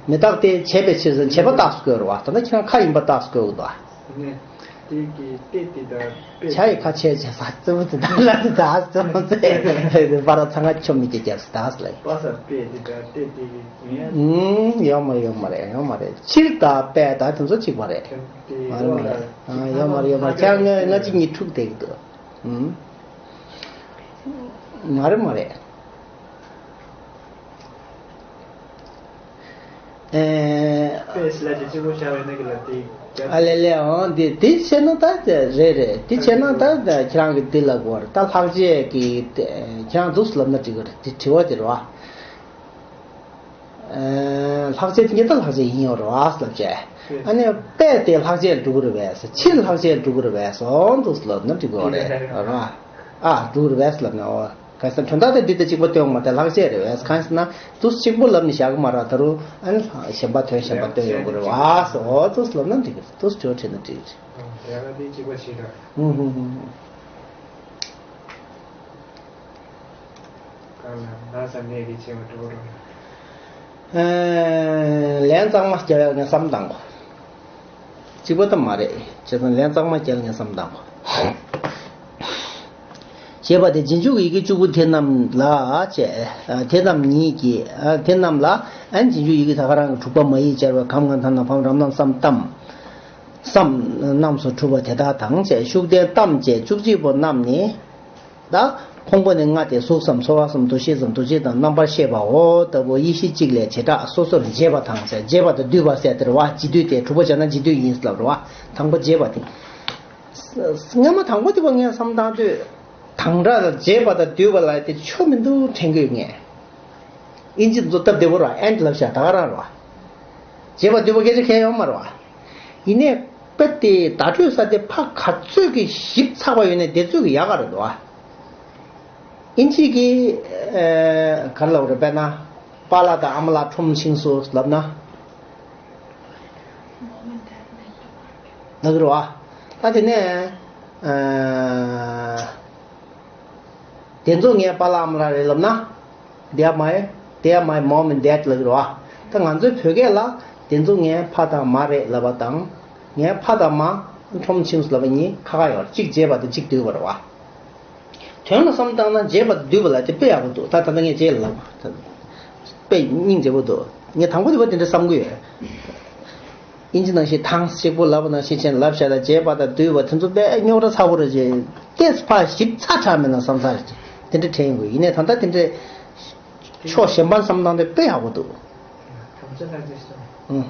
མེ་སྟག་སྟེ་བྱས་པའི་ཕྱིར་ཟེར་ན་བྱས་པ་རྟགས་སུ་བཀོད་ར་བ། ད་ལྟ་ཁྱེད་རང་ཁ་ཡིན་པ་རྟགས་སུ་བཀོད་དགོས་དོ། ནས་དེ་གི་ཏེ་དེ་དང་པེ། བྱ་ཡི་ཁ་ཆེ་བྱ་ས་རྩེ་མོ་དེ་དང་ལ་དེ་དག་རྩེ་མོ་རྩེ་བ་ར་ཚང་ང་ཆོ་མི་སྐྱེ་རྒྱབ་སུ་དག་སུ་ལ་ཡིན། པ་ས་པེ་དེ་དང་ཏེ་དེ་གི་ཡིན་ཡ། ཨུམ་ཡོད་མ་རེད་ཡོད་མ་རེད་ཡོད་མ་རེད། ཕྱིར་དང་པེ་དང་དེ་ཚོ་གཅིག་པ་རེད། དེ་མ་རེད་མ་རེད། ཨ་ཡོད་མ་རེད་ཡོད་མ་རེད། ཁྱེད་རང་ང་ང་གཅིག་གཉིས་འཁྲུག་བསྡད་ཀྱི་འདུག་ཨུམ། མ་རེད་མ་རེད། ཨེ། པེ་སི་ལ་ཅི་ཅི་མོ་བྱ་བའི་ནི་གི་ལ་དེ་རྒྱབ། ཨ་ལེ་ལེ་འོང་དེ་དེ་བྱས་ན་ད་རེད་རེད། དེ་བྱས་ན་ད་ཁྱེད་རང་གི་དེ་ལ་གོ་རེད། ད་ལྷག་བཅས་ཀྱི་ཁྱེད་རང་འདུག་སེ་ལབ་ན་འགྲིག་གི་རེད། དེ་དྲི་བ་དེ་རེད་བ། ལྷག་བཅས་དེ་ཉིད་ད་ལྷག་བཅས་ཡིན་ཡོད་རེད་བ་ལབ་བྱས། ཨ་ནི་པས་དེ་ལྷག་བཅས་འགྲོ་གི་རེད་པས། ཕྱིར་ལྷག་བཅས་འགྲོ་གི་རེད་པས་སོ་འདུག་ལབ་ན་འགྲིག་གི་རེད་རེད་བ། ཨ་འགྲོ་གི་རེད་པས་ལབ་ན་འོ་ག་ས་དོན་དག་དེ་འདི་དང་གཅིག་པ་སྟོན་མ་དེ་ལྷག་བཅས་རེད་པས། གང་ཟེར་ན་འདུག་གཅིག་པོ་ལབ་ནས་བཞག་གི་མ་རེད། ད་རུང་ཨ་ནི་གཞན་པ་དོན་གཞན་པ་སྟོན་ཡོང་གི་རེད་པས་སོ་འདུག་ལབ་ན་འགྲིག་གི་རེད། འདུག་དྲི་བ་དྲིས་ན་འགྲིག་གི་རེད། དེ་ག་དེ་གཅིག་པ་ཞིག་རེད། ཧུང་ཧུང་ཧུང་ཧུང་། ལ་ལ་ས་གནས་ཀྱི་ཆེ་བ་འགྲོ་རོགས། ཨེ། ལན་གཙང་མ་རྒྱག་ཡག་ངས་བསམ་བཏང་གོ། གཅིག་པ་ད་མ་རེད། བྱས་ཙང་ལན་གཙང་མ་རྒྱག་ངས་བསམ་བཏང་གོ། ཞེས་པ་དེ་རྗེས་འཇུག་གི་ཡི་གེ་བཅུ་དགུ་དེ་རྣམས་ལ་བྱས། དེ་རྣམས་ཉིད་ཀྱིས། དེ་རྣམས་ལ་ཨན་རྗེས་འཇུག་ཡི་གེ་ད་ག་རང་གི་དྲུག་པ་མ་ཡིག་སྦྱར་བའི་གམ་གང་ཐ་ན་བམ་རམ་ལམ་སམ་ཏམ། སམ་རྣམས་སུ་གྲུབ་པ་དེ་དག་དང་བཅས། ཤུགས་ལྡན་ཏམ་བཅས་བཅུ་གཅིག་པོ་རྣམས་ནི། ད། ཁོང་པོ་ནི་ལྔ་སྟེ་གཟུགས་སམ་ཚོར་བ་སམ་འདུ་ཤེས་སམ་འདུ་བྱེད་དམ་རྣམ་པར་ཤེས་པའོ་ལྟ་བུ་ཡེ་ཤེས་གཅིག་ལས་བྱེ་བྲག་སོ་སོར་འབྱེད་པ་དང་ཟེར། འབྱེད་པ་དང་བསྡུས་པ་ཟེར་དེ་རེད་བ། འབྱེད་སྡུད་དེ་དྲུག་པ་བྱས་ན་འབྱེད་སྡུད་ཡིན་ལབ་རེད་བ། དང་པོ་འབྱེད་པ་དེ། སྔ་མ་དང་པོ་དེ་བ་ངས་བསམ་བཏང་དུས། དང་སྒྲ་དང་འབྱེད་པ་དང་བསྡུས་པ་ལ་དེ་ཆོ་མི་འདུག་དྲན་གྱི་ཡོད་ངས། ཨིན་ཇི་ཚོ་སྟབས་བདེ་པོ་ར་ཨེན་ལབ་བཞག་ད་ག་རང་ར། བྱས་པ་བསྡུས་པ་སྐད་ཆ་གང་ཡང་ཡོད་མ་རེད་བ། ཡིན་ནའི་དཔེ་དེ་བརྡ་སྤྲོད་ས་དེ་ཕ་ག་ཚོད་ཀྱི་ཞིབ་ཚགས་པ་ཡོད་ནའི་དེ་ཚོད་ཀྱི་ཡག་ག་རེད་འདུག་བ། ཨིན་ཇི་གི། ཨེ། ག་རེ་ལབ་རེད་དཔེར་ན། པཱ་ལགས་དང་ཨ་མ་ལགས་ཁྲོམ་ཆིངས་སུ་ལབ་ན། ལབ་ཀྱི་རེད་བ། ད་དེ་ནས། ཨེ། དེ་ཚོ་ངའི་པཱ་ལགས་ཨ་མ་ལགས་རེད་ལབ་ན། They are my, they are my mom and dad ལབ་ཀྱི་རེད་བ། ད་ང་ཚོའི་བོད་སྐད་ལ། དེ་ཚོ་ངའི་ཕ་དང་མ་རེད་ལབ་པ་དང་། ངའི་ཕ་དང་མ། ཁྲོམ་ཆིངས་སུ་ལབ་པ་གཉིས་ཁ་ཁ་ཡོད་རེད། གཅིག་བྱས་པ་དང་གཅིག་བསྡུས་པ་རེད་བ། དོན་ལ་བསམ་བཏང་ན་བྱས་པ་དང་བསྡུས་པ་ལ་དེ་དཔེ་ཡག་པོ་འདུག་ད་ད་ལྟ་ངས་བྱས་ལབ། དཔེ་སྙིང་རྗེ་པོ་འདུག་ངས་དང་པོ་དེ་བ་དེ་འདྲ་བསམ་གྱི་ཡོད། ཨིན་ཇི་ནང་བཞིན་ཐང་གཅིག་པོ་ལབ་པ་ནང་བཞིན་བྱས་ནས་ལབ་བཞག་ད་བྱས་པ་དང་བསྡུས་པ་དེ་ཚོ་དཔེ་རྙོག་དྲ་ཚ་པོ་རེད་ཅེས་ཏེས་ཕ་ཞིབ་ཚགས་ཚགས་མེད་ན་བསམ་ཚར་དེ་འདྲ་དྲན་ཡོང་གི་ཡིན་ནའི་ད་ལྟ་དེ་འདྲའི་ཕྱོགས་གཞན་པ་བསམ་སྟངས་དེ་དཔེ་ཡག་པོ་འདུག་དམ་བཅའ་ལྷག་ཅེས་སོ། ཨུ།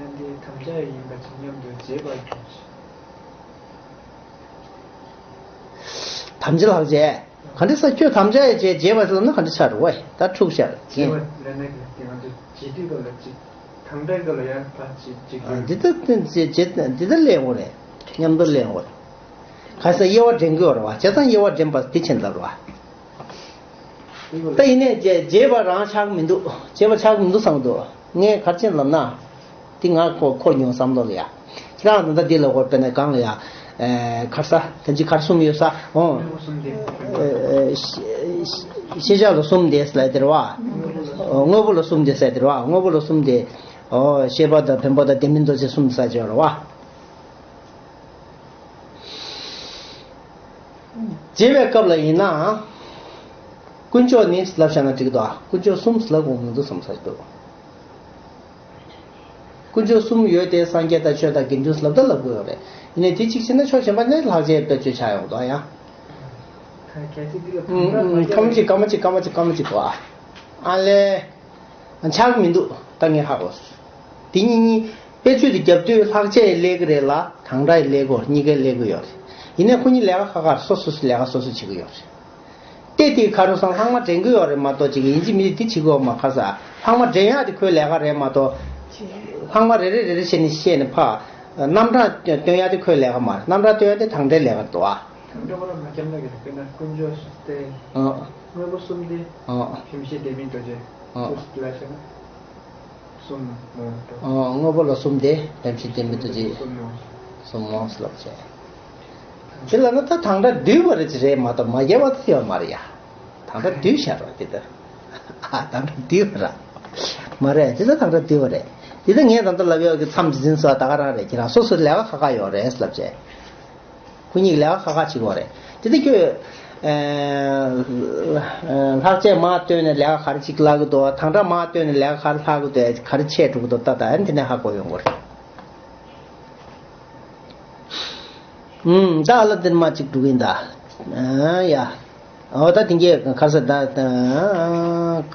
ཡང་འདི་དམ་བཅའ་ཡིན་པ་ཅིག་མཉམ་དུ་བྱེད་པར་གྱུར་ཅིག་དམ་བཅའ་ལྷག་ཅེས། ག་འདྲ་ས་ཁྱོད་དམ་བཅའ་ཡི་བྱས་བྱས་པ་ཟེར་ན་ག་འདྲ་ཆགས་རེད་བས། ད་འཁྲུག་ཤར་བྱས་པ་ལབ་ན་གི་ང་ཚོ་བྱེད་དུས་སྐབས་ལ་ཅིག་དང་འདྲའི་སྐབས་ལ་ཡང་ཕར་ཅིག་ཅིག་ཨ། འདི་ལྟ་བསྟན་བྱེད་བྱེད་འདི་ལྟ་ལེན་དགོས་རེད། མཉམ་དུ་ལེན་དགོས་རེད། ག་ས་དབྱེ་བ་འདྲེན་དགོས་རེད་བ། བྱས་ཙང་དབྱེ་བ་འདྲེན་པ་འདི་ཕྱིན་ལབ་རེད་བ། ད་ཡིན་ནའི་བྱས་བྱས་པ་རང་ཆགས་མི་འདུག་བྱས་པ་ཆགས་མི་འདུག་བསམ་འདུག་ངས་ག་རེ་བྱས་ལབ་ན། འདི་ང་ཁོ་འཁོར་མྱོང་བསམ་བློ་ལ་ཡ། ཁྱེད་རང་ད་ལྟ་འདི་ལ་འཁོར་དཔེར་ན་གང་ལ་ཡ། ཨེ། གར་ས་དེ་ཅི་གར་གསུམ་ཡོད་ས་འོང་། ཨེ། ཤེས་ཤེས་བྱ་ལ་གསུམ་དེ་ཟེར་དེ་རེད་བ། དངོས་པོ་ལ་གསུམ་དེ་ཟེར་དེ་རེད་བ། དངོས་པོ་ལ་གསུམ་དེ། ཨོ། ཤེས་པ་དང་བེམ་པོ་དང་ལྡན་མིན་རྡོ་རྗེ་གསུམ་ཟེར་གྱི་ཡོད་རེད་བ། བྱེད་པའི་སྐབས་ལ་ཡིན་ན། དཀོན་མཆོག་ནི་ལབ་བཞག་ན་འགྲིག་གི་འདུག་དཀོན་མཆོག་གསུམ་ལབ་དགོས་མི་འདུག་བསམ་ས་འདུག་དཀོན་མཆོག་གསུམ་ཡོད་དེ་སངས་རྒྱས་དང་ཆོས་དང་དགེ་འདུན་ལབ་ད་ལབ་དགོས་ཡོད་རེད། ཡིན་ནའི་དེ་གཅིག་བྱས་ན་ཕྱོགས་གཞན་པ་ནས་ལྷག་བཅས་བེད་སྤྱོད་བྱ་ཡོང་འདུག་ཡ། ད་གལ་སྲིད་འདི་ལ་ཨུམ་ཨུམ་སྐར་མ་གཅིག་སྐར་མ་གཅིག་སྐར་མ་གཅིག་འདུག་ཨ། ཨ་ལས། ཆགས་མི་འདུག་ད་ངས་ཧ་གོ། དེ་གཉིས་གཉིས་དཔེ་ཆོས་དེ་རྒྱབ་དུས་ལྷག་བཅས་སླེབས་ཀྱི་རེད་ལ་དང་སྒྲ་སླེབས་དགོས་གཉིས་ཀའི་སླེབས་ཀྱི་ཡོད་རེད། ཡིན་ནའི་ཁོ་གཉིས་ལས་ཀ་ཁ་ཁར་སོ་སོ་སོ་ལས་ཀ་སོ་སོ་བྱེད་ཀྱི་ཡོད་རེད། ཏེ་དེ་ཁ་རུ་སང་ལྷག་མ་འདྲེན་གྱི་ཡོད་རེད་མ་གཏོགས་ཅིག་ཡིན་གཅིག་མིན་གཅིག་དེ་བྱེད་དགོས་མ་ཁ་ས་ལྷག་མ་འདྲེན་ཡག་དེ་ཁོའི་ལས་ཀ་རེད་མ་གཏོགས། ལྷག་མ་རེ་རེ་རེ་རེ་བྱས་ནས་བཤད་ནས་ཕ། རྣམ་གྲངས་སྟོན་ཡག་དེ་ཁོའི་ལས་ཀ་མ་རེད། རྣམ་གྲངས་སྟོན་ཡག་དེ་དང་སྒྲའི་ལས་ཀ་འདུག་ཨ། དང་སྒྲ་བ་ལ་མ་འཁྱམ་ན་གི་དཔེར་ན་དཀོན་མཆོག་སྟེ། ཨ། དངོས་པོ་གསུམ་སྟེ། ཨ། བེམ་ཤེས་ལྡན་མིན་རྡོ་རྗེ། ཨ། སུ་ལ་བྱས་ན། གསུམ་མོ་ཏོ། ཨ། དངོས་པོ་ལ་གསུམ་སྟེ་བེམ་ཤེས་ལྡན་མིན་རྡོ་རྗེ། གསུམ་མོ། གསུམ་མོ་ལབ་བྱས། དེ་ལ་ན་ད་དང་སྒྲ་བསྡུས་པ་རེད་ཅི་རེད་མ་གཏོགས་མ་རྒྱས་པ་ད་ཡོད་མ་རེད་ཡ། དང་སྒྲ་བསྡུས་བཞག་རོགས་དེ་ལྟར། ཨ། དང་སྒྲ་བསྡུས་པ་ར། མ་རེད་དེ་ལ་དང་སྒྲ་བསྡུས་པ་རེད། དེ་ལྟར་ངས་ད་ལྟ་ལབ་ཡོད་ཀྱི་མཚམས་ཀྱི་འཛིན་སོགས་ད་ག་རང་རེད་ཁྱེད་རང་སོ་སོའི་ལས་ཀ་ཁག་ཁག་ཡོད་རེད་ལབ་བྱས། ཁོ་གཉིས་ལས་ཀ་ཁག་ཁག་བྱེད་དགོས་རེད། དེ་ལྟར་ཁྱོད། ཨ། ལྷག་བཅས་མར་བཏོན་ནས་ལས་ཀ་ག་རེ་ཅིག་ལྷག་གི་འདུག་དང་སྒྲ་མར་བཏོན་ནས་ལས་ཀ་ག་རེ་ལྷག་གི་འདུག་ག་རེ་ཆད་འགྲོ་གི་འདུག་ད་ད་ཨ་ནི་དེ་ནས་ཧ་གོ་ཡོང་གི་རེད། ཨུམ། ད་ཨ་ལ་དེར་མ་གཅིག་འགྲོ་གིན་ད། ཨ་ཡ། འོ་ད་དེང་གི་གར་ས་ད་ད་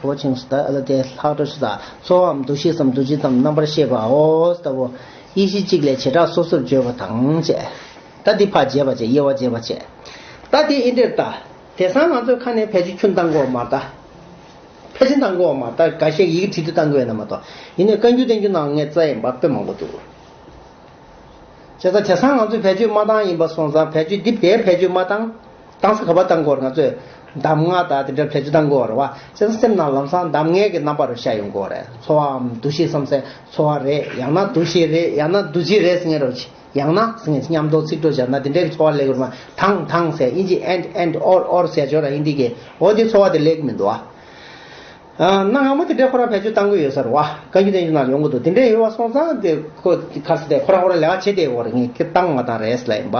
གོ་ཆིངས་སུ་ད་ཨ་ལ་དེ་ལྷག་འགྲོ་ཞུ་ད་ཚོར་བའམ་འདུ་ཤེས་སམ་འདུ་བྱེད་དམ་རྣམ་པར་ཤེས་པའོ་ལྟ་བུ་ཡེ་ཤེས་གཅིག་ལས་བྱེ་བྲག་སོ་སོར་བརྗོད་པ་དང་བཅས། ད་དེ་ཕར་བྱས་པ་བྱས་དབྱེ་བ་བྱས་པ་བྱས། ད་དེ་ཨིན་དྲེར་ད་དེང་སང་ང་ཚོའི་ཁ་ནས་བེད་སྤྱོད་ཁྱོན་བཏང་དགོས་མ་ད། ཕལ་ཆེར་བཏང་དགོས་མ་ད་འགའ་ཤས་ཡི་གེ་བྲིས་དུས་བཏང་དགོས་ན་མ་གཏོགས་ཡིན་ནའི་བཀའ་འགྱུར་བསྟན་འགྱུར་ནང་ངས་བཙལ་ཡིན་པ་དཔེ་མང་པོ་འདུག་བྱས་ཙང་དེང་སང་ང་ཚོས་བེད་སྤྱོད་མ་བཏང་ཡིན་པ་སོང་ཙང་བེད་སྤྱོད་འདི་བས་བེད་སྤྱོད་མ་བཏང་། བཏང་ས་ག་པར་བཏང་དགོས་རེད། ང་ཚོས་གདམས་ངག་དང་དེ་འདྲ་བེད་སྤྱོད་བཏང་དགོས་རེད་བ། བྱས་ཙང་སེམས་ནང་ལམ་སང་གདམས་ངག་གི་རྣམ་པ་རུ་ཤར་ཡོང་དགོས་རེད། ཚོར་བའམ་འདུ་ཤེས་བསམ་སེམས་ཚོར་བ་རེད། ཡང་ན་འདུ་ཤེས་རེད། ཡང་ན་འདུ་བྱེད་རེད་ཟེར་མཁན་རེད། ཡང་ན་ཟེར་ངས་མཉམ་དུ་ཚིག་གྲོགས་བྱས་ན་དེ་འདྲའི་ཚོར་བ་སླེབས་ཀྱི་རེད་མ། དང་དང་ཟེར་ཨིན་ཇི་and and or or ཟེར་ཆོག་ར་ཧིན་དི་གི་འོ་དེ་ཚོར་བ་དེ་སླེབས་ཀྱི་མི་འདུག་ཨ། ཨ། གནའ་སྔ་མོ་དེ་འདྲའི་ཁོ་རང་བེད་སྤྱོད་བཏང་གི་ཡོད་ས་རེད་བ། བཀའ་འགྱུར་བསྟན་འགྱུར་ནང་ཡོང་གི་འདུག་དེ་འདྲའི་ཡོད་པ་སོང་ཙང་དེ་ཁོ་ཁ་ས་དེ་ཁོ་རང་ཁོ་རང་ལས་ཀ་བྱེད་བསྡད་ཡོད་རེད། ངས་ཁྱེད་བཏང་མ་བཏང་རེད་ལབ་ཡིན་པ།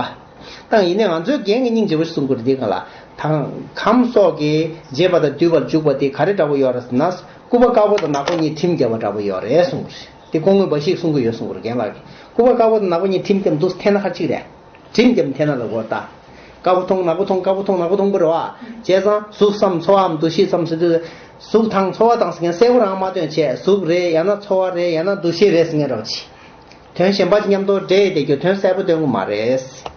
བཏང་ཡིན་ནའི་ང་ཚོའི་རྒན་གྱི་སྙིང་རྗེ་པོ་ཞིག་གསུང་གི་རེད། དེ་ག་ལ་དང་ཁམས་སོགས་ཀྱིས་བརྗེད་པ་དང་བསྡུས་པར་འཇུག་པ་དེ་ག་རེ་འདྲ་པོ་ཡོད་རེད་ཟེར་ན། སྐུད་པ་དཀར་པོ་དང་ནག་པོ་གཉིས་ཁྲིམས་བརྒྱབ་པ་འདྲ་པོ་ཡོད་རེད་གསུང་གི་རེད། དེ་སྐུ་ངོ་འབའ་ཞིག་གསུང་གི་ཡོད་གསུང་གི་རེད། རྒན་ལགས་ཀྱིས་སྐུད་པ་དཀར་པོ་དང་ནག་པོ་གཉིས་ཁྲིམས་བརྒྱབ་འདུག་འཐེན་ན་ཁ་ཅིག་རེད། ཁྲིམས་བརྒྱབ་འཐེན་ན་ལབ་དགོས་ད། དཀར་པོ་མཐོང་ནག་པོ་མཐོང་དཀར་པོ་མཐོང་ནག་པོ་མཐོང་གི་རེད་བ། བྱས་ཙང་གཟུགས་སམ་ཚོར་བའམ་འདུ་ཤེས་སམ་ཟེར་དུས། གཟུགས་དང་ཚོར་བ་དང་ཟེར་མཁན་གསལ་པོ་རང་མ་སྟོན་བྱས། གཟུགས་རེད། ཡང་ན་ཚོར་བ་རེད། ཡང་ན་འདུ་ཤེས་རེད་ཟེར་མཁན་འདྲ་པོ་ཅིག་དོན་གཞན་པ་ཅིག་མཉམ་དུ་འདྲེས་བསྡད་རྒྱུ་དོན་གསལ་པོ་སྟོན་གི་མ་རེད།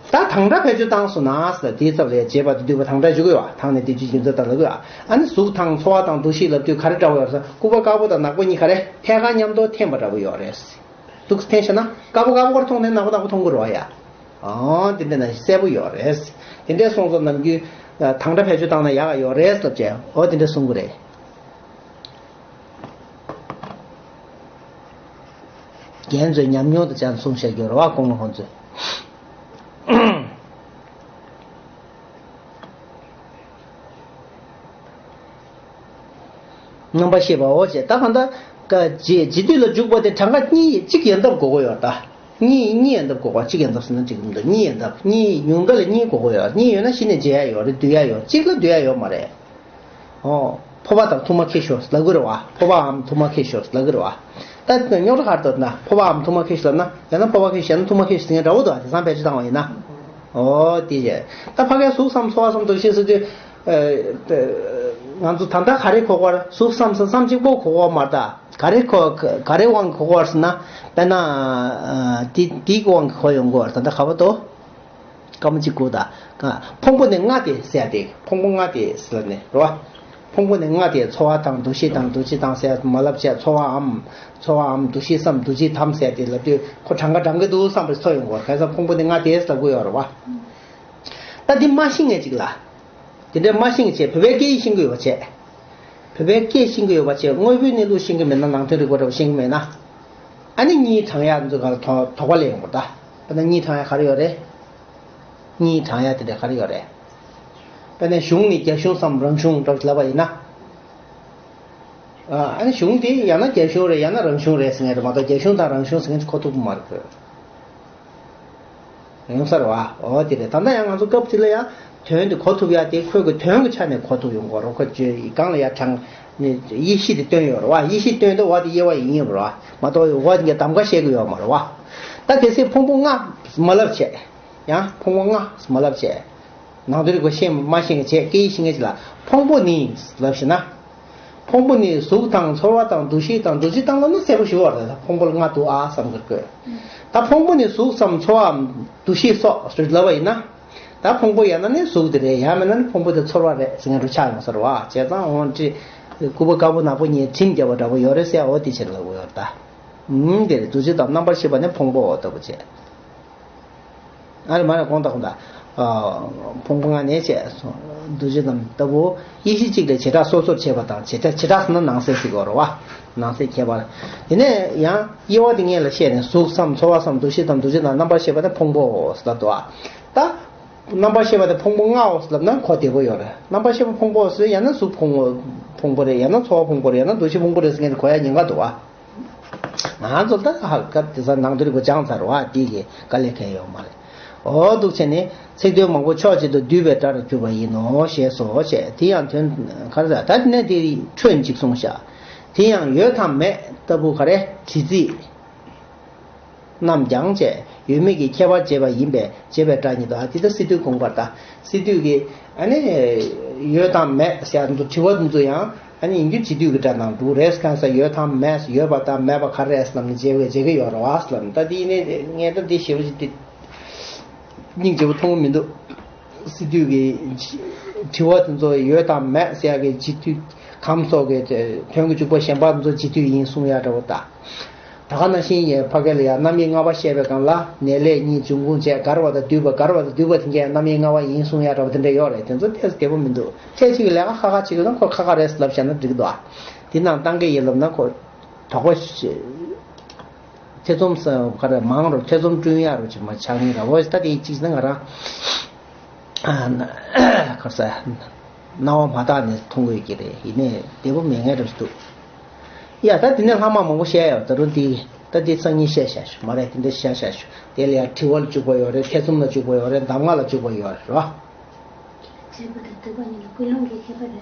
ད་དང་སྒྲ་བེད་སྤྱོད་བཏང་སོང་ན་ཟེར་དེའི་ཚབ་ལ་བྱེད་པ་དང་བསྡུས་པ་དང་སྒྲ་འཇུག་གི་ཡོད་པ། དང་ནས་དེ་བཅུ་རྒྱུ་མཚན་ལྟར་ལབ་གི་ཡོད། ཨ་ནི་གཟུགས་དང་ཚོར་བ་དང་འདུ་ཤེས་ལབ་དུས་ག་རེ་འདྲ་པོ་ཡོད་ཟེར། སྐུད་པ་དཀར་པོ་དང་ནག་པོ་གཉིས་ཀ་རེད། ཐད་ཀར་མཉམ་དུ་འཐེན་པ་འདྲ་པོ་ཡོད་རེད། འདུག་འཐེན་བྱས་ན་དཀར་པོ་དཀར་པོ་མཐོང་ནས་ནག་པོ་ནག་པོ་མཐོང་གི་རེད་བ་ཡ། ཨོ་དེ་འདྲ་ན་གསལ་པོ་ཡོད་རེད། དེ་འདྲས་སོང་ཙང་ནམ་རྒྱུན་དང་སྒྲ་བེད་སྤྱོད་བཏང་ན་ཡག་ཡོད་རེད་ལབ་བྱས། ཨོ་དེ་འདྲས་གསུང་གི་རེད། རྒན་ཚོས་ཉམས་མྱོང་དང་སྦྱར་ནས་གསུངས་བཞག་རྒྱུ་རེད་བ། དགོངས་ལ་ཧོན་ཚོས། རྣམ་པར་ཤེས་པའོ་ཞེས། ད་གང་ལྟར་ཀ་རྗེས་རྗེས་མཐུད་ལ་འཇུག་པ་དེ་གྲངས་ཀ་གཉིས་གཅིག་ཡོང་ཐབས་དགོས་ཀྱི་ཡོད་ད། གཉིས་གཉིས་ཡོང་ཐབས་དགོས་པ། གཅིག་ཡོང་ཐབས་ཟེར་ན་འགྲིག་གི་མི་འདུག་གཉིས་ཡོང་ཐབས། གཉིས་ཉུང་མཐའ་ལ་གཉིས་དགོས་ཀྱི་ཡོད། གཉིས་ཡོད་ན་གཞི་ནས་བརྗེ་ཡ་ཡོད་རེད། བསྡུ་ཡ་ཡོད། གཅིག་ལ་བསྡུ་ཡ་ཡོད་མ་རེད། ཨོ། ཕོར་པ་དང་ཐུར་མ་ཁྱེར་ཤོག་ལབ་གི་རེད་བ། ཕོར་པའམ་ཐུར་མ་ཁྱེར་ཤོག་ལབ་གི་རེད་བ། ད་རྙོག་དྲ་ག་རེ་འདུག་ན། ཕོར་པའམ་ཐུར་མ་ཁྱེར་ཤོག་ལབ་ན། ཡང་ན་ཕོར་པ་ཁྱེར་ཤོག་ཡང་ན་ཐུར་མ་ཁྱེར་ཤོག་ཟེར་མཁན་འདྲ་པོ་འདུག་དེང་སང་བེད་སྤྱོད་བཏང་བ་ཡིན་ན། ཨོ་དེ་རེད། ད་ཕ་གིའི་གཟུགས་སམ་ཚོར་བ་སམ་འདུ་ཤེས་ཟེར་དུས། ཨ། ང་ཚོ་ད་ལྟ་ག་རེ་གོ་གི་ཡོད་རེད། གཟུགས་སམ་ཟེར་བསམ་གཅིག་པོ་གོ་གི་ཡོད་མ་རེད་ད། ག་རེ་གོ་ག་རེ་དབང་གིས་གོ་གི་ཡོད་རེད་ཟེར་ན། དཔེར་ན། ཨ། དེ་དེའི་དབང་གིས་གོ་ཡོང་གི་ཡོད་རེད། ད་ལྟ་ག་པར་འདུག་སྐར་མ་གཅིག་སྒུག་དང་། ཕུང་པོ་ནི་ལྔ་སྟེ་ཟེར་ཡ་དེ། ཕུང་པོ་ལྔ་སྟེ་ཟེར་ནས་རེད་བ། ཕུང་པོ་ནི་ལྔ་སྟེ། ཚོར་བ་དང་འདུ་ཤེས་དང་འདུ་བྱེད་དང་ཟེར་ཡ་མ་ལབ་བྱས། ཚོར་བའམ། ཚོར་བའམ་འདུ་ཤེས་སམ་འདུ་བྱེད་དམ་ཟེར་ཡ་དེ་ལབ་དུས་ཁོ་གྲངས་ཀ་བགྲང་གི་འདུག་བསམ་པ་ཞིག་ཚོར་ཡོང་གི་ཡོད་རེད། གང་ཟེར་ཕུང་པོ་ནི་ལྔ་སྟེ་ལབ་གི་ཡོད་རེད་བ། ད་འདི་མ་ཤེས་མཁན་ཅིག་ལ། དེ་འདྲའི་མ་ཤེས་མཁན་བྱས། བོད་པའི་སྐད་ཡིག་ཤེས་ཀྱི་ཡོད་པ་བྱས། བོད་པའི་སྐད་ཤེས་ཀྱི་ཡོད་པ་བྱས། དངོས་པོའི་གནས་ལུགས་ཤེས་ཀྱི་མེད་ན། ནང་དོན་རིག་པ་འདྲ་པོ་ཤེས་ཀྱི་མེད་ན། ཨ་ནི་གཉིས་བགྲང་ཡག་འདི་ཚོ་ག་ལ་དོ་དོགས་པ་སླེབས་ཡོང་གི་རེད་ད། དཔེར་ན་གཉིས་བགྲང་ཡག་ག་རེ་ཡོད་རེད། གཉིས་བགྲང་ཡག་དེ་འདྲ་ག་རེ་ཡོད་རེད། དཔེར་ན་གཞུང་ནི་རྒྱ་གཞུང་སམ་རང་གཞུང་འདྲ་པོ་ལབ་པ་ཡིན་ན། ཨ་ནི་གཞུང་དེ་ཡང་ན་རྒྱ་གཞུང་རེད། ཡང་ན་རང་གཞུང་རེད་ཟེར་མཁན་རེད་མ་གཏོགས། རྒྱ་གཞུང་དང་རང་གཞུང་ཟེར་མཁན་གོ་ཐུབ་ཀྱི་མ་རེད། ཡོང་ས་རེད་བ། འོ་དེ་རེད། ད་ལྟ་ཡང་ང་ཚོ་སྐབས་དེ་ལ་ཡང་དོན་དེ་གོ་ཐུབ་ཡ་དེ་ཁོས་གི་དོན་གྱི་ཆ་ནས་གོ་ཐུབ་ཡོང་གི་རེད། ཁོ་བརྗོད་ཡིག་སྒང་ལ་ཡ་དྲངས་ནས་དབྱེ་གཞི་དེ་སྟོན་ཡོད་རེད་བ། དབྱེ་གཞི་སྟོན་དུས་འོ་དེ་དབྱེ་བ་ཡིན་ཡིན་པ་རེད་བ། མ་གཏོགས་འོ་དེ་གདམ་ག་བཤད་གི་ཡོད་མ་རེད་བ། ད་གལ་སྲིད་ཕུང་པོ་ལྔ་མ་ལབ་བྱས། ཡང་ཕུང་པོ་ལྔ་མ་ལབ་བྱས། ནང་དོན་རིག་པ་ཤེས་མ་ཤེས་མཁན་བྱས། སྐད་ཡིག་ཤེས་མཁན་ཅིག་ལ་ཕུང་པོ་ནི་ལབ་ཤེས་ན། ཕུང་པོ་ནི་གཟུགས་དང་ཚོར་བ་དང་འདུ་ཤེས་དང་འདུ་བྱེད་དང་ལབ་ན་གསལ་པོ་ཞེ་པོ་རེད། ད་ཕུང་པོ་ལྔ་འདུག་ཨ་བསམ་གི་དགོས། ད་ཕུང་པོ་ནི་གཟུགས་སམ་ཚོར་བའམ་འདུ་ཤེས་སོགས་ལབ་པ་ཡིན་ན། ད་ཕུང་པོ་ཡང་ན་ནི་གཟུགས་དེ་རེད། ཡང་མིན་ན་ནི་ཕུང་པོ་དེ་ཚོར་བ་རེད་ཟེར་མཁན་འདྲ་ཆགས་ཡོང་ས་རེད་བ། བྱས་ཙང་འོ་འདི་སྐུད་པ་དཀར་པོ་ནག་པོ་གཉིས་ཁྲིམས་བརྒྱབ་པ་འདྲ་པོ་ཡོད་རེད་ཟེར། འོ་དེ་ཕྱིར་ལབ་དགོས་ཡོད་རེད་ད། ཨུམ་དེ་རེད། འདུ་བྱེད་དང་རྣམ་པར་ཤེས་པ་ནི་ཕུང་པོའོ་ལྟ་བུ་བྱས། ཨ་རེ་མ་རེ་དགོངས་དག་དགོངས་དག་ཨ། ཕུང་པོ་ལྔ་ནས་བྱས་སོ། འདུ་བྱེད་དང་ལྟ་བུ། དབྱེ་གཞི་གཅིག་ལས་བྱེ་བྲག་སོ་སོར་ཕྱེ་བ་དང་། བྱེ་བྲག་བྱེ་བྲག་ཟེར་ན་ནང་གསེས་ཟེར་གྱི་ཡོད་རེད་བ། ནང་གསེས་ཁྱད་པར། དེ་ནས་ཡང་དབྱེ་བ་དེ་སྔོན་ལ་བཤད་ནས། གཟུགས་སམ་ཚོར་བ་སམ་འདུ་ཤེས་དང་འདུ་བྱེད་དང་རྣམ་པར་ཤེས་པ་དེ་ཕུང་པོའོ་ཟེར་ལབ་འདུག་ཨ། ད་རྣམ་པར་ཤེས་པ་དེ་ཕུང་པོ་ལྔའོ་ཟེར་ལབ་ན་གོ་བདེ་པོ་ཡོད་རེད། རྣམ་པར་ཤེས་པ་ཕུང་པོའོ་ཟེར། ཡང་ན་གཟུགས་ཕུང་པོ་ཕུང་པོ་རེད། ཡང་ན་ཚོར་བ་ཕུང་པོ་རེད། ཡང་ན་འདུ་ཤེས་ཕུང་པོ་རེད་ཟེར་མཁན་དེ་གོ་ཡ་ཉེན་ཁ་འདུག་ཨ། ང་ཚོ་ད་ཧ་སྐབས་དེ་ཚོ་ནང་དོན་རིག་པ་སྦྱངས་ཚར་བ་དེ་གི་དཀའ་ལས་ཁེལ་ཡོད་མ་རེད། འོ་འདུག་བྱས་ནས་ཚིག་དོན་མང་པོ་ཕྱོགས་གཅིག་ཏུ་བསྡུས་པའི་སྒྲར་གྱུར་པ་ཡིན་ནོ་ཞེས་སོ་ཞེས། དེ་ཡང་དོན་ག་རེ་ཟེར། ད་དེ་ནས་དེ་འཕྲོས་གཅིག་གསུངས་ཤག་དེ་ཡང་ཡོད་དམ་མེད་ལྟ་བུ་ག་རེ་དྲི་ཚིག་རྣམས་ཀྱང་བཅས་ཡོད་མེད་ཀྱི་ཁྱད་པར་འབྱེད་པ་ཡིན་པས་འབྱེད་པའི་སྒྲ་ཉིད་དོ། ཨ་དེ་ལྟར་སི་ཏུའི་དགོངས་པར་ལྟ། སི་ཏུ་གིས་ཨ་ནི་ཡོད་དམ་མེད་ཟེར་ཡ་འདུག་དྲི་བ་འདི་ཚོ་ཡང་ཨ་ནི་ཡིན་རྒྱུ་བྱེད་དུས་ཀྱི་སྒྲ་ནང་འདུག་རེད། གང་ཟེར་ཡོད་དམ་མེད། ཡོད་པ་དང་མེད་པ་ག་རེ་རེད་ལབ་ནས་འབྱེད་པའི་འབྱེད་ཀྱི་ཡོད་རེད་བ་ལབ་ནས། ད་དེ་ཡིན་ནའི་ངས་ད་འདི་ཞེ་པོ་ཅིག་དེ་སྙིང་རྗེ་པོ་མཐོང་གི་མི་འདུག་སི་ཏུ་གི་དྲི་བ་དེ་ཚོ་ཡོད་དམ་མེད་ཟེར་ཡ་གི་བྱེད་དུས་ཁམས་སོགས་ཀྱི་དོན་གྱི་འཇུག་པ་གཞན་པ་དེ་ཚོ་བྱེད་དུས་ཡིན་གསུང་ཡ་འདྲ་བོ་ད། ད་ག་ནང་བཞིན་ཡང་ཕ་གི་ལ་ཡང་རྣམ་དབྱེ་ལྔ་པ་བཤད་པའི་སྒང་ལ་ནས་ལས་གཉིས་འབྱུང་ཁུངས་བཅས་དགར་བ་དང་བསྡུས་པ། དགར་བ་དང་བསྡུས་པ་དེ་གས་རྣམ་དབྱེ་ལྔ་པ་ཡིན་གསུང་ཡ་འདྲ་བ་དེ་འདྲ་ཡོད་རེད། དེ་ཚོ་ཏོག་ཙམ་བདེ་པོ་མི་འདུག་ཁྱེད་ཅིག་གིས་ལས་ཀ་ཁག་ཁག་བྱེད་ཀྱི་ན་ཁོ་ཁག་ཁག་རེད་ལབ་བཞག་ན་འགྲིག་གི་འདུག་ཨ། དེ་ནང་བཏང་གི་ཡིན་ལབ་ན་ཁོ་དོགས་པ་ཞེ་ ཐེ་ཚོམ་ས་ག་རེ་མང་རུ་ཐེ་ཚོམ་བསྐྲུན་ཡག་རུ་ཅིག་མ་ཆགས་ནི་ར་བོ་ད་དེ་གཅིག་ན་ང་རང་ཨ་ན་ག་རེ་ཟེར། སྣང་བ་མ་དག་ནས་མཐོང་དགོས་ཀྱི་རེད། ཡིན་ནའི་བདེ་པོ་མེད་མཁན་རེད་འདུག་ཡ་ད་དེ་ནས་ལྷག་མ་མང་པོ་བཤད་ཡོད། ད་རུང་དེ་ད་དེ་སང་ཉིན་བཤད་བཞག་ཞུ་མ་རེད། དེ་འདྲ་བཤད་བཞག་ཞུ། དེ་ལ་ཡང་དྲི་བ་ལ་འཇུག་པ་ཡོད་རེད། ཐེ་ཚོམ་ལ་འཇུག་པ་ཡོད་རེད། གདམས་ངག་ལ་འཇུག་པ་ཡོད་རེད་རོ། བྱས་པ་དང་བསྡུས་པ་གཉིས་ལ་ཀུན་སློང་གི་ཁྱད་པར་རེད།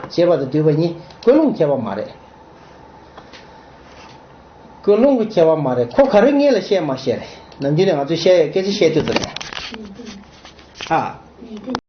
བྱས་པ་དང་བསྡུས་པ་གཉིས་ཀུན་སློང་ཁྱད་པར་མ་རེད། ཀུན་སློང་གི་ཁྱད་པར་མ་རེད། ཁོ་ག་རེ་ངེད་ལ་བཤད་མ་བཤད་རེད། ནམ་རྒྱུན་ནས་ང་ཚོས་བཤད་ཡ་སྐད་ཆ་བཤད་དུས་ཙམ་ནས། ཨ།